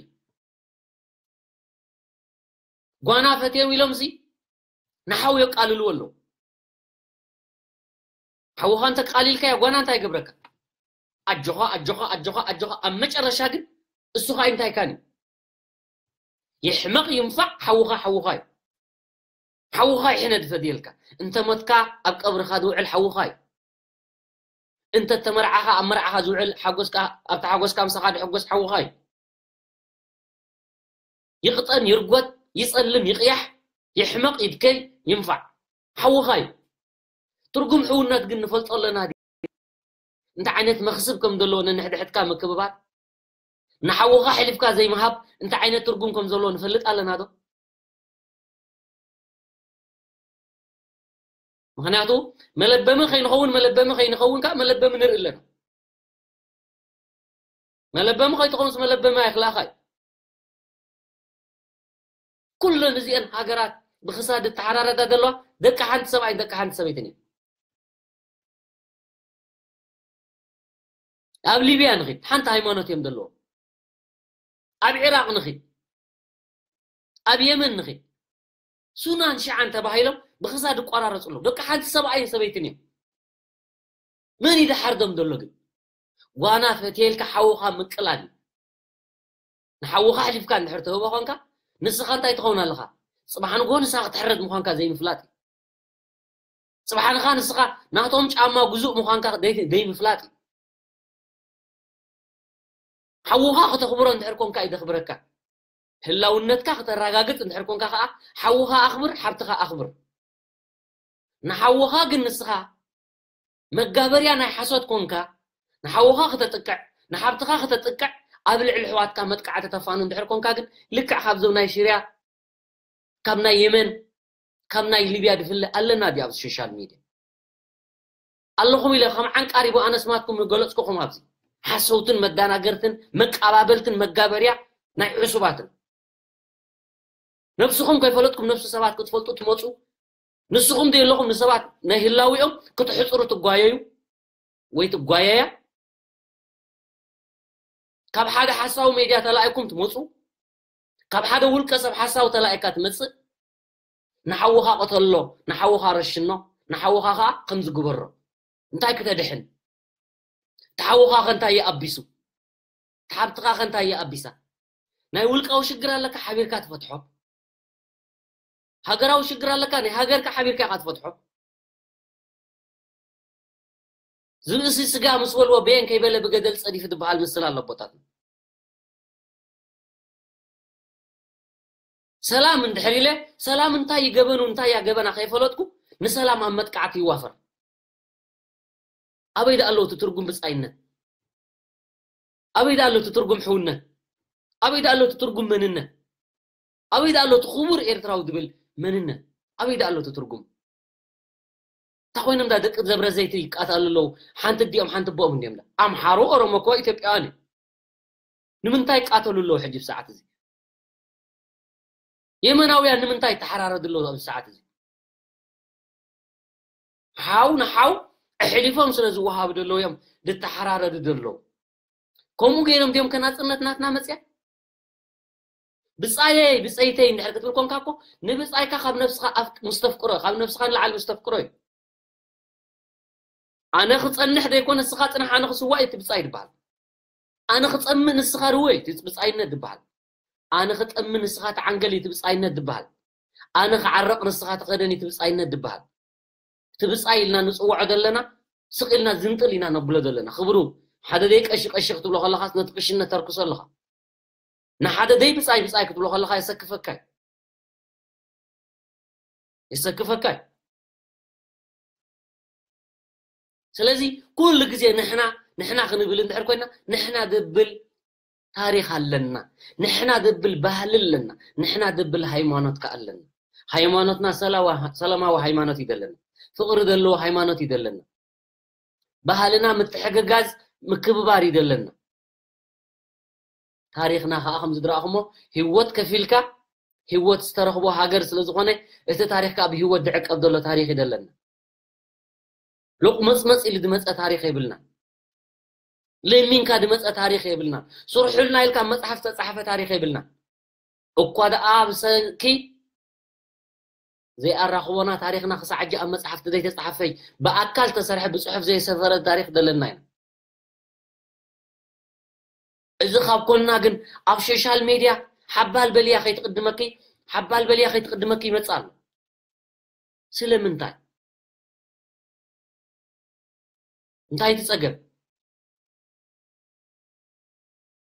ጓና ፈትዮም ኢሎም ሲ ንሓው የቃልልዎ ኣለዉ። ሓውኻ እንተቃሊልካዮ ጓና እንታይ ይገብረካ? ኣጆኻ ኣጆኻ ኣጆኻ ኣጆኻ ኣብ መጨረሻ ግን እሱ ኸዓ እንታይ ካን እዩ? ይሕመቕ ይንፋዕ ሓውኻ ሓውኻ እዩ። ሓውኻ ይሕነ ድፈድየልካ እንተ ሞትካ ኣብ ቀብርኻ ዝውዕል ሓውኻ እዩ። እንተ ተመርዓኻ ኣብ መርዓኻ ዝውዕል ሓጎስካ ኣብቲ ሓጎስካ ምሳኻ ድሕጎስ ሓውኻ እዩ። ይቕጠን ይርጎት ይጸልም ይቕያሕ ይሕመቕ ይድከይ ይንፋዕ ሓውኻ እዩ። ትርጉም ሕውነት ግን ንፈልጦ ኣለና ድዩ? እንታይ ዓይነት መኽስብ ከም ዘለዎ ነንሕድሕድካ ምክብባር ንሓውኻ ሕሊፍካ ዘይምሃብ እንታይ ዓይነት ትርጉም ከም ዘለዎ ንፈልጥ ኣለና ዶ? ምኽንያቱ መለበሚ ከይንኸውን መለበሚ ከይንኸውን ከዓ መለበሚ ንርኢ ኣለና። መለበሚ ከይትኾንስ መለበሚ ኣይክልኣኻ እዩ። ኩለን እዚአን ሃገራት ብክሳድ እተሓራረዳ ዘለዋ ደቂ ሓንቲ ሰብኣይን ደቂ ሓንቲ ሰበይትን እየን። ኣብ ሊብያ ንኺድ ሓንቲ ሃይማኖት እዮም ዘለዎም። ኣብ ዒራቕ ንኺድ ኣብ የመን ንኺድ ሱናን ሽዓን ተባሂሎም ብክሳድ ይቆራረፁ ኣለዉ። ደቂ ሓንቲ ሰብኣይን ሰበይትን እዮም። መን እዩ ዝሓርዶም ዘሎ ግን? ጓና ፈትየልካ ሓውኻ ምቅላል እዩ። ንሓውኻ ኣሕሊፍካ እንድሕር ትህቦ ኾንካ ንስኻ እንታይ ትኸውን ኣለኻ? ፅባሕ ንግሆ ንስኻ ክትሕረድ ምዃንካ ዘይምፍላጥ እዩ። ፅባሕ ንኻ ንስኻ ናቶም ጫማ ግዙእ ምዃንካ ደይ- ዘይምፍላጥ እዩ። ሓውኻ ከተኽብሮ እንድሕር ኮንካ እዩ ዘኽብረካ። ህላውነትካ ከተረጋግፅ እንድሕር ኮንካ ከዓ ሓውኻ ኣኽብር፣ ሓብትኻ ኣኽብር። ንሓውኻ ግን ንስኻ መጋበርያ ናይ ሓሶት ኮንካ ንሓውኻ ክተጥቅዕ ንሓብትኻ ክተጥቅዕ ኣብ ልዕሊ ኣሕዋትካ መጥቃዕቲ ተፋኑ እንድሕር ኮንካ ግን ልክዕ ካብዞም ናይ ሽርያ ካብ ናይ የመን ካብ ናይ ሊብያ ድፍለ ኣለና ድዩ ኣብዚ ሶሻል ሚድያ ኣለኹም ኢለ ከም ዓንቃሪቦ ኣነስማትኩም ንገለፅኩኹም ኣብዚ ሓሰውትን መዳናገርትን መቀባበልትን መጋበርያ ናይ ዕሱባትን ነብስኹም ከይፈለጥኩም ነብሲ ሰባት ክትፈልጡ ትመፁ ንስኹም ደለኹም ንሰባት ናይ ህላዊኦም ክትሕፅሩ ትጓየዩ ወይ ትጓየያ ካብ ሓደ ሓሳዊ ሜድያ ተላኢኩም ትመፁ ካብ ሓደ ውልቀ ሰብ ሓሳዊ ተላኢካ ትመፅእ ንሓውኻ ቅተሎ ንሓውኻ ረሽኖ ንሓውኻ ከዓ ከምዚ ግበሮ እንታይ ክተድሕን እቲ ሓውኻ ከ እንታይ ይኣቢሱ እቲ ሓብትኻ ከ እንታይ ይኣቢሳ ናይ ውልቃዊ ሽግር ኣለካ ሓቢርካ ትፈትሖ ሃገራዊ ሽግር ኣለካ ናይ ሃገርካ ሓቢርካ ኢኻ ትፈትሖ ዝብእሲ ስጋ ምስ በልዎ በየን ከይበለ ብገደል ፀዲፉ ዝበሃል ምስል ኣሎ ኣቦታትና ሰላም እንድሕር ኢለ ሰላም እንታይ ይገበኑ እንታይ እያ ገበና ከይፈለጥኩ ንሰላም ኣብ መጥቃዕቲ ይዋፈር ኣበይ ደኣ ኣለዉ እቲ ትርጉም ብፃይነት ኣበይ ደኣ ኣሎ እቲ ትርጉም ሕውነት ኣበይ ደኣ ኣሎ እቲ ትርጉም መንነት ኣበይ ደኣ ኣሎ እቲ ክቡር ኤርትራዊ ዝብል መንነት ኣበይ ደኣ ኣሎ እቲ ትርጉም እንታይ ኮይኖም ዳ ደቂ ደብረ ዘይት ይቃተሉ ኣለዉ ሓንቲ ዲኦም ሓንቲ ቦኦም እንዲዮም ዳ ኣምሓሩ ኦሮሞ እኮ ኢትዮጵያውያን እዩ ንምንታይ ይቃተሉ ኣለዉ ሕጂ ብሰዓት እዚ የመናውያን ንምንታይ ይተሓራረዱ ኣለዉ ኣብዚ ሰዓት እዚ ሓው ንሓው ኣሕሊፎም ስለ ዝወሃቡ ዘለዉ እዮም ዝተሓራረዱ ዘለዉ ከምኡ ገይሮም ድዮም ከናፅነት ናትና መፅያ ብፃየይ ብፀይተይ እንድሕር ክትብል ኮንካ እኮ ንብፃይካ ካብ ነብስኻ ምስ ተፍቅሮ ካብ ነብስኻ ንላዕሊ ምስ ተፍቅሮ እዩ ኣነ ክፀንሕ ዘይኮነ ንስኻ ፅንሕ ኣነ ክስዋእ እዩ እቲ ብፃይ ዝበሃል ኣነ ክፀምእ ንስኻ ርወ እዩ እቲ ብፃይነት ዝበሃል ኣነ ክጠሚ ንስኻ ተዓንገል እዩ እቲ ብፃይነት ዝበሃል ኣነ ክዓረቕ ንስኻ ተኸደን እዩ እቲ ብፃይነት ዝበሃል እቲ ብፃይ ኢልና ንፅውዖ ዘለና ስቕ ኢልና ዝንጥል ኢና ነብሎ ዘለና ክብሩ ሓደ ደይ ቀሺ ቀሺ ክትብሎ ከለኻስ ነቲ ቅሽነት ተርክሶ ኣለኻ ንሓደ ደይ ብፃይ ብፃይ ክትብሎ ከለኻ የሰክፈካ እዩ የሰክፈካ እዩ ስለዚ ኩሉ ግዜ ንሕና ንሕና ክንብል እንድሕር ኮይና፣ ንሕና ድብል ታሪኽ ኣለና፣ ንሕና ድብል ባህሊ ኣለና፣ ንሕና ድብል ሃይማኖት ከኣ ኣለና። ሃይማኖትና ሰላዋ- ሰላማዊ ሃይማኖት እዩ ዘለና፣ ፍቕሪ ዘለዎ ሃይማኖት እዩ ዘለና። ባህልና ምትሕግጋዝ ምክብባር እዩ ዘለና። ታሪኽና ከዓ ከም ዝድረኣኹሞ፣ ህይወት ከፊልካ ህይወት ዝተረኽቦ ሃገር ስለ ዝኾነ፣ እቲ ታሪኽ ከዓ ብህይወት ዝዕቀብ ዘሎ ታሪኽ እዩ ዘለና። ሎቕ መፅመፅ ኢሉ ዝመፀ ታሪኽ የብልና። ለሚንካ ዝመፀ ታሪኽ የብልና። ስርሑልና ኢልካ መፅሓፍ ዝተፃሕፈ ታሪኽ የብልና። እኳ ደኣ ብሰንኪ ዘይኣራኽቦና ታሪኽና ክሳዕ ሕጂ ኣብ መፅሓፍቲ ዘይተፃሕፈይ፣ ብኣካል ተሰርሐ ብፅሑፍ ዘይሰፈረ ታሪኽ ዘለና ኢና። እዚ ካብ ኮንና ግን ኣብ ሶሻል ሜድያ ሓባል በልያ ከይትቕድመኪ፣ ሓባል በልያ ከይትቕድመኪ ይመጽእ ኣሎ። ስለምንታይ? እንታይ እቲ ጸገም?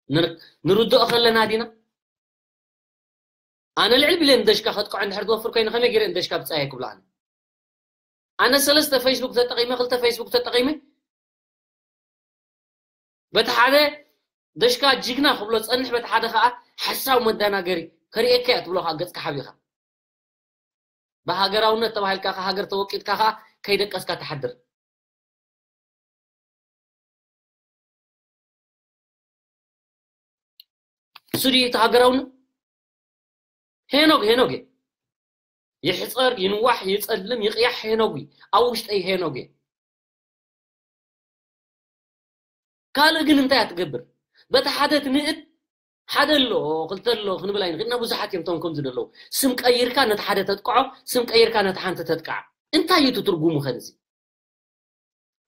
ንር- ንርድኦ ከለና ዲና? ኣነ ልዕል ብለ ንደሽካ ከጥቅዖ እንድሕር ትወፍር ኮይኑ ከመይ ገይረ ንደሽካ ብጻየ ክብሎ ኣነ? ኣነ ሰለስተ ፌስቡክ ተጠቒመ፣ ክልተ ፌስቡክ ተጠቒመ፣ በቲ ሓደ ደሽካ ጅግና ክብሎ ጸንሕ፣ በቲ ሓደ ከኣ ሓሳው መደናገሪ ከርእየካ እያ ትብሎ ከኣ ገጽካ ሓቢኻ። ብሃገራውነት ተባሂልካ ከኣ ሃገር ተወቂጥካ ከኣ ከይደቀስካ ትሓድር። እሱ ድዩ እቲ ሃገራውነት? ሄኖግ ሄኖግ እየ። ይሕፀር፣ ይንዋሕ፣ ይፀልም፣ ይቕያሕ ሄኖግ እዩ። ኣብ ውሽጠይ ሄኖግ እየ። ካልእ ግን እንታይ እያ ትገብር? በቲ ሓደ ትንእድ፣ ሓደ ኣሎ፣ ክልተ ኣሎ ክንብል ኣይንኽእል ኢና። ብዙሓት እዮም እቶም ከምዚ ዘለዉ። ስም ቀይርካ ነቲ ሓደ ተጥቅዖ፣ ስም ቀይርካ ነቲ ሓንቲ ተጥቅዓ። እንታይ እዩ እቲ ትርጉሙ ኸ እዚ?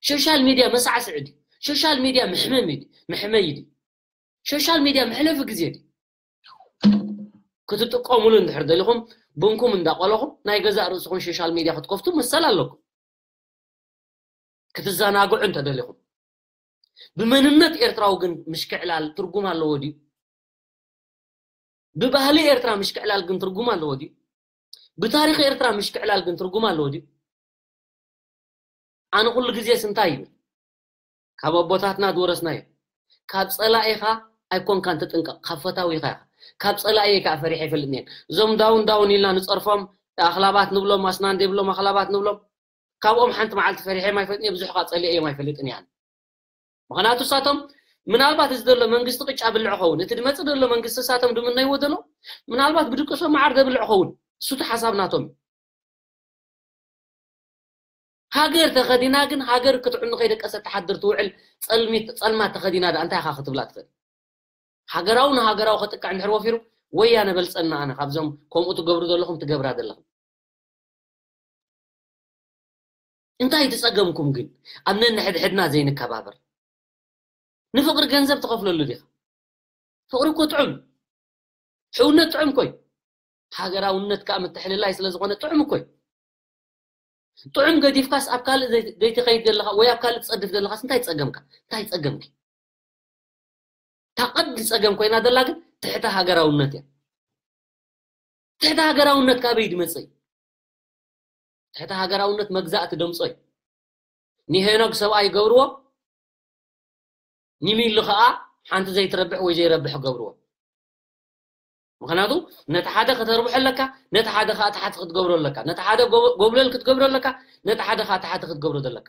ሶሻል ሚድያ መሳዕስዒ ድዩ? ሶሻል ሚድያ መሕመሚ ድዩ? መሕመዪ ድዩ? ሶሻል ሚድያ መሕለፊ ግዜ ድዩ? ክትጥቀሙሉ እንድሕር ደሊኹም፣ ቡንኩም እንዳቆለኹም ናይ ገዛእ ርእስኹም ሶሻል ሚድያ ክትከፍቱ መሰል ኣለኩም። ክትዘናግዑ እንተደሊኹም። ብመንነት ኤርትራዊ ግን ምሽክዕላል ትርጉም ኣለዎ ድዩ? ብባህሊ ኤርትራ ምሽክዕላል ግን ትርጉም ኣለዎ ድዩ? ብታሪኽ ኤርትራ ምሽክዕላል ግን ትርጉም ኣለዎ ድዩ? ኣነ ኩሉ ግዜስ እንታይ ይብል? ካብ ኣቦታትና ዝወረስናዮ። ካብ ጸላኢኻ ኣይኮንካን ትጥንቀቕ፣ ካብ ፈታዊኻ ኢኻ። ካብ ጸላኢየ ከኣ ፈሪሐ ኣይፈልጥን እየ። እዞም ዳውን ዳውን ኢልና ንጸርፎም ኣኽላባት ንብሎም፣ ኣስናን ዘይብሎም ኣኽላባት ንብሎም፣ ካብኦም ሓንቲ መዓልቲ ፈሪሐዮም ኣይፈልጥን እየ፣ ብዙሕ ከኣ ጸሊኤዮም ኣይፈልጥን እየ ኣነ። ምኽንያቱ እሳቶም ምናልባት እዚ ዘሎ መንግስቲ ቅጫ ብልዕ ኸውን፣ እቲ ዝመጽእ ዘሎ መንግስቲ እሳቶም ዝምነይዎ ዘሎ ምናልባት ብድቅሶ መዓር ዘብልዕ ኸውን፣ እሱ እቲ ሓሳብ ናቶም እዩ። ሃገር ተኸዲና ግን ሃገር ክትዕኑ ከይደቀሰት ትሓድር ትውዕል ጸልሚት ጸልማት ተኸዲና ደኣ እንታይ ኢኻ ክትብላ ትኽእል? ሃገራዊ ንሃገራዊ ከጥቅዕ እንድሕር ወፊሩ ወያነ በልጸና ኣነ ካብዞም ከምኡ ትገብሩ ዘለኹም ትገብራ ዘለኹም። እንታይ ትጸገምኩም ግን ኣብ ነንሕድሕድና ዘይንከባበር? ንፍቕሪ ገንዘብ ትኸፍለሉ ዲኻ? ፍቕሪ እኮ ጥዑም፣ ሕውነት ጥዑም እኮ እዩ። ሃገራውነት ከኣ ምትሕልላይ ስለ ዝኾነ ጥዑም እኮ እዩ። ጥዑም ገዲፍካስ ኣብ ካልእ ዘይ- ዘይትኸይድ ዘለኻ ወይ ኣብ ካልእ ትጸድፍ ዘለኻስ እንታይ ጸገምካ? እንታይ ጸገምኪ? እታ ቀንዲ ጸገም ኮይና ዘላ ግን ትሕተ ሃገራውነት እያ። ትሕተ ሃገራውነት ካበይ ድመጽእ? ትሕተ ሃገራውነት መግዛእቲ ደምጾ እዩ። ንሄኖግ ሰብኣይ ይገብርዎ፣ ንሚሊ ኸኣ ሓንቲ ዘይትረብሕ ወይ ዘይረብሕ ይገብርዎ። ምኽንያቱ ነቲ ሓደ ከተርብሖ ኣለካ፣ ነቲ ሓደ ኸኣ ታሕቲ ክትገብሮ ኣለካ፣ ነቲ ሓደ ጎ- ጎብለል ክትገብሮ ኣለካ፣ ነቲ ሓደ ኸኣ ታሕቲ ክትገብሮ ዘለካ።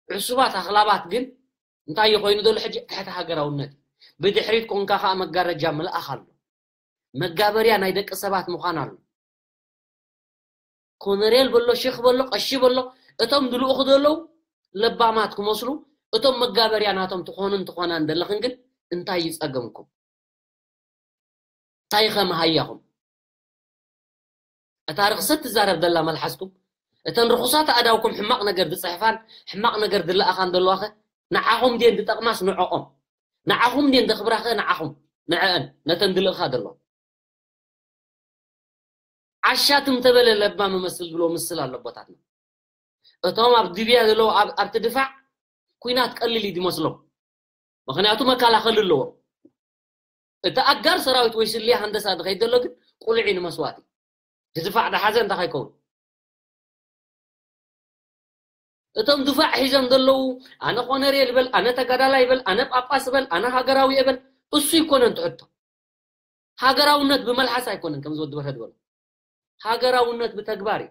ዕሱባት ኣኽላባት ግን እንታይ እዩ ኮይኑ ዘሎ ሕጂ? ትሕቲ ሃገራውነት። ብድሕሪት ኮንካ ከኣ መጋረጃ ምልኣኽ ኣሎ። መጋበርያ ናይ ደቂ ሰባት ምዃን ኣሎ። ኮነሬል በሎ፣ ሼኽ በሎ፣ ቀሺ በሎ፣ እቶም ዝልእኹ ዘለዉ ለባማት ክመስሉ፣ እቶም መጋበርያ ናቶም ትኾኑን ትኾናን ዘለኽን ግን እንታይ እዩ ጸገምኩም? እንታይ ከ መሃያኹም? እታ ርኽሰት ትዛረብ ዘላ መልሓስኩም፣ እተን ርኹሳት ኣእዳውኩም ሕማቕ ነገር ዝጽሕፋን ሕማቕ ነገር ዝለኣኻን ዘለዋ ኸ ንዓኹም ድየን ዝጠቕማስ ንዕኦም? ንዓኹም ድየን ዘኽብራ ኸ ንዓኹም? ንዕአን፣ ነተን ዝልእኻ ዘለዋ። ዓሻ ትም ተበለ ለባም እመስል ዝብሎ ምስል ኣሎ ኣቦታትና። እቶም ኣብ ሊብያ ዘለዉ ኣብ- ኣብቲ ድፋዕ ኲናት ቀሊል እዩ ዝመስሎም። ምኽንያቱ መከላኸሊ ኣለዎም። እቲ ኣጋር ሰራዊት ወይ ስልያ ሃንደሳ ዝኸይድ ዘሎ ግን ቁልዒ ንመስዋእቲ። እቲ ድፋዕ ዝሓዘ እንታይ ከይከውን? እቶም ድፋዕ ሒዞም ዘለዉ፣ ኣነ ኮነሬል በል፣ ኣነ ተጋዳላይ በል፣ ኣነ ጳጳስ በል፣ ኣነ ሃገራዊ እየ በል፣ እሱ ኣይኮነን ትሕቶ። ሃገራውነት ብመልሓስ ኣይኮነን፣ ከምዚ ወዲ በርሀ ዝበሎ። ሃገራውነት ብተግባር እዩ።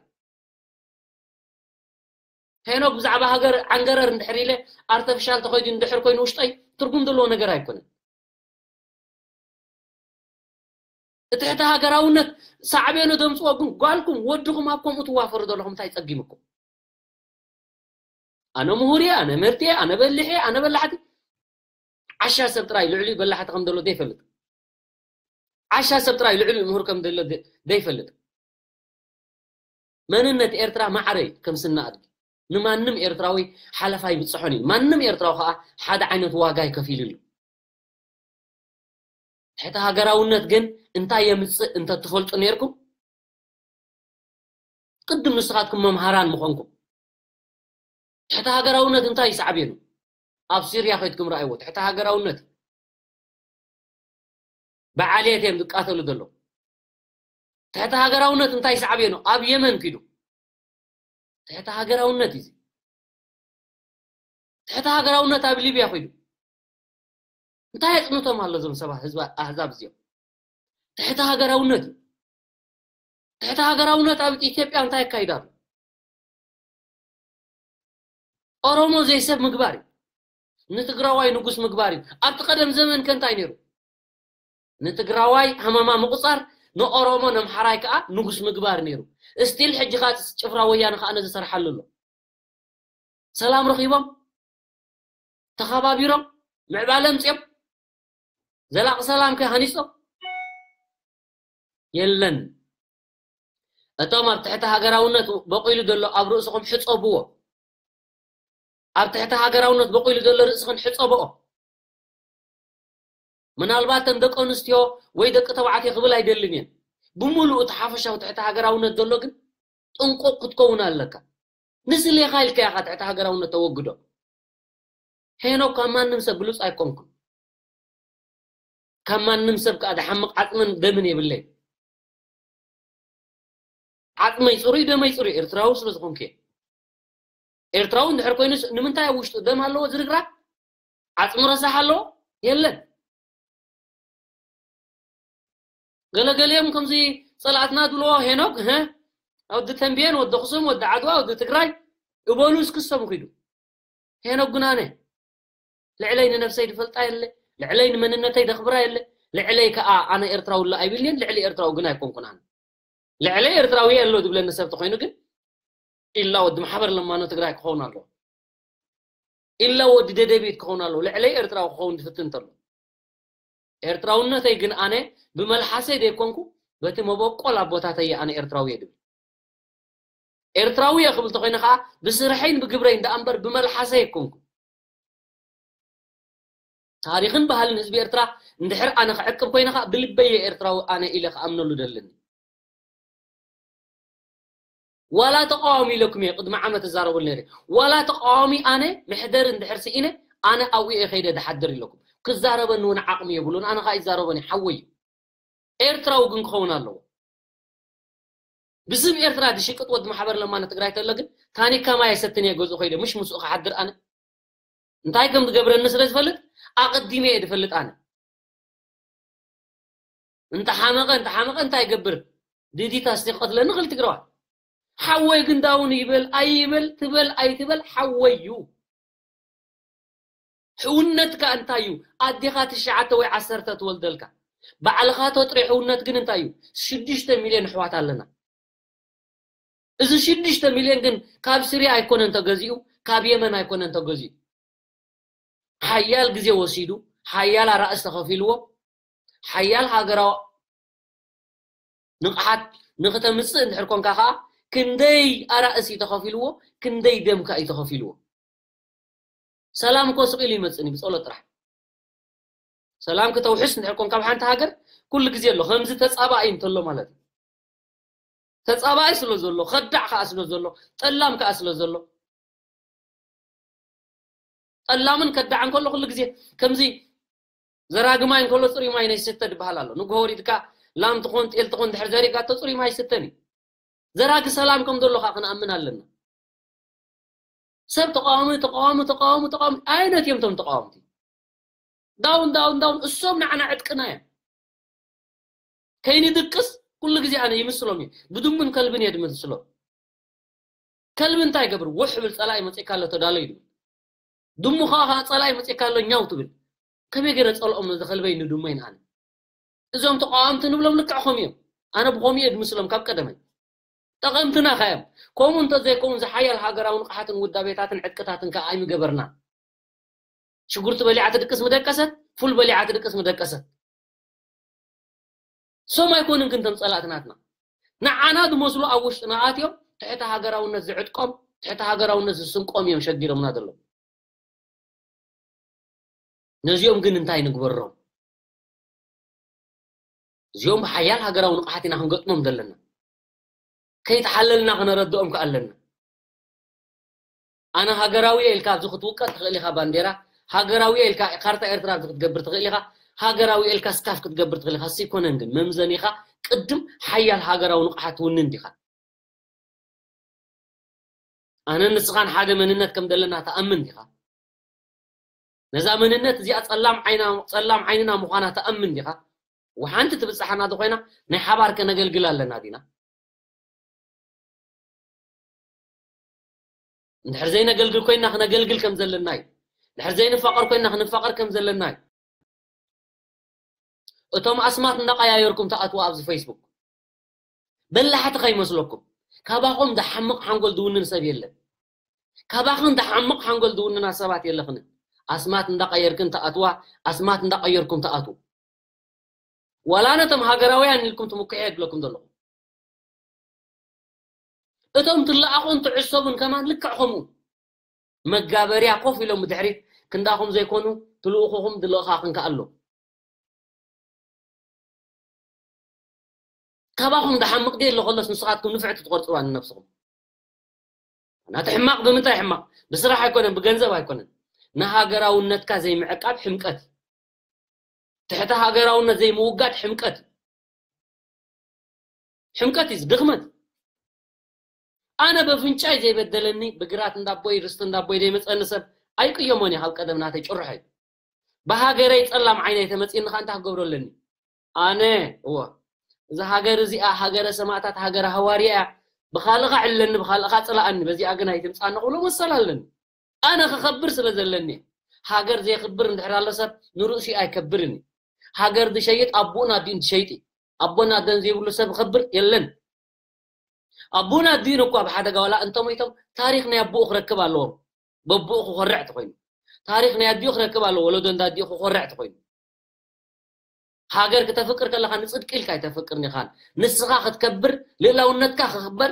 ሄኖክ ብዛዕባ ሃገር ዓንገረር እንድሕር ኢለ፣ ኣርተፊሻል ተኸይዱ እንድሕር ኮይኑ ውሽጠይ ትርጉም ዘለዎ ነገር ኣይኮነን። እቲ ሕተ ሃገራውነት ሳዕቤኑ ደምፅዎ ግን ጓልኩም ወድኹም ኣብ ከምኡ ትዋፈሩ ዘለኹም እንታይ ፀጊምኩም? ኣነ ምሁር እየ፣ ኣነ ምህርቲ እየ፣ ኣነ በሊሕ እየ፣ ኣነ በላሕቲ። ዓሻ ሰብ ጥራይ ልዕሊ በላሕቲ ከም ዘሎ ዘይፈልጥ፣ ዓሻ ሰብ ጥራይ ልዕሊ ምሁር ከም ዘሎ ዘ- ዘይፈልጥ። መንነት ኤርትራ ማዕረ እዩ ከም ስና ኣድጊ። ንማንም ኤርትራዊ ሓለፋ ይብጽሖን እዩ። ማንም ኤርትራዊ ከዓ ሓደ ዓይነት ዋጋ ይከፊልሉ። ትሕቲ ሃገራውነት ግን እንታይ የምጽእ እንተትፈልጡ ነይርኩም፣ ቅድም ንስኻትኩም መምሃራን ምኾንኩም። ትሕቲ ሃገራውነት እንታይ ይስዓብ የኑ? ኣብ ሲርያ ከይድኩም ረኣይዎ። ትሕቲ ሃገራውነት ብዓልየት እዮም ዝቃተሉ ዘለዉ። ትሕቲ ሃገራውነት እንታይ ይስዓብ የኑ? ኣብ የመን ኪዱ። ትሕቲ ሃገራውነት እዩ። ትሕቲ ሃገራውነት ኣብ ሊብያ ኪዱ። እንታይ የጽንቶም ኣሎ እዞም ሰባት፣ ህዝቢ ኣህዛብ እዚኦም? ትሕቲ ሃገራውነት እዩ። ትሕቲ ሃገራውነት ኣብ ኢትዮጵያ እንታይ የካይድ ኣሎ? ኦሮሞ ዘይሰብ ምግባር እዩ። ንትግራዋይ ንጉስ ምግባር እዩ። ኣብቲ ቀደም ዘመን ከ እንታይ ነይሩ? ንትግራዋይ ሃመማ ምቁጻር፣ ንኦሮሞ ነምሓራይ ከዓ ንጉስ ምግባር ነይሩ። እስቲል ሕጂ ከዓ ጭፍራ ወያነ ከዓ ነዚ ሰርሓሉ ኣሎ። ሰላም ረኺቦም፣ ተኸባቢሮም፣ ምዕባለ ኣምጺኦም፣ ዘላቂ ሰላም ከ ሃኒጾም? የለን። እቶም ኣብ ትሕቲ ሃገራውነት በቂሉ ዘሎ ኣብ ርእስኹም ሕጸብዎ። ኣብ ትሕቲ ሃገራውነት በቂሉ ዘሎ ርእስኽን ሕጸብኦ። ምናልባት እተን ደቂ ኣንስትዮ ወይ ደቂ ተባዕትዮ ክብል ኣይደልን እየን። ብምሉኡ እቲ ሓፈሻዊ ትሕቲ ሃገራውነት ዘሎ ግን ጥንቁቕ ክትከውን ኣለካ። ንስሌኻ ኢልካ ኢኻ ትሕቲ ሃገራውነት ተወግዶ። ሄኖክ ካብ ማንም ሰብ ብሉጽ ኣይኮንኩን። ካብ ማንም ሰብ ከዓ ዝሓምቕ ዓጽምን ደምን የብለይ። ዓጽመይ ጽሩይ፣ ደመይ ጽሩይ፣ ኤርትራዊ ስለ ዝኾንኩ እየ። ኤርትራዊ እንድሕር ኮይኑስ ንምንታይ ኣብ ውሽጡ ደም ኣለዎ ዝርግራ? ዓጽሚ ረሳሕ ኣለዎ? የለን። ገለገሊኦም ከምዚ ጸላእትና ዝብልዎ ሄኖክ፣ ህ፣ ወዲ ተንቤን፣ ወዲ ኣኽሱም፣ ወዲ ዓድዋ፣ ወዲ ትግራይ እበሉ እስክሶም ኪዱ። ሄኖክ ግን ኣነ ልዕለይ ንነብሰይ ዝፈልጣ የለ፣ ልዕለይ ንመንነተይ ዘኽብራ የለ፣ ልዕለይ ከዓ ኣነ ኤርትራዊ ኣሎ ኣይብልን፣ ልዕሊ ኤርትራዊ ግን ኣይኮንኩን ኣነ። ልዕለይ ኤርትራዊ ኣሎ ዝብለኒ ሰብ ተኾይኑ ግን ኢላ ወዲ ማሕበር ለማኖ ትግራይ ክኸውን ኣለዎ። ኢላ ወዲ ደደቢት ክኸውን ኣለዎ። ልዕለይ ኤርትራዊ ክኸውን ዝፍትን እንተሎ። ኤርትራውነተይ ግን ኣነ ብመልሓሰይ ዘይኮንኩ በቲ መበቆል ኣቦታተይ ኣነ ኤርትራዊ እየ ዝብል። ኤርትራዊ እየ ክብል ተኾይነ ከዓ ብስርሐይን ብግብረይን ደኣ እምበር ብመልሓሰይ ኣይኮንኩ። ታሪኽን ባህልን ህዝቢ ኤርትራ እንድሕር ኣነ ክዕቅብ ኮይነ ከዓ ብልበይ እየ ኤርትራዊ ኣነ ኢለ ክኣምነሉ ደለኒ። ዋላ ተቃዋሚ ኢለኩም እየ ቅድሚ ዓመት እዛረበሉ ነይረ። ዋላ ተቃዋሚ ኣነ መሕደሪ እንድሕር ስኢነ ኣነ ኣብኡ እየ ከይደ ድሓድር ኢለኩም። ክዛረበኒ እውን ዓቕሚ የብሉን። ኣነ ከዓ ይዛረበኒ ሓወይ እዩ። ኤርትራዊ ግን ክኸውን ኣለዎ። ብስም ኤርትራ ድሽቅጥ ወዲ ማሕበር ለማነ ትግራይ ተሎ ግን ታኒካ ማይ ኣይሰትን እየ ገዝኡ ከይደ ምሽ ምስኡ ክሓድር ኣነ እንታይ ከም ዝገብረኒ ስለ ዝፈልጥ ኣቐዲመ እየ ዝፈልጥ ኣነ። እንተ ሓመቐ እንተ ሓመቐ እንታይ ይገብር? ድዲት ኣስቲ ቀትለኒ ክል ትግራዋይ ሓወይ ግን ዳውን ይበል ኣይበል ትበል ኣይትበል ሓወይ እዩ። ሕውነትካ እንታይ እዩ? ኣዴኻ ትሽዓተ ወይ ዓሰርተ ትወልደልካ ባዕልኻ ተጥሪ ሕውነት ግን እንታይ እዩ? ሽዱሽተ ሚልዮን ኣሕዋት ኣለና። እዚ ሽዱሽተ ሚልዮን ግን ካብ ስርያ ኣይኮነን ተገዚኡ፣ ካብ የመን ኣይኮነን ተገዚኡ። ሓያል ግዜ ወሲዱ፣ ሓያል ኣራእስ ተኸፊልዎ፣ ሓያል ሃገራዊ ንቕሓት ንክተምፅእ እንድሕር ኮንካ ከዓ ክንደይ ኣራእስ እዩ ተኸፊልዎ፣ ክንደይ ደም ከዓ እዩ ተኸፊልዎ። ሰላም እኮ ስቕ ኢሉ ይመፅን እዩ ብፀሎት ጥራሕ። ሰላም ክተውሕስ እንድሕር ኮንካ ኣብ ሓንቲ ሃገር ኩሉ ግዜ ኣሎ። ከምዚ ተፃባኢ እንተሎ ማለት እዩ። ተፃባኢ ስለ ዘሎ፣ ከዳዕ ከዓ ስለ ዘሎ፣ ጠላም ከዓ ስለ ዘሎ፣ ጠላምን ከዳዕን ከሎ ኩሉ ግዜ ከምዚ ዘራጊ ማይ እንከሎ ፅሩይ ማይ ናይ ስተ ዝበሃል ኣሎ። ንግሆ ወሪድካ ላም ትኾን ጤል ትኾን ድሕር ዘሪጋቶ ፅሩይ ማይ ይስተን እዩ። ዘራጊ ሰላም ከም ዘሎ ከዓ ክንኣምን ኣለና። ሰብ ተቃዋሚ ተቃዋሚ ተቃዋሚ ተቃዋሚ ኣይነት እዮም ቶም ተቃዋምቲ። ዳውን ዳውን ዳውን እሶም ንዓና ዕጥቅና እዮም። ከይንድቅስ ኩሉ ግዜ ኣነ ይምስሎም እዩ። ብድሙን ከልብን እየ ድምስሎም። ከልቢ እንታይ ይገብር? ውሕ ብል ጸላኢ መጽእካ ኣሎ ተዳሎ ይብል። ድሙ ከዓ ከዓ ጸላኢ መጽእካ ኣሎ ኛው ትብል። ከመይ ገይረ ጸልኦም ነዚ ከልበይ ንድመይ ንኣነ? እዞም ተቃዋምቲ ንብሎም ልክዕ ኸም እዮም። ኣነ ብኸም እየ ድምስሎም ካብ ቀደመይ። ጠቐምትና ኸዮም። ከምኡ እንተዘይከውን ዝሓያል ሃገራዊ ንቕሓትን ውዳቤታትን ዕጥቅታትን ከዓ ኣይምገበርና። ሽጉርቲ በሊዓ ትድቅስ ምደቀሰት፣ ፉል በሊዓ ትድቅስ ምደቀሰት። ሶም ኣይኮኑን ግን ተም ጸላእትናትና። ንዓና ዝመስሉ ኣብ ውሽጥና ኣትዮም ትሕቲ ሃገራውነት ዝዕጥቆም፣ ትሕቲ ሃገራውነት ዝስንቆም እዮም ሸጊሮምና ዘለዉ። ነዚኦም ግን እንታይ ንግበሮም? እዚኦም ብሓያል ሃገራዊ ንቕሓት ኢና ክንገጥሞም ዘለና። ከይተሓለልና ክነረድኦም ከኣለና። ኣነ ሃገራዊ እየ ኢልካ ኣብዚ ክትውቀጥ ትኽእል ኢኻ ባንዴራ፣ ሃገራዊ እየ ኢልካ ካርታ ኤርትራ ኣብዚ ክትገብር ትኽእል ኢኻ፣ ሃገራዊ እየ ኢልካ ስካፍ ክትገብር ትኽእል ኢኻ። ሲኮነን ግን መምዘኒኻ ቅድም ሓያል ሃገራዊ ንቕሓት ትውንን ዲኻ? ኣነን ንስኻን ሓደ መንነት ከም ዘለና ትኣምን ዲኻ? ነዛ መንነት እዚኣ ጸላም ዓይና ጸላም ዓይንና ምዃና ትኣምን ዲኻ? ወሓንቲ ትብጽሓና ተኾይና ናይ ሓባር ከነገልግል ኣለና ዲና? እንድሕር ዘይነገልግል ኮይና ክነገልግል ከም ዘለና እዩ። እንድሕር ዘይንፋቐር ኮይና ክንፋቐር ከም ዘለና እዩ። እቶም ኣስማት እንዳቀያየርኩም ተኣትዋ ኣብዚ ፌስቡክ በላሕቲ ከይመስለኩም። ካባኹም ዝሓምቕ ሓንጎል ዝውንን ሰብ የለን። ካባኽን ዝሓምቕ ሓንጎል ዝውንና ሰባት የለኽን። ኣስማት እንዳቀየርክን ተኣትዋ፣ ኣስማት እንዳቀየርኩም ተኣትዉ። ዋላ ነቶም ሃገራውያን ኢልኩም ትምክሑ የድለኩም ዘለኹም። እቶም ትለኣኹን ትዕሰቡን ከማን ልክዕ ከምኡ መጋበርያ ኮፍ ኢሎም ብድሕሪት ክንዳኹም ዘይኮኑ ትልእኹኹም ዝልእኻኽን ከኣሎ። ካባኹም ዝሓምቕ ድየ ኣሎ ከሎስ ንስኻትኩም ንፍዕቲ ትቆርጽዋ ንነብስኹም። ናቲ ሕማቕ ብምንታይ ሕማቕ? ብስራሕ ኣይኮነን፣ ብገንዘብ ኣይኮነን። ንሃገራውነትካ ዘይምዕቃብ ሕምቀት እዩ። ትሕቲ ሃገራውነት ዘይምውጋድ ሕምቀት እዩ። ሕምቀት እዩ፣ ድኽመት። ኣነ በፍንጫይ ዘይበደለኒ፣ ብግራት እንዳቦይ፣ ርስቲ እንዳቦይ ዘይመጸኒ ሰብ ኣይቅየሞን እየ፣ ካብ ቀደም ናተይ ጭርሖ እዩ። ብሃገረይ ጸላም ዓይነይ ተመጺእኒ ኸኣ እንታይ ክገብሮ ኣለኒ? ኣነ፣ እወ፣ እዛ ሃገር እዚኣ ሃገረ ሰማእታት፣ ሃገረ ሃዋርያ እያ። ብኻልእኻ ዕለኒ፣ ብኻልእኻ ጽላኣኒ፣ በዚኣ ግን ኣይትምጻኒ ክብሎ መሰል ኣለኒ። ኣነ ክኸብር ስለ ዘለኒ። ሃገር ዘየኽብር እንድሕር ኣሎ ሰብ ንርእሲ ኣይከብርን እዩ። ሃገር ዝሸይጥ ኣቦኡን ኣዲኡን ዝሸይጥ እዩ። ኣቦን ኣደን ዘይብሉ ሰብ ክኸብር የለን። ኣቦን ኣዲኡን እኳ ብሓደጋ ዋላ እንተሞይቶም ታሪኽ ናይ ኣቦኡ ክረክብ ኣለዎም። በቦኡ ክኾርዕ ተኾይኑ። ታሪኽ ናይ ኣዲኡ ክረክብ ኣለዎ፣ ወለዶ እንዳ ኣዲኡ ክኾርዕ ተኾይኑ። ሃገር ክተፍቅር ከለኻ ንጽድቂ ኢልካ ኣይተፍቅርን ኢኻን። ንስኻ ክትከብር፣ ልእላውነትካ ክኽበር፣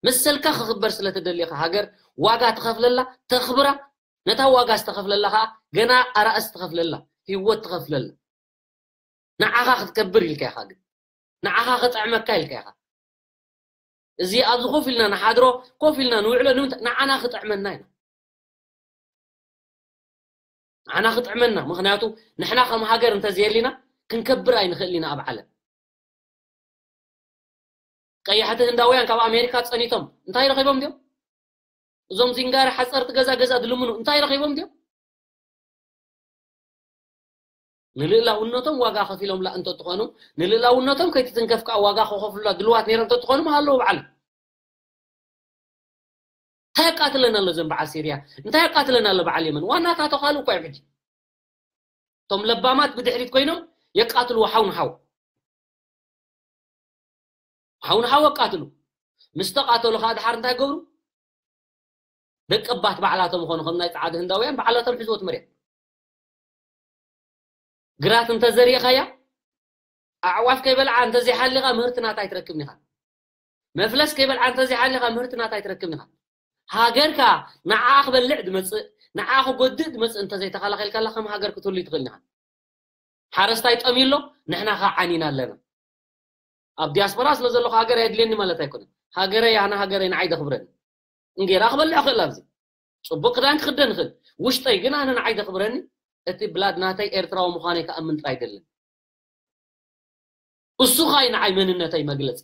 መሰልካ ክኽበር ስለ ትደሊ ኢኻ ሃገር ዋጋ ትኸፍለላ፣ ተኽብራ። ነታ ዋጋ ዝተኸፍለላ ኸኣ ገና ኣራእስ ትኸፍለላ፣ ህይወት ትኸፍለላ። ንዓኻ ክትከብር ኢልካ ኢኻ ግን። ንዓኻ ክጥዕመካ ኢልካ ኢኻ። እዚ ኣብዚ ኮፍ ኢልና ንሓድሮ፣ ኮፍ ኢልና ንውዕሎ ንምንታይ? ንዓና ክጥዕመና ኢና። ንዓና ክጥዕመና። ምኽንያቱ ንሕና ከም ሃገር እንተዘየሊና ክንከብር ኣይንኽእል ኢና ኣብ ዓለም። ቀያሕቲ ህንዳውያን ካብ ኣሜሪካ ጸኒቶም እንታይ ረኺቦም ድዮም? እዞም ዚንጋር ሓጸርቲ ገዛ ገዛ ድልምኑ እንታይ ረኺቦም ድዮም? ንልእላውነቶም ዋጋ ከፊሎምላ እንተትኾኑ፣ ንልእላውነቶም ከይትትንከፍ ከኣ ዋጋ ክኸፍሉላ ድልዋት ነይሮም እንተትኾኑ ምሃለዉ በዓል። እንታይ የቃትለን ኣሎ እዘን በዓል ሲርያ? እንታይ የቃትለን ኣሎ በዓል የመን? ዋናታቶ ካልእ እኮ እዮም ሕጂ። እቶም ለባማት ብድሕሪት ኮይኖም የቃትልዎ ሓው ንሓው። ሓው ንሓው የቃትሉ። ምስ ተቃተሉ ከዓ ድሓር እንታይ ገብሩ? ደቂ ባት ባዕላቶም ኾኑ ከም ናይ ጸዓዱ ህንዳውያን ባዕላቶም ሒዝዎ እቲ መሬት። ግራት እንተዘሪእኻያ፣ ኣዕዋፍ ከይበልዓ እንተዘይሓሊኻ ምህርቲ ናታ ኣይትረክብን ኢኻ። መፍለስ ከይበልዓ እንተዘይሓሊኻ ምህርቲ ናታ ኣይትረክብን ኢኻ። ሃገርካ ንዓኣ ክበልዕ ዝመጽእ፣ ንዓኣ ክጎድእ ዝመጽእ እንተዘይተኸላኺልካላ ከም ሃገር ክትህሉ ኣይትኽእልን ኢኻ። ሓረስታይ ጠምዩ ኣሎ፣ ንሕና ኸዓ ዓኒና ኣለና። ኣብ ዲያስፖራ ስለ ዘለኹ ሃገር ኣየድልየኒ ማለት ኣይኮነን። ሃገረይ፣ ኣነ ሃገረይ ንዓይ ዘኽብረኒ። እንጌራ ክበልዕ እኽእል ኣብዚ። ጽቡቕ ክዳን ክኽደን እኽእል። ውሽጠይ ግን ኣነ ንዓይ ዘኽብረኒ፣ እቲ ብላድ ናተይ ኤርትራዊ ምዃነይ ክኣምን ጥራይ ኣይደልን። እሱ ኸኣ እዩ ንዓይ መንነተይ መግለጺ።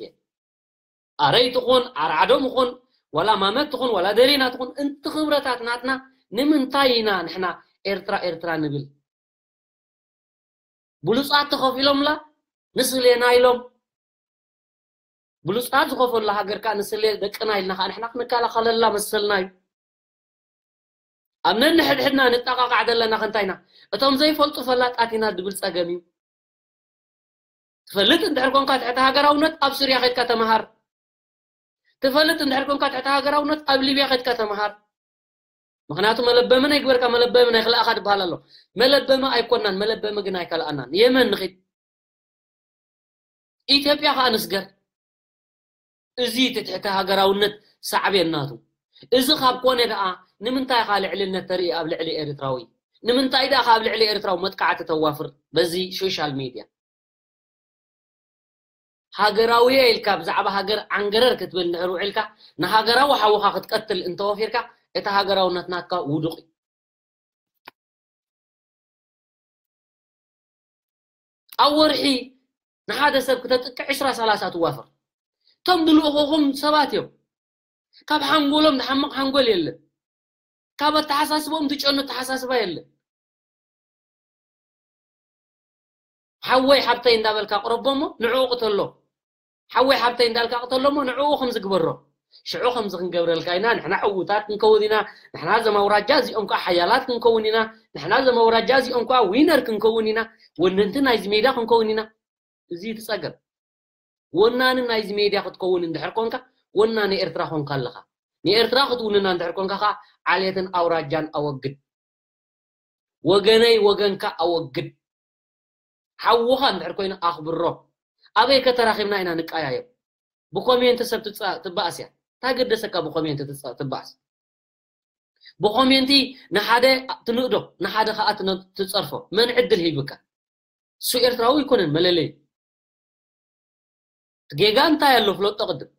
ኣረይ ትኹን፣ ኣርዓዶም ይኹን፣ ዋላ ማመት ትኹን ዋላ ደሬና ትኹን፣ እንቲ ክብረታት ናትና ንምንታይ ኢና ንሕና ኤርትራ ኤርትራ ንብል? ብሉጻት ተኸፊሎምላ ንስሌና ኢሎም። ብሉጻት ዝኸፈሉላ ሃገር ከኣ ንስሌ ደቅና ኢልና ከኣ ንሕና ክንከላኸለላ መሰልና እዩ። ኣብ ነንሕድሕድና ንጠቓቓዕ ዘለና ከንታይና? እቶም ዘይፈልጡ ፈላጣት ኢና ድብል ጸገም እዩ። ትፈልጥ እንድሕር ኮንካ ትሕቲ ሃገራውነት ኣብ ሱርያ ከድካ ተመሃር። ትፈልጥ እንድሕር ኮንካ ትሕቲ ሃገራውነት ኣብ ሊብያ ከድካ ተመሃር። ምኽንያቱ መለበሚ ናይ ግበርካ መለበሚ ናይ ክልኣኻ ድበሃል ኣሎ። መለበሚ ኣይኮናን፣ መለበሚ ግን ኣይከልኣናን። የመን ንኺድ። ኢትዮጵያ ከኣ ንስገር። እዚ ትሕቲ ሃገራውነት ሳዕቤን ናቱ። እዚ ካብ ኮነ ደኣ ንምንታይ ኢኻ ልዕልነት ተርኢ ኣብ ልዕሊ ኤርትራዊ? ንምንታይ ደኣ ካብ ልዕሊ ኤርትራዊ መጥቃዕቲ ተዋፍር በዚ ሶሻል ሚድያ? ሃገራዊ እየ ኢልካ ብዛዕባ ሃገር ዓንገረር ክትብል እንድሕር ውዒልካ፣ ንሃገራዊ ሓውኻ ክትቀትል እንተወፊርካ፣ እቲ ሃገራውነት ናትካ ውዱቕ እዩ። ኣብ ወርሒ ንሓደ ሰብ ክተጥቅዕ ዕስራ ሰላሳ ትዋፈር። እቶም ዝልእኹኹም ሰባት እዮም። ካብ ሓንጎሎም ዝሓምቕ ሓንጎል የለን። ካብ ኣተሓሳስቦም ዝጨኑ ኣተሓሳስባ የለን። ሓወይ ሓብተይ እንዳበልካ ቅረቦ እሞ ንዕኡ ቅተሎ። ሓወይ ሓብተይ እንዳልካ ቅተሎ እሞ ንዕኡ ከም ዝግበሮ። ሽዑ ከምዚ ክንገብረልካ ኢና፣ ንሕና ዕዉታት ክንከውን ኢና፣ ንሕና እዞም ኣውራጃ እዚኦም ከኣ ሓያላት ክንከውን ኢና፣ ንሕና እዞም ኣውራጃ እዚኦም ከኣ ዊነር ክንከውን ኢና፣ ወነንቲ ናይዚ ሜዳ ክንከውን ኢና። እዚ እዩ እቲ ጸገም። ወናኒ ናይዚ ሜድያ ክትከውን እንድሕር ኮንካ፣ ወናኒ ኤርትራ ኮንካ ኣለኻ። ንኤርትራ ክትውንና እንድሕር ኮንካ ከኣ ዓሌትን ኣውራጃን ኣወግድ። ወገነይ ወገንካ ኣወግድ። ሓውኻ እንድሕር ኮይኑ ኣኽብሮ። ኣበይ ከተራኺብና ኢና ንቀያየም? ብኮሜንት ሰብ ትጻ-፣ ትበኣስ እያ። እንታይ ገደሰካ ብኮሜንት ትጻ-፣ ትበኣስ? ብኮሜንቲ ንሓደ ትንእዶ፣ ንሓደ ከኣ ትነ-፣ ትጸርፎ። መን ዕድል ሂብካ? እሱ ኤርትራዊ ኣይኮነን መለለዩ። ጌጋ እንታይ ኣሎ ፍለጦ ቅድም።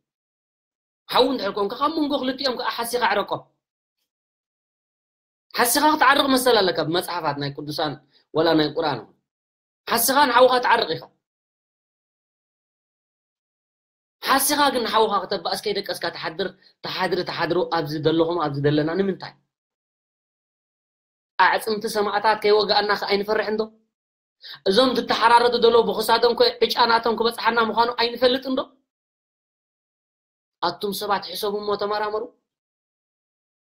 ሓው እንድሕር ኮንካ ካብ መንጎ ክልቲኦም ከኣ ሓሲኻ ዕረቆም። ሓሲኻ ክትዓርቕ መሰል ኣለካ ብመጽሓፋት ናይ ቅዱሳን ወላ ናይ ቁርኣን። ሓሲኻ ንሓውኻ ትዓርቕ ኢኻ። ሓሲኻ ግን ንሓውኻ ከተባእስ ከይደቀስካ ትሓድር፣ ትሓድሪ፣ ትሓድሩ ኣብዚ ዘለኹም ኣብዚ ዘለና ንምንታይ? ኣዕጽምቲ ሰማእታት ከይወግኣና ከ ኣይንፈርሕን ዶ? እዞም ዝተሓራረዱ ዘለዉ ብኽሳዶም ከ ዕጫ ናቶም ክበጽሓና ምዃኑ ኣይንፈልጥን ዶ? ኣቱም ሰባት ሕሰቡ እሞ ተመራመሩ።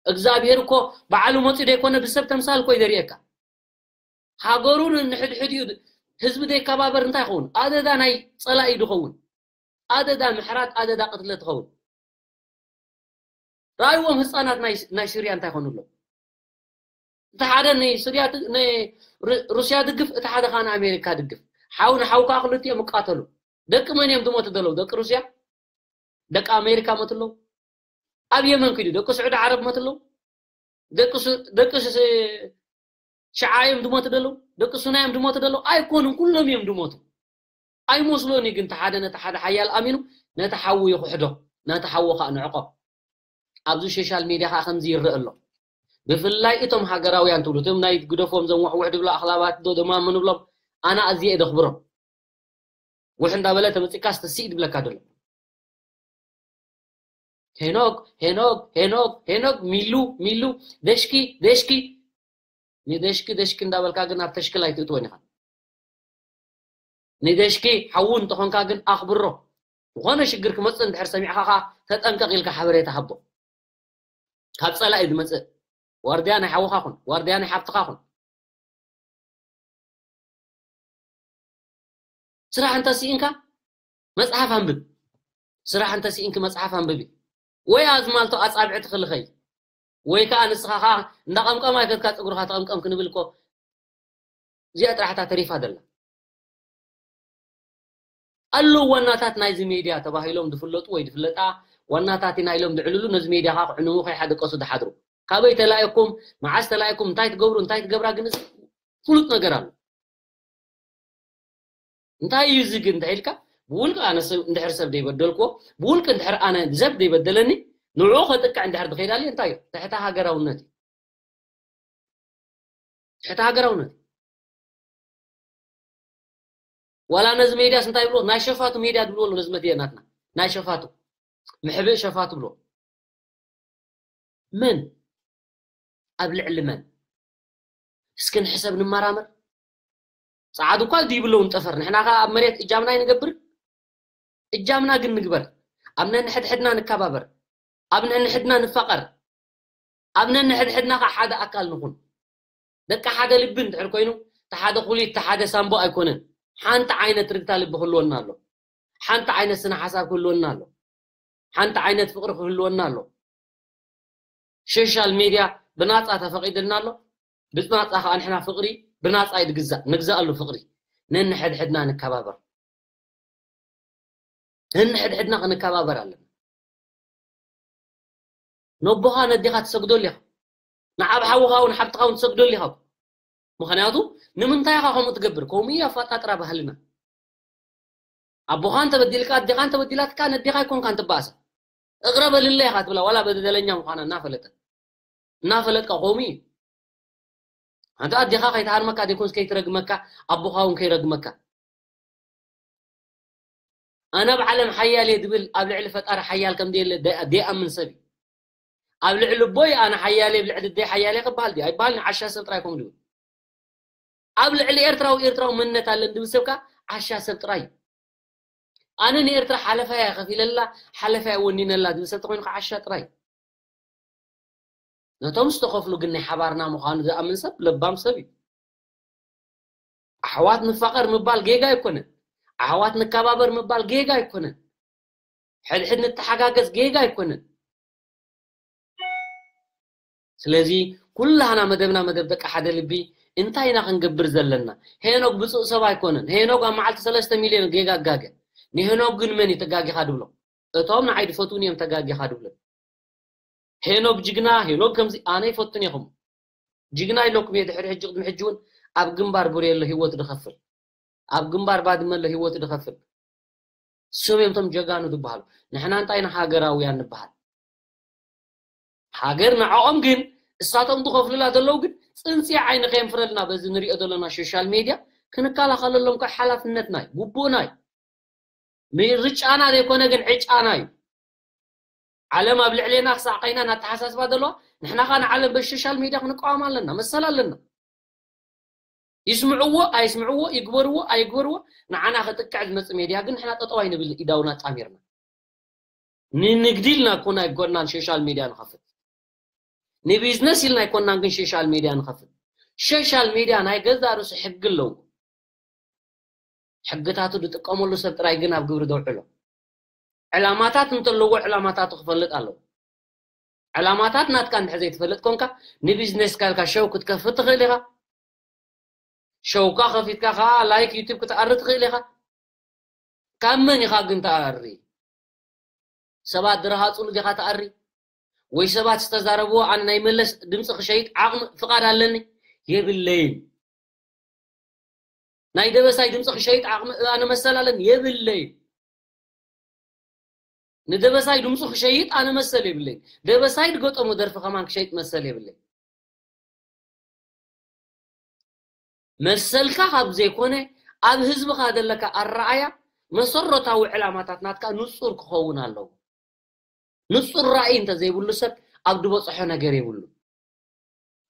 እግዚኣብሔር እኮ በዓሉ መጺኡ ዘይኮነ ብሰብ ተምሳል እኮ እዩ ዘርእየካ። ሃገሩ ንሕድሕዲኡ ህዝቢ ዘይከባበር እንታይ ይኸውን? ኣደዳ ናይ ጸላኢ ድኸውን። ኣደዳ ምሕራት፣ ኣደዳ ቅትለት ትኸውን። ራእይዎም ህፃናት ናይ፣ ናይ ሱርያ እንታይ ይኾኑ ኣለዉ? እቲ ሓደ ንሱርያ ድ-፣ ንሩ-፣ ሩስያ ድግፍ፣ እቲ ሓደ ከዓ ንኣሜሪካ ድግፍ። ሓው ንሓው ከዓ ክልቲኦም ይቃተሉ። ደቂ መን እዮም ዝሞቱ ዘለዉ? ደቂ ሩስያ? ደቂ ኣሜሪካ ሞቱ ኣለዉ? ኣብ የመን ክዱ ደቂ ስዑዲ ዓረብ ሞቱ ኣለዉ? ደቂ ሱ-፣ ደቂ ስ-፣ ሽዓ እዮም ዝሞቱ ዘለዉ? ደቂ ሱና እዮም ዝሞቱ ዘለዉ? ኣይኮኑን፣ ኩሎም እዮም ዝሞቱ። ኣይመስሎን እዩ ግን፣ እቲ ሓደ ነቲ ሓደ ሓያል ኣሚኑ ነቲ ሓዉ ይኽሕዶ፣ ነቲ ሓዉ ኸኣ ንዕቆ። ኣብዚ ሶሻል ሚድያ ኸኣ ከምዚ ይረአ ኣሎ። ብፍላይ እቶም ሃገራውያን ትብሉ፣ እቶም ናይ ግደፎም፣ እዞም ውሕውሕ ድብሉ ኣኽላባት ዶ ደማ ምን ብሎም፣ ኣነ ኣዝየ እየ ደኽብሮም። ውሕ እንዳበለ ተመጺእካስ ተስኢ ድብለካ ደሎ። ሄኖክ፣ ሄኖክ፣ ሄኖክ፣ ሄኖክ፣ ሚሉ፣ ሚሉ፣ ደሽኪ፣ ደሽኪ። ንደሽኪ፣ ደሽኪ እንዳበልካ ግን ኣብ ተሽክል ኣይትእትወን ኢኻ። ንደሽኪ ሓዉ እንተኾንካ ግን ኣኽብሮ። ዝኾነ ሽግር ክመጽእ እንድሕር ሰሚዕኻ ኸኣ ተጠንቀቕ ኢልካ ሓበሬታ ሃቦ። ካብ ጸላኢ ዝመጽእ ዋርድያ ናይ ሓውኻ ኩን፣ ዋርድያ ናይ ሓብትኻ ኩን። ስራሕ እንተ ስኢንካ መጽሓፍ ኣንብብ። ስራሕ እንተ ስኢንኪ መጽሓፍ ኣንብቢ። ወይ ኣዝማልቶ ኣጻብዕቲ ክልኸይ። ወይ ከኣ ንስኻ ኸኣ እንዳ ቀምቀም ኣይከድካ ጸጉርኻ ተቐምቀም ክንብል እኮ እዚኣ ጥራሕ እታ ተሪፋ ዘላ። ኣለዉ ዋናታት ናይዚ ሜድያ ተባሂሎም ዝፍለጡ ወይ ዝፍለጣ ዋናታት ኢና ኢሎም ዝዕልሉ፣ ነዚ ሜድያ ኸኣ ክዕንዉ ከይሓደቀሱ ዝሓድሩ። ካበይ ተላኢኩም፣ መዓስ ተላኢኩም፣ እንታይ ትገብሩ፣ እንታይ ትገብራ፣ ግን እዚ ፍሉጥ ነገር ኣሎ። እንታይ እዩ እዚ ግን እንተ ኢልካ፣ ብውልቂ ኣነ ሰብ፣ እንድሕር ሰብ ዘይበደልክዎ፣ ብውልቂ እንድሕር ኣነ ሰብ ዘይበደለኒ፣ ንዕኡ ከጥቅዕ እንድሕር ዝኸይድ ኣልየ እንታይ እዩ? ትሕተ ሃገራውነት እዩ። ትሕተ ሃገራውነት። ዋላ ነዚ ሜድያስ እንታይ ይብልዎ? ናይ ሸፋቱ ሜድያ ዝብልዎ ኣሎ ነዚ መድያ ናትና። ናይ ሸፋቱ። ምሕብእ ሸፋቱ ብሎ። መን ኣብ ልዕሊ መን? እስኪ ንሕሰብ ንመራመር። ጸዓዱ እኳ ድይብለውን ጠፈር፣ ንሕና ከኣ ኣብ መሬት እጃምና ይንገብር። እጃምና ግን ንግበር። ኣብ ነንሕድሕድና ንከባበር። ኣብ ነንሕድና ንፋቐር። ኣብ ነንሕድሕድና ከኣ ሓደ ኣካል ንኹን። ደቂ ሓደ ልቢ እንድሕር ኮይኑ፣ እቲ ሓደ ኩሊት፣ እቲ ሓደ ሳምቦ ኣይኮነን። ሓንቲ ዓይነት ርግታ ልቢ ክህልወና ኣሎ። ሓንቲ ዓይነት ስነ ሓሳብ ክህልወና ኣሎ። ሓንቲ ዓይነት ፍቕሪ ክህልወና ኣሎ። ሶሻል ሜድያ ብናጻ ተፈቒድልና ኣሎ። ብናጻ ከኣ ንሕና ፍቕሪ ብናጻ እዩ ዝግዛእ። ንግዛኣሉ ፍቕሪ። ነንሕድሕድና ንከባበር። ነንሕድሕድና ክንከባበር ኣለና። ነቦኻ ነዴኻ ትሰግደሉ ኢኻ። ንዓብ ሓውኻ እውን ሓብትኻ እውን ትሰግደሉ ኢኻ። ምኽንያቱ ንምንታይ ኢኻ ከምኡ ትገብር? ከምኡ እዩ ኣፈጣጥራ ባህልና። ኣቦኻ እንተበዲልካ፣ ኣዴኻ እንተበዲላትካ፣ ነዴኻ ኣይኮንካን ትበኣሳ። እቕረ በልለይ ኢኻ ትብላ፣ ዋላ በደለኛ ምዃና እናፈለጠት። እናፈለጥካ ከምኡ እዩ። ኣንታ ኣዴኻ ከይትሃርመካ፣ ዴኮንስ ከይትረግመካ፣ ኣቦኻ እውን ከይረግመካ። ኣነ ኣብ ዓለም ሓያል እየ ዝብል፣ ኣብ ልዕሊ ፈጣሪ ሓያል ከም ዘየለ ደ-፣ ደይኣምን ሰብ እዩ። ኣብ ልዕሊ ኣቦይ ኣነ ሓያል እየ፣ ኣብ ልዕሊ ኣደይ ሓያል እየ ክበሃል ድዩ? ኣይበሃልን። ዓሻ ሰብ ጥራይ ከም ዝብል። ኣብ ልዕሊ ኤርትራዊ፣ ኤርትራዊ መንነት ኣለን ዝብል ሰብ ከኣ ዓሻ ሰብ ጥራይ እዩ። ኣነ ንኤርትራ ሓለፋ እየ ከፊለላ፣ ሓለፋ እየ ወኒነላ ዝብል ሰብ ተኾይኑ ከኣ ዓሻ ጥራይ እዩ። ነቶም ዝተኸፍሉ ግን ናይ ሓባርና ምዃኑ ዝኣምን ሰብ ለባም ሰብ እዩ። ኣሕዋት ንፋቐር ምባል ጌጋ ኣይኮነን። ኣሕዋት ንከባበር ምባል ጌጋ ኣይኮነን። ሕድሕድ ንተሓጋገዝ ጌጋ ኣይኮነን። ስለዚ ኩላህና መደብና መደብ ደቂ ሓደ ልቢ እንታይ ኢና ክንገብር ዘለና? ሄኖግ ብፁእ ሰብ ኣይኮነን። ሄኖግ ኣብ መዓልቲ ሰለስተ ሚልዮን ጌጋ ኣጋገ። ንሄኖግ ግን መን እዩ ተጋጊኻ ድብሎ? እቶም ንዓይ ድፈትዉን እዮም ተጋጊኻ ድብሎ። ሄኖግ ጅግና፣ ሄኖግ ከምዚ ኣነ ይፈቱን ኢኹም። ጅግና ኢለኩም እየ ድሕሪ ሕጂ ቅድሚ ሕጂ እውን ኣብ ግንባር ቡሬ ኣሎ ህይወቱ ድኸፍል። ኣብ ግንባር ባድመ ኣሎ ህይወቱ ድኸፍል። እሶም እዮም እቶም ጀጋኑ ዝበሃሉ። ንሕና እንታይ ኢና ሃገራውያን ንበሃል? ሃገር ንዕኦም ግን እሳቶም ዝኸፍሉላ ዘለዉ ግን ጽንጽያ ዓይኒ ከየንፍረልና በዚ ንሪኦ ዘለና ሶሻል ሜድያ ክንከላኸለሎም ከ ሓላፍነትና እዩ፣ ግቡእና እዩ። ምርጫና ዘይኮነ ግን ዕጫና እዩ። ዓለም ኣብ ልዕሌና ክሳዕ ኸይና እናተሓሳስባ ዘለዋ፣ ንሕና ኸኣ ንዓለም በዚ ሶሻል ሜድያ ክንቃወም ኣለና፣ መሰል ኣለና። ይስምዕዎ ኣይስምዕዎ፣ ይግበርዎ ኣይግበርዎ፣ ንዓና ከጥቅዕ ዝመጽእ ሜድያ ግን ንሕና ጠጠው ኣይንብል፣ ኢዳውና ጣሚርና። ንንግዲ ኢልና እኮ ኣይኮናን ሶሻል ሜድያ ንኸፍት። ንቢዝነስ ኢልና ኣይኮናን ግን ሶሻል ሜድያ ንኸፍት። ሶሻል ሜድያ ናይ ገዛእ ርእሱ ሕጊ ኣለዎ። ሕግታቱ ዝጥቀመሉ ሰብ ጥራይ ግን ኣብ ግብሪ ዘውዕሎ። ዕላማታት እንተለዎ ዕላማታቱ ክፈልጥ ኣለዎ። ዕላማታት ናትካ እንድሕር ዘይትፈልጥ ኮንካ ንቢዝነስካ ኢልካ ሸው ክትከፍት ትኽእል ኢኻ። ሸውካ ከፊትካ ከኣ ላይክ ዩቱብ ክትኣሪ ትኽእል ኢኻ። ካብ መን ኢኻ ግን ትኣሪ? ሰባት ዝረሃጹሉ ዲኻ ትኣሪ? ወይ ሰባት ዝተዛረብዎ ኣነ ናይ መለስ ድምፂ ክሸይጥ ዓቕሚ ፍቓድ ኣለኒ? የብለይን። ናይ ደበሳይ ድምፂ ክሸይጥ ዓቕሚ ኣነ መሰል ኣለኒ? የብለይን። ንደበሳይ ድምፁ ክሸይጥ ኣነ መሰል የብለይን። ደበሳይ ዝገጠሞ ደርፊ ከማን ክሸይጥ መሰል የብለይን። መሰልካ ካብ ዘይኮነ ኣብ ህዝብኻ ዘለካ ኣረኣያ መሰረታዊ ዕላማታት ናትካ ንጹር ክኸውን ኣለዎ። ንጹር ራእይ እንተዘይብሉ ሰብ ኣብ ዝበጽሖ ነገር የብሉን።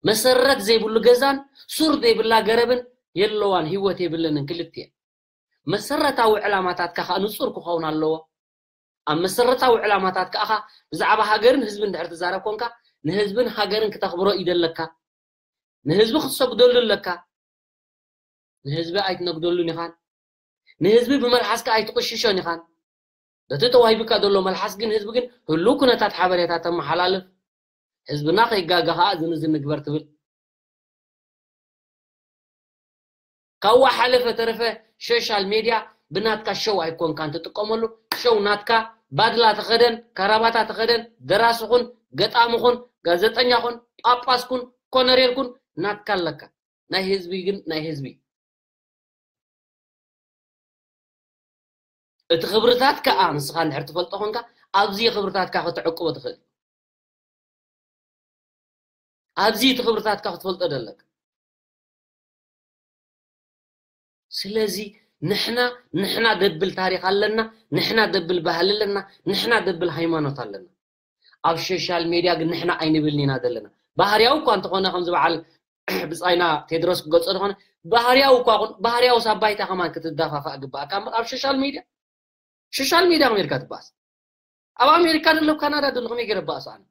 መሰረት ዘይብሉ ገዛን ሱር ዘይብላ ገረብን የለዋን፣ ህይወት የብለንን ክልቲኤን። መሰረታዊ ዕላማታትካ ከኣ ንጹር ክኸውን ኣለዎ። ኣብ መሰረታዊ ዕላማታትካ ከኣ ብዛዕባ ሃገርን ህዝብን እንድሕር ትዛረብ ኮንካ ንህዝብን ሃገርን ክተኽብሮ እዩ ዘለካ። ንህዝቢ ክትሰግደሉ ኣለካ። ንህዝቢ ኣይትነግደሉን ኢኻን። ንህዝቢ ብመልሓስካ ኣይትቕሽሾን ኢኻን። በቲ ተዋሂቡካ ዘሎ መልሓስ ግን ህዝቢ ግን ህሉው ኩነታት ሓበሬታ ተመሓላልፍ። ህዝብና ከይጋገ ኸኣ እዝን እዝን ንግበር ትብል። ካብኡ ሓለፈ ተረፈ ሶሻል ሜድያ ብናትካ ሸው ኣይኮንካን ትጥቀመሉ። ሸው ናትካ ባድላ ተኸደን፣ ካራባታ ተኸደን፣ ደራሲ ኹን፣ ገጣሚ ኹን፣ ጋዜጠኛ ኹን፣ ጳጳስ ኩን፣ ኮነሬል ኩን ናትካ ኣለካ። ናይ ህዝቢ ግን ናይ ህዝቢ። እቲ ክብርታት ከኣ ንስኻ እንድሕር ትፈልጦ ኾንካ ኣብዚ ክብርታትካ ከተዕቅቦ ትኽእል። ኣብዚ እቲ ክብርታትካ ክትፈልጦ ደለካ። ስለዚ ንሕና ንሕና ደብል ታሪኽ ኣለና፣ ንሕና ደብል ባህሊ ኣለና፣ ንሕና ደብል ሃይማኖት ኣለና። ኣብ ሶሻል ሜድያ ግን ንሕና ኣይንብልን ኢና ዘለና። ባህርያዊ እኳ እንተኾነ፣ ከምዚ በዓል ብጻይና ቴድሮስ ክገልጾ ዝኾነ፣ ባህርያዊ እኳ ኹን፣ ባህርያዊ ሳባይታ ከማን ክትደፋፋእ ግባእካ እምበር ኣብ ሶሻል ሜድያ፣ ሶሻል ሜድያ ኣሜሪካ ትባኣስ። ኣብ ኣሜሪካ ዘሎ፣ ኣብ ካናዳ ዘሎ ከመይ ገይረ ባእሱ ኣነ?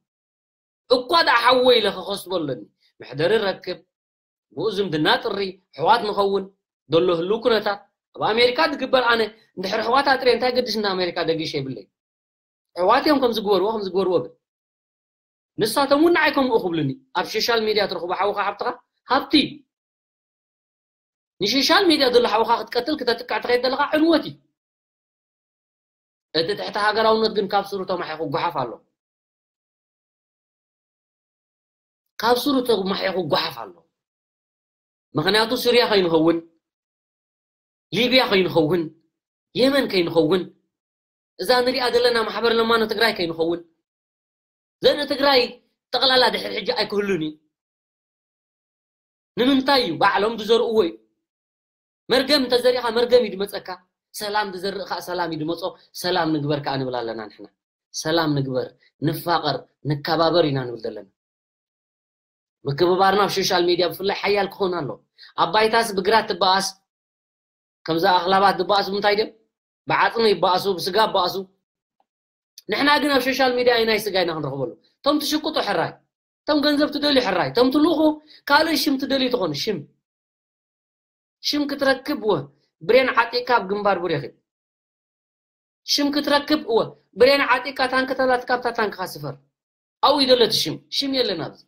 እኳ ደኣ ሓወይ ኢለ ክኸስቦ ኣለኒ። መሕደሪ ረክብ፣ ብኡ ዝምድና ጥሪ፣ ኣሕዋት ንኸውን፣ ዘሎ ህልው ኩነታት። ኣብ ኣሜሪካ ዝግበር ኣነ እንድሕር ኣሕዋት ኣጥርየ እንታይ ገድሽና ኣሜሪካ ደጊሸ ይብለይ። ኣሕዋት እዮም ከም ዝግበርዎ፣ ከም ዝግበርዎ ብል። ንሳቶም እውን ንዓይ ከምኡ ክብሉኒ። ኣብ ሶሻል ሜድያ ትረኽቦ ሓውኻ ሓብትኻ ሃብቲ እዩ። ንሶሻል ሜድያ ዘሎ ሓውኻ ክትቀትል ክተጥቅዕ ትኸይድ ዘለኻ ዕንወት እዩ። እቲ ትሕቲ ሃገራውነት ግን ካብ ስሩ ተማሒኹ ጓሓፍ ኣሎ። ካብ ስሩ ተማሒኹ ጓሓፍ ኣሎ። ምኽንያቱ ሱርያ ከይንኸውን፣ ሊብያ ከይንኸውን፣ የመን ከይንኸውን፣ እዛ ንሪኣ ዘለና ማሕበር ለማኖ ትግራይ ከይንኸውን፣ ዘርኢ ትግራይ ጠቕላላ ድሕሪ ሕጂ ኣይክህሉን እዩ። ንምንታይ እዩ? ባዕሎም ዝዘርእዎ እዩ። መርገም እንተዘሪእኻ መርገም እዩ ድመፀካ። ሰላም ዝዘርእ ከዓ ሰላም እዩ ድመፆ። ሰላም ንግበር ከዓ ንብል ኣለና ንሕና። ሰላም ንግበር፣ ንፋቐር፣ ንከባበር ኢና ንብል ዘለና። ምክብባርና ኣብ ሶሻል ሜድያ ብፍላይ ሓያል ክኸውን ኣሎ። ኣብ ባይታስ ብግራት ትበኣስ፣ ከምዛ ኣኽላባት ዝበኣሱ ብምንታይ ድዮም? ብዓፅሚ ይበኣሱ፣ ብስጋ ይበኣሱ። ንሕና ግን ኣብ ሶሻል ሜድያ ኣይናይ ስጋ ኢና ክንረኽበሉ። እቶም ትሽቅጡ ሕራይ፣ እቶም ገንዘብ ትደልዩ ሕራይ፣ እቶም ትልእኹ ካልእ ሽም ትደልዩ ትኾኑ፣ ሽም። ሽም ክትረክብ እወ፣ ብሬን ዓጢቕካ ኣብ ግንባር ቡሬኺ። ሽም ክትረክብ እወ፣ ብሬን ዓጢቕካ ታንክ ተላትካ ኣብታ ታንክኻ ስፈር። ኣብኡ እዩ ዘሎ እቲ ሽም። ሽም የለን ኣብዚ።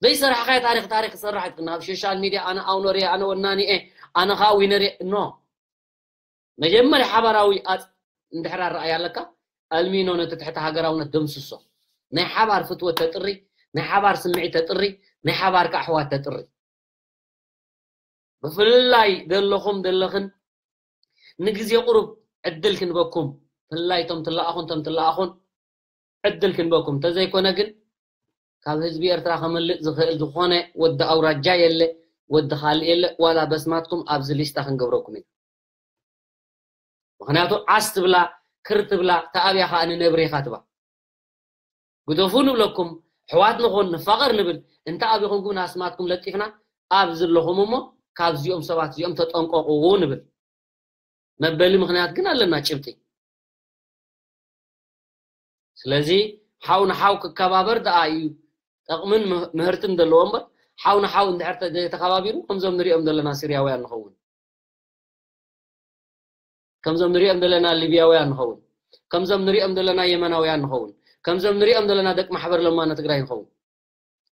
ዘይሰራሕካዮ ታሪኽ፣ ታሪኽ ክሰርሕ ኣይትኽእልን። ኣብ ሶሻል ሚድያ ኣነ ኣውነር እየ፣ ኣነ ወናኒ እየ፣ ኣነ ኸዓ ዊነር እየ። ኖ። መጀመርያ ሓባራዊ ኣጽ-፣ እንድሕር ኣረኣያ ኣለካ፣ ኣልሚኖ ነቲ ትሕቲ ሃገራውነት ደምስሶ። ናይ ሓባር ፍትወት ተጥሪ፣ ናይ ሓባር ስምዒት ተጥሪ፣ ናይ ሓባር ከዓ ኣሕዋት ተጥሪ። ብፍላይ ዘለኹም ዘለኽን ንግዜ ቁሩብ ዕድል ክንበኩም፣ ፍላይ ቶም ትለኣኹን ቶም ትለኣኹን ዕድል ክንበኩም። እንተዘይኮነ ግን ካብ ህዝቢ ኤርትራ ከመልጥ ዝኽእል ዝኾነ ወዲ ኣውራጃ የለ፣ ወዲ ካልእ የለ፣ ዋላ በስማትኩም ኣብዚ ሊስታ ክንገብረኩም ኢና። ምኽንያቱ ዓስ ትብላ፣ ክር ትብላ፣ ተኣብያ ኸኣ ንነብሪ ኢኻ ትባ። ግደፉ ንብለኩም፣ ኣሕዋት ንኹን፣ ንፋቐር ንብል። እንተ ኣቢኹም ግን ኣስማትኩም ለጢፍና፣ ኣብ ዘለኹም እሞ ካብዚኦም ሰባት እዚኦም ተጠንቀቑ ንብል። መበሊ ምኽንያት ግን ኣለና ጭብጢ። ስለዚ ሓው ንሓው ክከባበር ደኣ እዩ ጠቕምን ምህ-፣ ምህርትን ዘለዎ እምበር፣ ሓው ንሓው እንድሕር ተ-፣ ተኸባቢሩ ከምዞም ንሪኦም ዘለና ሲርያውያን ንኸውን። ከምዞም ንሪኦም ዘለና ሊብያውያን ንኸውን። ከምዞም ንሪኦም ዘለና የመናውያን ንኸውን። ከምዞም ንሪኦም ዘለና ደቂ ማሕበር ለማኖ ትግራይ ንኸውን።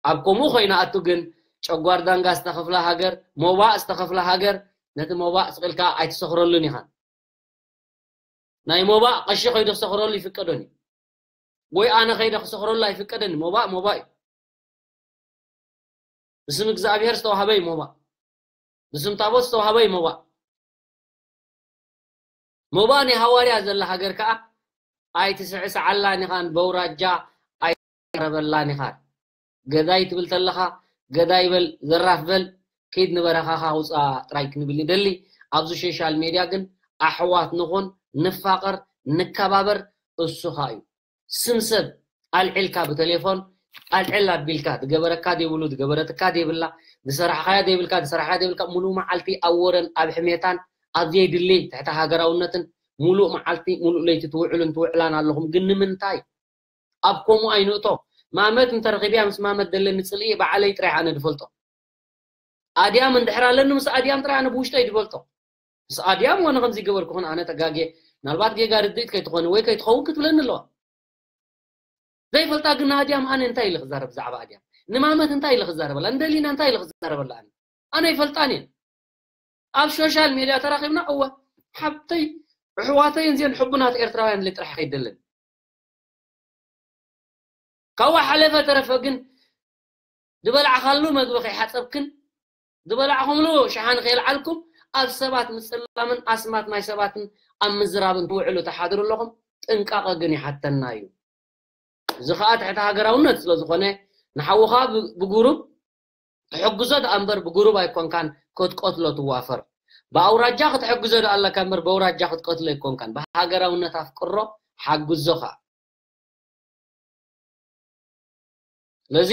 ኣብ ከምኡ ኮይና ኣቱ ግን ጨጓር ዳንጋ ዝተኸፍላ ሃገር፣ ሞባእ ዝተኸፍላ ሃገር፣ ነቲ ሞባእ ስቕ ኢልካ ኣይትሰኽረሉን ኢኻ። ናይ ሞባእ ቀሺ ከይዱ ክሰኽረሉ ይፍቀዶን እዩ። ወይ ኣነ ከይደ ክሰኽረሉ ኣይፍቀደን። ሞባእ ሞባእ እዩ። ብስም እግዚኣብሔር ዝተዋህበ እዩ ሞባእ። ብስም ታቦት ዝተዋህበ እዩ ሞባእ። ሞባእ ናይ ሃዋርያ ዘላ ሃገር ከኣ ኣይትስዕስዓላን ኢኻን፣ በውራጃ ኣይትረበላን ኢኻን። ገዳይ ትብል ተለኻ፣ ገዳይ በል፣ ዘራፍ በል፣ ኪድ ንበረኻኻ ውፃ ጥራይ ክንብል ንደሊ። ኣብዚ ሶሻል ሜድያ ግን ኣሕዋት ንኹን፣ ንፋቐር፣ ንከባበር፣ እሱ ኸኣ እዩ። ስም ሰብ ኣልዒልካ ብቴሌፎን ኣልዕል ኣቢልካ፣ ዝገበረካ ዘይብሉ፣ ዝገበረትካ ዘይብላ፣ ዝሰራሕኻዮ ዘይብልካ፣ ዝሰራሕካዮ ዘይብልካ፣ ሙሉእ መዓልቲ ኣብ ወረን ኣብ ሕሜታን ኣብ ዘይድሊ ትሕቲ ሃገራውነትን ሙሉእ መዓልቲ ሙሉእ ለይቲ ትውዕሉን ትውዕላን ኣለኹም። ግን ንምንታይ? ኣብ ከምኡ ኣይንእቶ። ማመት እንተረኺበያ ምስ ማመት ዘለኒ ጽልኢ ባዕለይ ጥራይ ኣነ ዝፈልጦ። ኣድያም እንድሕር ኣለኒ ምስ ኣድያም ጥራይ ኣነ ብውሽጠይ ዝፈልጦ። ምስ ኣድያም ወነ ከምዚ ገበርኩ ኹን ኣነ ተጋግየ። ምናልባት ጌጋ ርድኢት ከይትኾኒ ወይ ከይትኸውን ክትብለኒ ኣለዋ። ዘይፈልጣ ግን ንኣድያም ኣነ እንታይ ኢለ ክዛረብ ብዛዕባ ኣድያም? ንማመት እንታይ ኢለ ክዛረበላ? ንደሊና እንታይ ኢለ ክዛረበላ ኣነ? ኣነ ኣይፈልጣን እየ። ኣብ ሶሻል ሜድያ ተራኺብና፣ እወ፣ ሓብተይ፣ ኣሕዋተይ፣ እዚአን ሕቡናት ኤርትራውያን ኢለ ጥራሕ ከይደለን። ካብኡ ሓለፈ ተረፈ ግን ዝበላዕኻሉ መግቢ ከይሓጸብክን፣ ዝበላዕኹምሉ ሸሓኒ ከየልዓልኩም፣ ኣብ ሰባት ምጽላምን ኣስማት ናይ ሰባትን ኣብ ምዝራብን ትውዕሉ ትሓድሩ ኣለኹም። ጥንቃቐ ግን ይሓተና እዩ። እዚ ኸኣ ትሕቲ ሃገራውነት ስለ ዝኾነ፣ ንሓውኻ ብ-፣ ብጉሩብ ትሕግዞ ደኣ እምበር ብጉሩብ ኣይኮንካን ክትቀትሎ ትዋፈር። ብኣውራጃ ክትሕግዞ ዶ ኣለካ እምበር ብኣውራጃ ክትቀትሎ ኣይኮንካን። ብሃገራውነት ኣፍቅሮ ሓግዞ ኸኣ። ስለዚ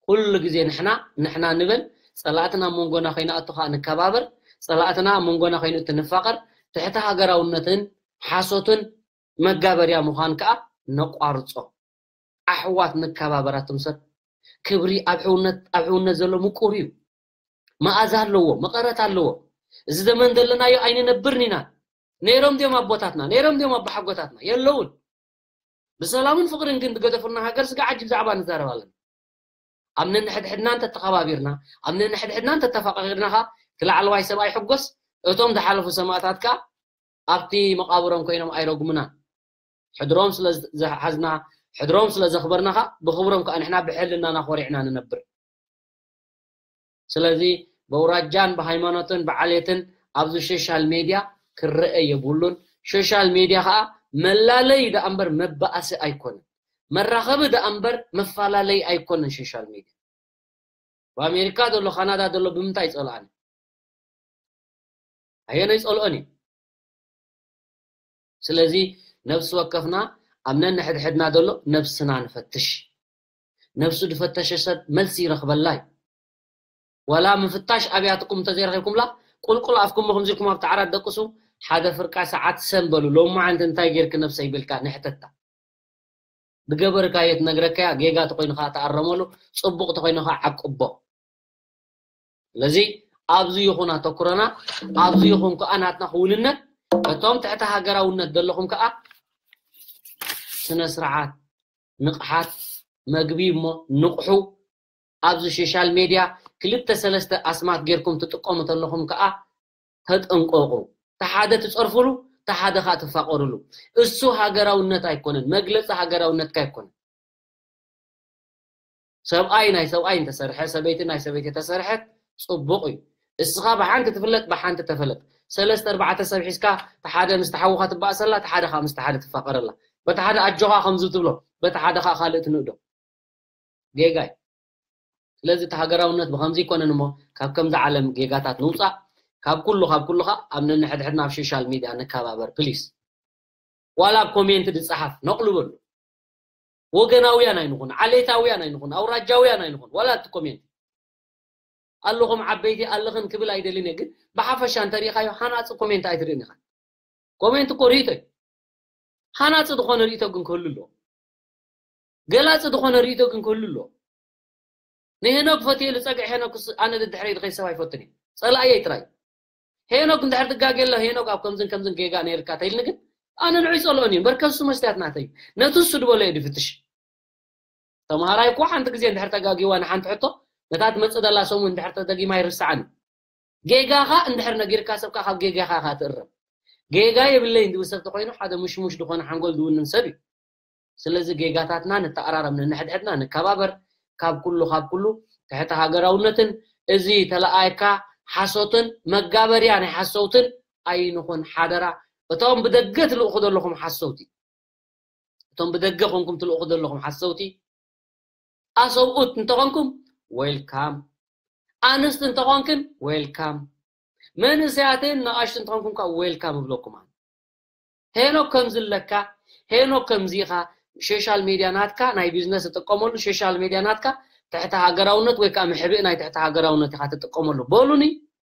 ኩሉ ግዜ ንሕና ንሕና ንበል፣ ጸላእትና ኣብ መንጎና ከይንኣቱ ኸኣ ንከባበር፣ ጸላእትና ኣብ መንጎና ከይንእቱ ንፋቐር። ትሕቲ ሃገራውነትን ሓሶትን መጋበርያ ምዃን ከኣ ነቋርጾ። ኣሕዋት ንከባበር ኣቱም ሰብ። ክብሪ ኣብ ሕውነት፣ ኣብ ሕውነት ዘሎ ምቁር እዩ። መኣዛ ኣለዎ፣ መቐረት ኣለዎ። እዚ ዘመን ዘለናዮ ኣይንነብርን ኢና። ነይሮም ድዮም ኣቦታትና? ነይሮም ድዮም ኣቦሓጎታትና? የለውን። ብሰላምን ፍቕርን ግን ዝገደፉልና ሃገር ስጋ ዓጂ ብዛዕባ ንዛረብ ኣለና። ኣብ ነንሕድሕድና እንተተኸባቢርና፣ ኣብ ነንሕድሕድና እንተተፋቐቂርና ኸኣ እቲ ላዕለዋይ ሰብኣይ ሕጎስ፣ እቶም ዝሓለፉ ሰማእታት ከኣ ኣብቲ መቓብሮም ኮይኖም ኣይረጉሙናን። ሕድሮም ስለ ዝሓዝና፣ ሕድሮም ስለ ዘኽበርና ኸኣ ብኽብሮም ከኣ ንሕና ብሕልናና ኮሪዕና ንነብር። ስለዚ ብኣውራጃን ብሃይማኖትን ብዓሌትን ኣብዚ ሶሻል ሜድያ ክረአ የብሉን። ሶሻል ሜድያ ኸኣ መላለይ ደኣ እምበር መባኣሲ ኣይኮነን። መራኸቢ ደኣ እምበር መፈላለይ ኣይኮነን ሶሻል ሜድያ። ብኣሜሪካ ዘሎ፣ ካናዳ ዘሎ ብምንታይ ይጸልኣኒ? ኣየነይ ጸልኦን እዩ? ስለዚ ነፍሲ ወከፍና ኣብ ነንሕድሕድና ዘሎ ነብስና ንፈትሽ። ነብሱ ዝፈተሸ ሰብ መልሲ ይረኽበላ እዩ። ዋላ ምፍታሽ ኣብያትኩም እንተዘይረኺብኩምላ፣ ቁልቁል ኣፍኩም ከምዚ ኢልኩም ኣብቲ ዓራት ደቅሱ፣ ሓደ ፍርቃ ሰዓት ሰም በሉ። ሎማዓንቲ እንታይ ጌርኪ ነብሰይ? ቢልካ ንሕተታ። ዝገበርካዮ ትነግረካያ፣ ጌጋ ተኾይኑ ኸዓ ተኣረመሉ፣ ጽቡቕ ተኾይኑ ኸዓ ዓቅቦ። ስለዚ ኣብዚ ይኹን ኣተኩሮና፣ ኣብዚ ይኹን ከኣ ናትና ክውንነት፣ እቶም ትሕቲ ሃገራውነት ዘለኹም ከኣ ስነ ስርዓት፣ ንቕሓት፣ መግቢ እሞ ንቕሑ። ኣብዚ ሶሻል ሜድያ ክልተ ሰለስተ ኣስማት ጌርኩም ትጥቀሙ ተለኹም ከኣ ተጠንቀቑ። ተሓደ ትጸርፍሉ፣ ተሓደ ከኣ ትፋቐሩሉ። እሱ ሃገራውነት ኣይኮነን፣ መግለጺ ሃገራውነትካ ኣይኮነን። ሰብኣይ ናይ ሰብኣይ እንተሰርሐ፣ ሰበይቲ ናይ ሰበይቲ ተሰርሐት ጽቡቕ እዩ። እስኻ ብሓንቲ ትፍለጥ፣ ብሓንቲ ተፈለጥ። ሰለስተ ኣርባዕተ ሰብ ሒዝካ፣ ተሓደ ምስ ተሓውኻ ትባእሰላ፣ ተሓደ ከኣ ምስ ተሓደ ትፋቐረላ። በቲ ሓደ ኣጆኻ ከምዚ ትብሎ፣ በቲ ሓደ ከኣ ካልእ ትንእዶ። ጌጋ እዩ። ስለዚ እቲ ሃገራውነት ብኸምዚ ይኮነን እሞ፣ ካብ ከምዚ ዓለም ጌጋታት ንውጻእ። ካብ ኩሉ፣ ካብ ኩሉ ከኣ ኣብ ነንሕድሕድና ኣብ ሶሻል ሚድያ ንከባበር ፕሊስ። ዋላ ኣብ ኮሜንት ዝጸሓፍ ነቕሉ በሉ። ወገናውያን ኣይንኹን፣ ዓሌታውያን ኣይንኹን፣ ኣውራጃውያን ኣይንኹን። ዋላ እቲ ኮሜንት ኣለኹም ዓበይቲ ኣለኽን ክብል ኣይደልን እየ፣ ግን ብሓፈሻ እንተሪኢኻዮ ሃናጺ ኮሜንት ኣይትርእን ኢኻ። ኮሜንት እኮ ርእይቶ እዩ። ሃናጺ ዝኾነ ርእይቶ ግን ክህሉ ኣለዎ። ገላጺ ዝኾነ ርእይቶ ግን ክህሉ ኣለዎ። ንሄኖክ ፈትየሉ ጸግዒ ሄኖክስ ኣነ ደድሕረይ ዝኸይድ ሰብ ኣይፈቱን እየ። ጸላእየይ ጥራይ። ሄኖክ እንድሕር ትጋጌ ኣሎ፣ ሄኖክ ኣብ ከምዝን ከምዝን ጌጋ ነይርካ ተይልኒ ግን ኣነ ንዑ ይጸልኦን እዩ። እምበር ከሱ መስትያት ናተይ እዩ። ነቲ እሱ ዝበሎ እዩ ዝፍትሽ። ተምሃራይ እኮ ሓንቲ ግዜ እንድሕር ተጋጊዋ ንሓንቲ ሕቶ፣ ነታ ትመጽእ ዘላ ሰሙን እንድሕር ተደጊማ ይርስዓን እዩ። ጌጋኻ እንድሕር ነጊርካ ሰብካ ካብ ጌጋኻ ኢኻ ትእረም። ጌጋ የብለይን ዝብል ሰብ ተኾይኑ ሓደ ሙሽሙሽ ዝኾነ ሓንጎል ዝውንን ሰብ እዩ። ስለዚ ጌጋታትና ንተኣራረም፣ ነንሕድሕድና ንከባበር፣ ካብ ኩሉ ካብ ኩሉ ትሕቲ ሃገራውነትን እዚ ተለኣየካ ሓሶትን መጋበርያ ናይ ሓሰውትን ኣይንኹን ሓደራ። እቶም ብደገ ትልእኹ ዘለኹም ሓሰውቲ፣ እቶም ብደገ ኮንኩም ትልእኹ ዘለኹም ሓሰውቲ፣ ኣሰብኡት እንተኾንኩም ዌልካም፣ ኣንስቲ እንተኾንክን ዌልካም፣ መንእሰያትን ንኣሽቱ እንተኾንኩም ከዓ ዌልካም እብለኩም ኣነ። ሄኖክ ከምዚ ኣለካ፣ ሄኖክ ከምዚ ኢኻ፣ ሶሻል ሜድያ ናትካ ናይ ቢዝነስ ትጥቀመሉ፣ ሶሻል ሜድያ ናትካ ትሕቲ ሃገራውነት ወይ ከዓ ምሕብእ ናይ ትሕቲ ሃገራውነት ኢኻ ትጥቀመሉ በሉኒ፣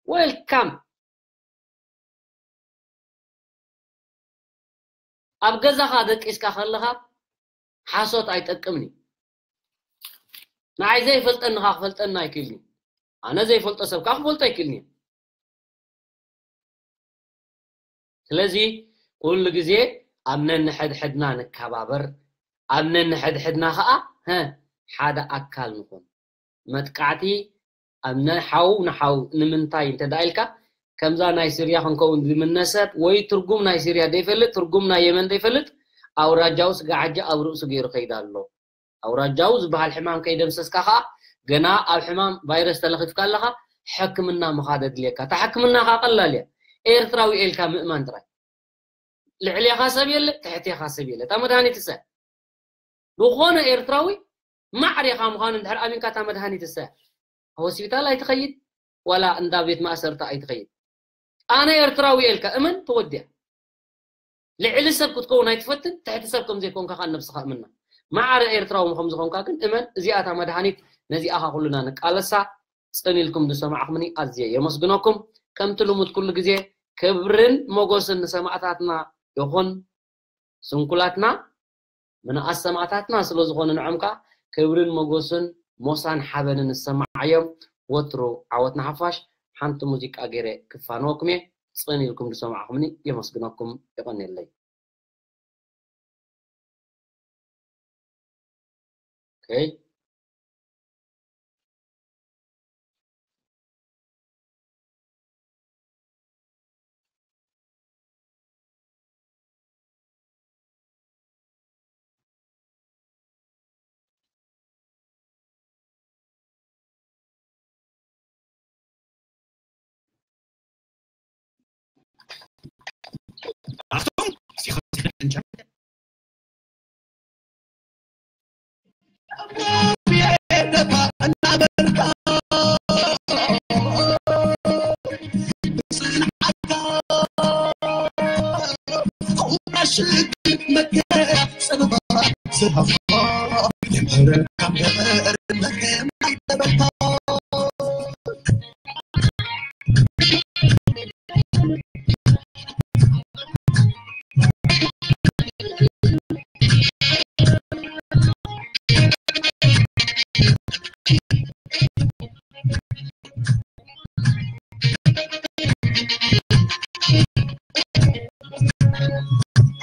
ዌልካም። ኣብ ገዛኻ ደቂስካ ከለኻ ሓሶት ኣይጠቅምን እዩ። ንዓይ ዘይፈልጠኒ ኸዓ ክፈልጠኒ ኣይክእልን እዩ። ኣነ ዘይፈልጦ ሰብ ከዓ ክፈልጦ ኣይክእልን እዩ። ስለዚ ኩሉ ግዜ ኣብ ነንሕድሕድና ንከባበር፣ ኣብ ነንሕድሕድና ኸዓ፣ ሀ፣ ሓደ ኣካል ንኹን። መጥቃዕቲ ኣብ ነ-፣ ሓው ንሓው ንምንታይ እንተ ደኣ ኢልካ፣ ከምዛ ናይ ስርያ ክንከውን ዝምነ ሰብ ወይ ትርጉም ናይ ስርያ ዘይፈልጥ፣ ትርጉም ናይ የመን ዘይፈልጥ፣ ኣውራጃዊ ስጋዕ ሕጂ ኣብ ርእሱ ገይሩ ከይድ ኣሎ። ኣውራጃዊ ዝበሃል ሕማም ከይደምሰስካ ኸዓ፣ ገና ኣብ ሕማም ቫይረስ ተለኺፍካ ኣለኻ፣ ሕክምና ምኻድ ኣድልየካ። እታ ሕክምና ኸዓ ቀላል እያ። ኤርትራዊ እየ ኢልካ ምእማን ጥራይ። ልዕሌኻ ሰብ የለ፣ ትሕቴኻ ሰብ የለ። እታ መድሃኒት እሰ። ዝኾነ ኤርትራዊ ማዕሬኻ ምዃኑ እንድሕር ኣሚንካ እታ መድሃኒት እሰ። ሆስፒታል ኣይትኸይድ፣ ዋላ እንዳ ቤት ማእሰርቲ ኣይትኸይድ። ኣነ ኤርትራዊ እየ ኢልካ እመን፣ ተወዲኣ። ልዕሊ ሰብ ክትከውን ኣይትፈትን፣ ትሕቲ ሰብ ከም ዘይኮንካ ከኣ ነብስኻ እምና። ማዕረ ኤርትራዊ ከም ዝኾንካ ግን እመን። እዚኣ እታ መድሃኒት፣ ነዚኣ ከኣ ኩልና ንቃለሳ። ጽን ኢልኩም ዝሰማዕኩምኒ ኣዝየ የመስግነኩም። ከምቲ ልሙድ ኩሉ ግዜ ክብርን ሞጎስን ንሰማእታትና ይኹን። ስንኩላትና ምንኣስ ሰማእታትና ስለ ዝኾኑ ንዖም ከኣ ክብርን ሞጎስን ሞሳን ሓበንን ዝሰማዓዮም። ወትሩ ዓወት ንሓፋሽ። ሓንቲ ሙዚቃ ገይረ ክፋነወኩም እየ። ጽን ኢልኩም ዝሰማዕኩምኒ የመስግነኩም። የቐንየለይ። ኦኬ።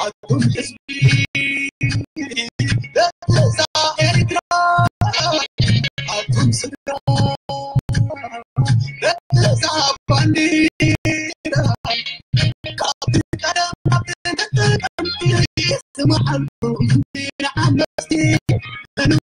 ኣቱም ህዝቢ ደዛ ኤርትራ፣ ኣቱም ስድራ ደዛ ባንዲራ፣ ካብ ቀደም ኣብ ተጠቀምቲ ስምዓልኩም ንዓመስቲ ምንም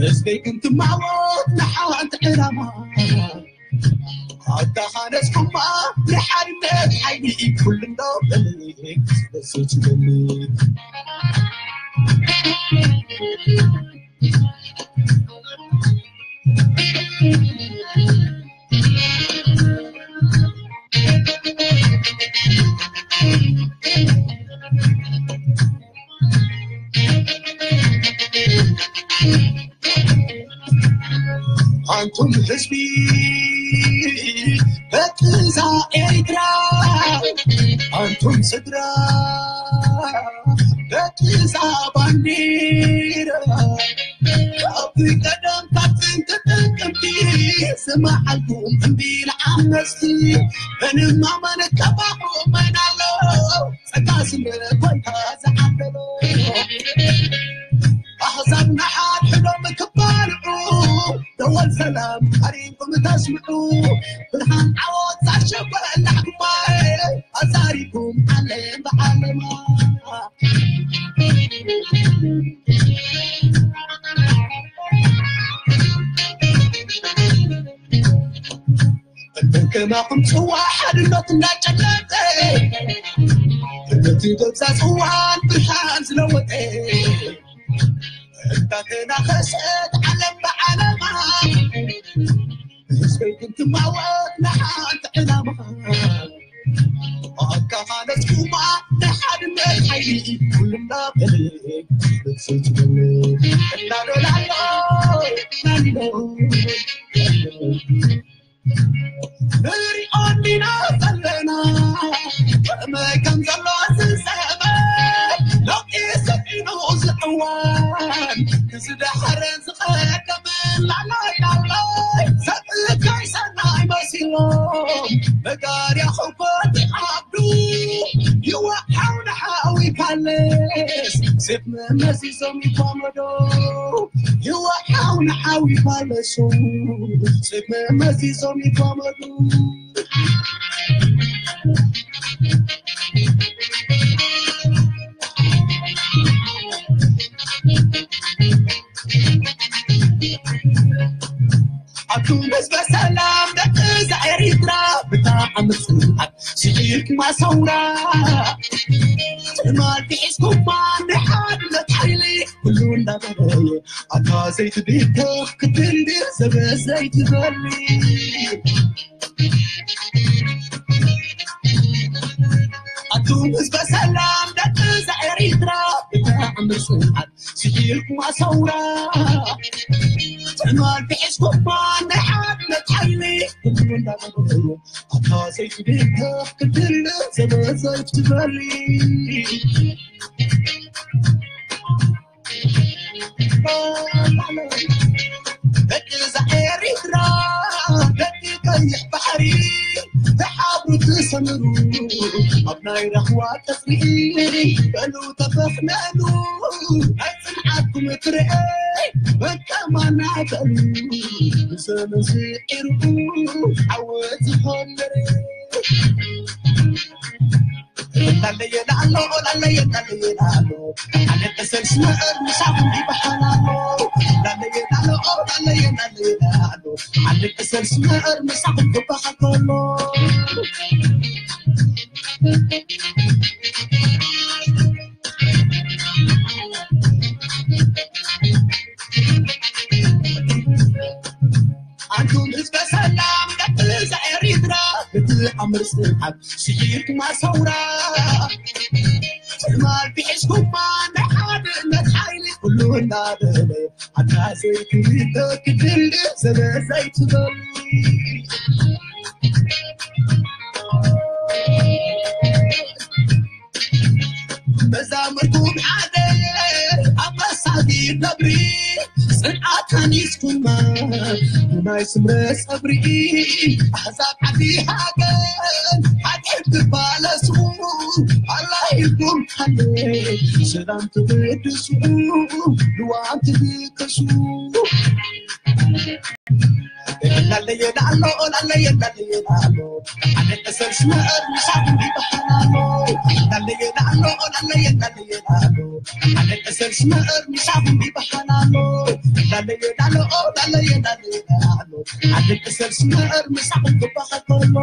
ህዝበይ ግን ትማወት ንሓንቲ ዕላማ ኣታ ሃነጽኩማ ንሓድነት ሓይሊ ኩሉ እንዶ በልክ ስለሱ ትበልክ ኣንቱም ህዝቢ በትዛ ኤርትራ ኣንቱም ስድራ በትዛ ባንዲራ ካብ ቀደም ካብ ጥንቲ ጥቅምቲ ስማዓልኩም እምቢ ንዓመስቲ ምንም ኣመነት ከባኹም መን ኣሎ ጸጋ ስለ ኮይንካ ዝዓበሎ ኣሕዛብ ንሓድሕዶም ክባልዑ ደወል ሰላም ኣሪንኩም ተስምዑ ብርሃን ዓወት ዛሸበላሕኩማ ኣዛሪኩም ዓለም ብዓለማ ከማኹም ጽዋ ሓድነት እናጨለጠ ነቲ ገብዛ ጽዋን ብርሃን ዝለወጠ እንዳተናኸሰት ዓለም ብዓለማ ህዝበይ ግን ትማወት ንሓንቲ ዕላማ ኣካኻለትኩማ ንሓድነት ሓይሊ ኩልና በልክ ብትትብል እናዶላሎ ናኒሎ ንሪኦ እንዲና ዘለና ከመይ ከም ዘሎ ዝሰመ ለውጢ ሰኢኑ ዝዕዋን ክዝዳሕረን ዝቐደመ ላላይ ላላይ ሰብ ከይሰናይ መሲሎም መጋርያ ክጎት ዓብዱ ይወሓው ንሓዊ ካለ ስብ መመዚዞም ይቋመዱ። ይወሓው ንሓው ይፋለሱ። ስብ መመዚዞም ይቋመዱ። ኣቱም ህዝበ ሰላም ደቂ እዛ ኤሪትራ፣ ብጣዕሚ ጽንዓት ስዒርኩማ ሰውራ። ትማል ሒዝኩማ ንሓድነት ሓይሊ ኩሉ እንዳበረየ፣ ኣታ ዘይትብተኽ ክትንድር ዘበ ዘይትበሊ። ኣቱም ህዝበ ሰላም ደቂ እዛ ኤሪትራ፣ ብጣዕሚ ጽንዓት ስዒርኩማ ሰውራ። ትማል ሒዝኩማ ናይ ሓድነት ሓይሊ ኩሉ እንዳበረየ፣ ኣታ ዘይትብተኽ ክትንድር ዘበ ዘይትበሊ። ደቂ እዛ ኤሪትራ፣ ደቂ ቀይሕ ባሕሪ፣ ተሓብሩ ትሰምሩ፣ ኣብ ናይ ራህዋ ቀጽሪ፣ በሉ ተፈኽነኑ፣ ናይ ጽንዓትኩም ትርኤ፣ መቀማና በሉ፣ ብዘመን ስዒሩ፣ ዓወት ዝኾን ንርኤ። ላለየ ላሎ፣ ላለየ ላለየ ላሎ፣ ኣነ ተሰልስመ እር ምሳኹም ይበሃል ኣሎ። ላለየ ላሎ፣ ላለየ ላለየ ላሎ፣ ኣነ ተሰልስመ እር ምሳኹም ይበሃል ኣሎ። ኣንቱም ህዝበ ሰላም፣ ደቂ እዛ ኤሪትራ፣ ብትኣምር ጽንዓት ስዒርኩማ ሰውራ። ትማል ቢሒዝኩማ ናይ ሓድነት ሓይሊ ኩሉ እናበለ፣ ኣታ ዘይትብለ ክትብል ዘበ ዘይትበል። መዛምርኩም ሓደ ኣብ መሳጊድ ነብሪ፣ ጽንዓት ሃኒጽኩማ ብናይ ስምረ ጸብሪ። ኣሕዛብ ዓዲ ሃገር ሓጢኣት ትባለሱ፣ ኣላ ኢልኩም ሃለ ሰላም ትብድሱ፣ ልዋም ትብቅሱ። ላለየ ላሎ፣ ላለየ ላለየ ላሎ፣ ኣነ ተሰል ስመር ምሳኹም ይበሃል ኣሎ። ላለየ ላሎ፣ ላለየ ላለየ ላሎ፣ ኣነ ተሰል ስመር ምሳኹም ይበሃል ኣሎ። ላለየ ላሎ፣ ላለየ ላለየ ላሎ፣ ኣነ ተሰል ስመር ምሳኹም ይበሃል ኣሎ።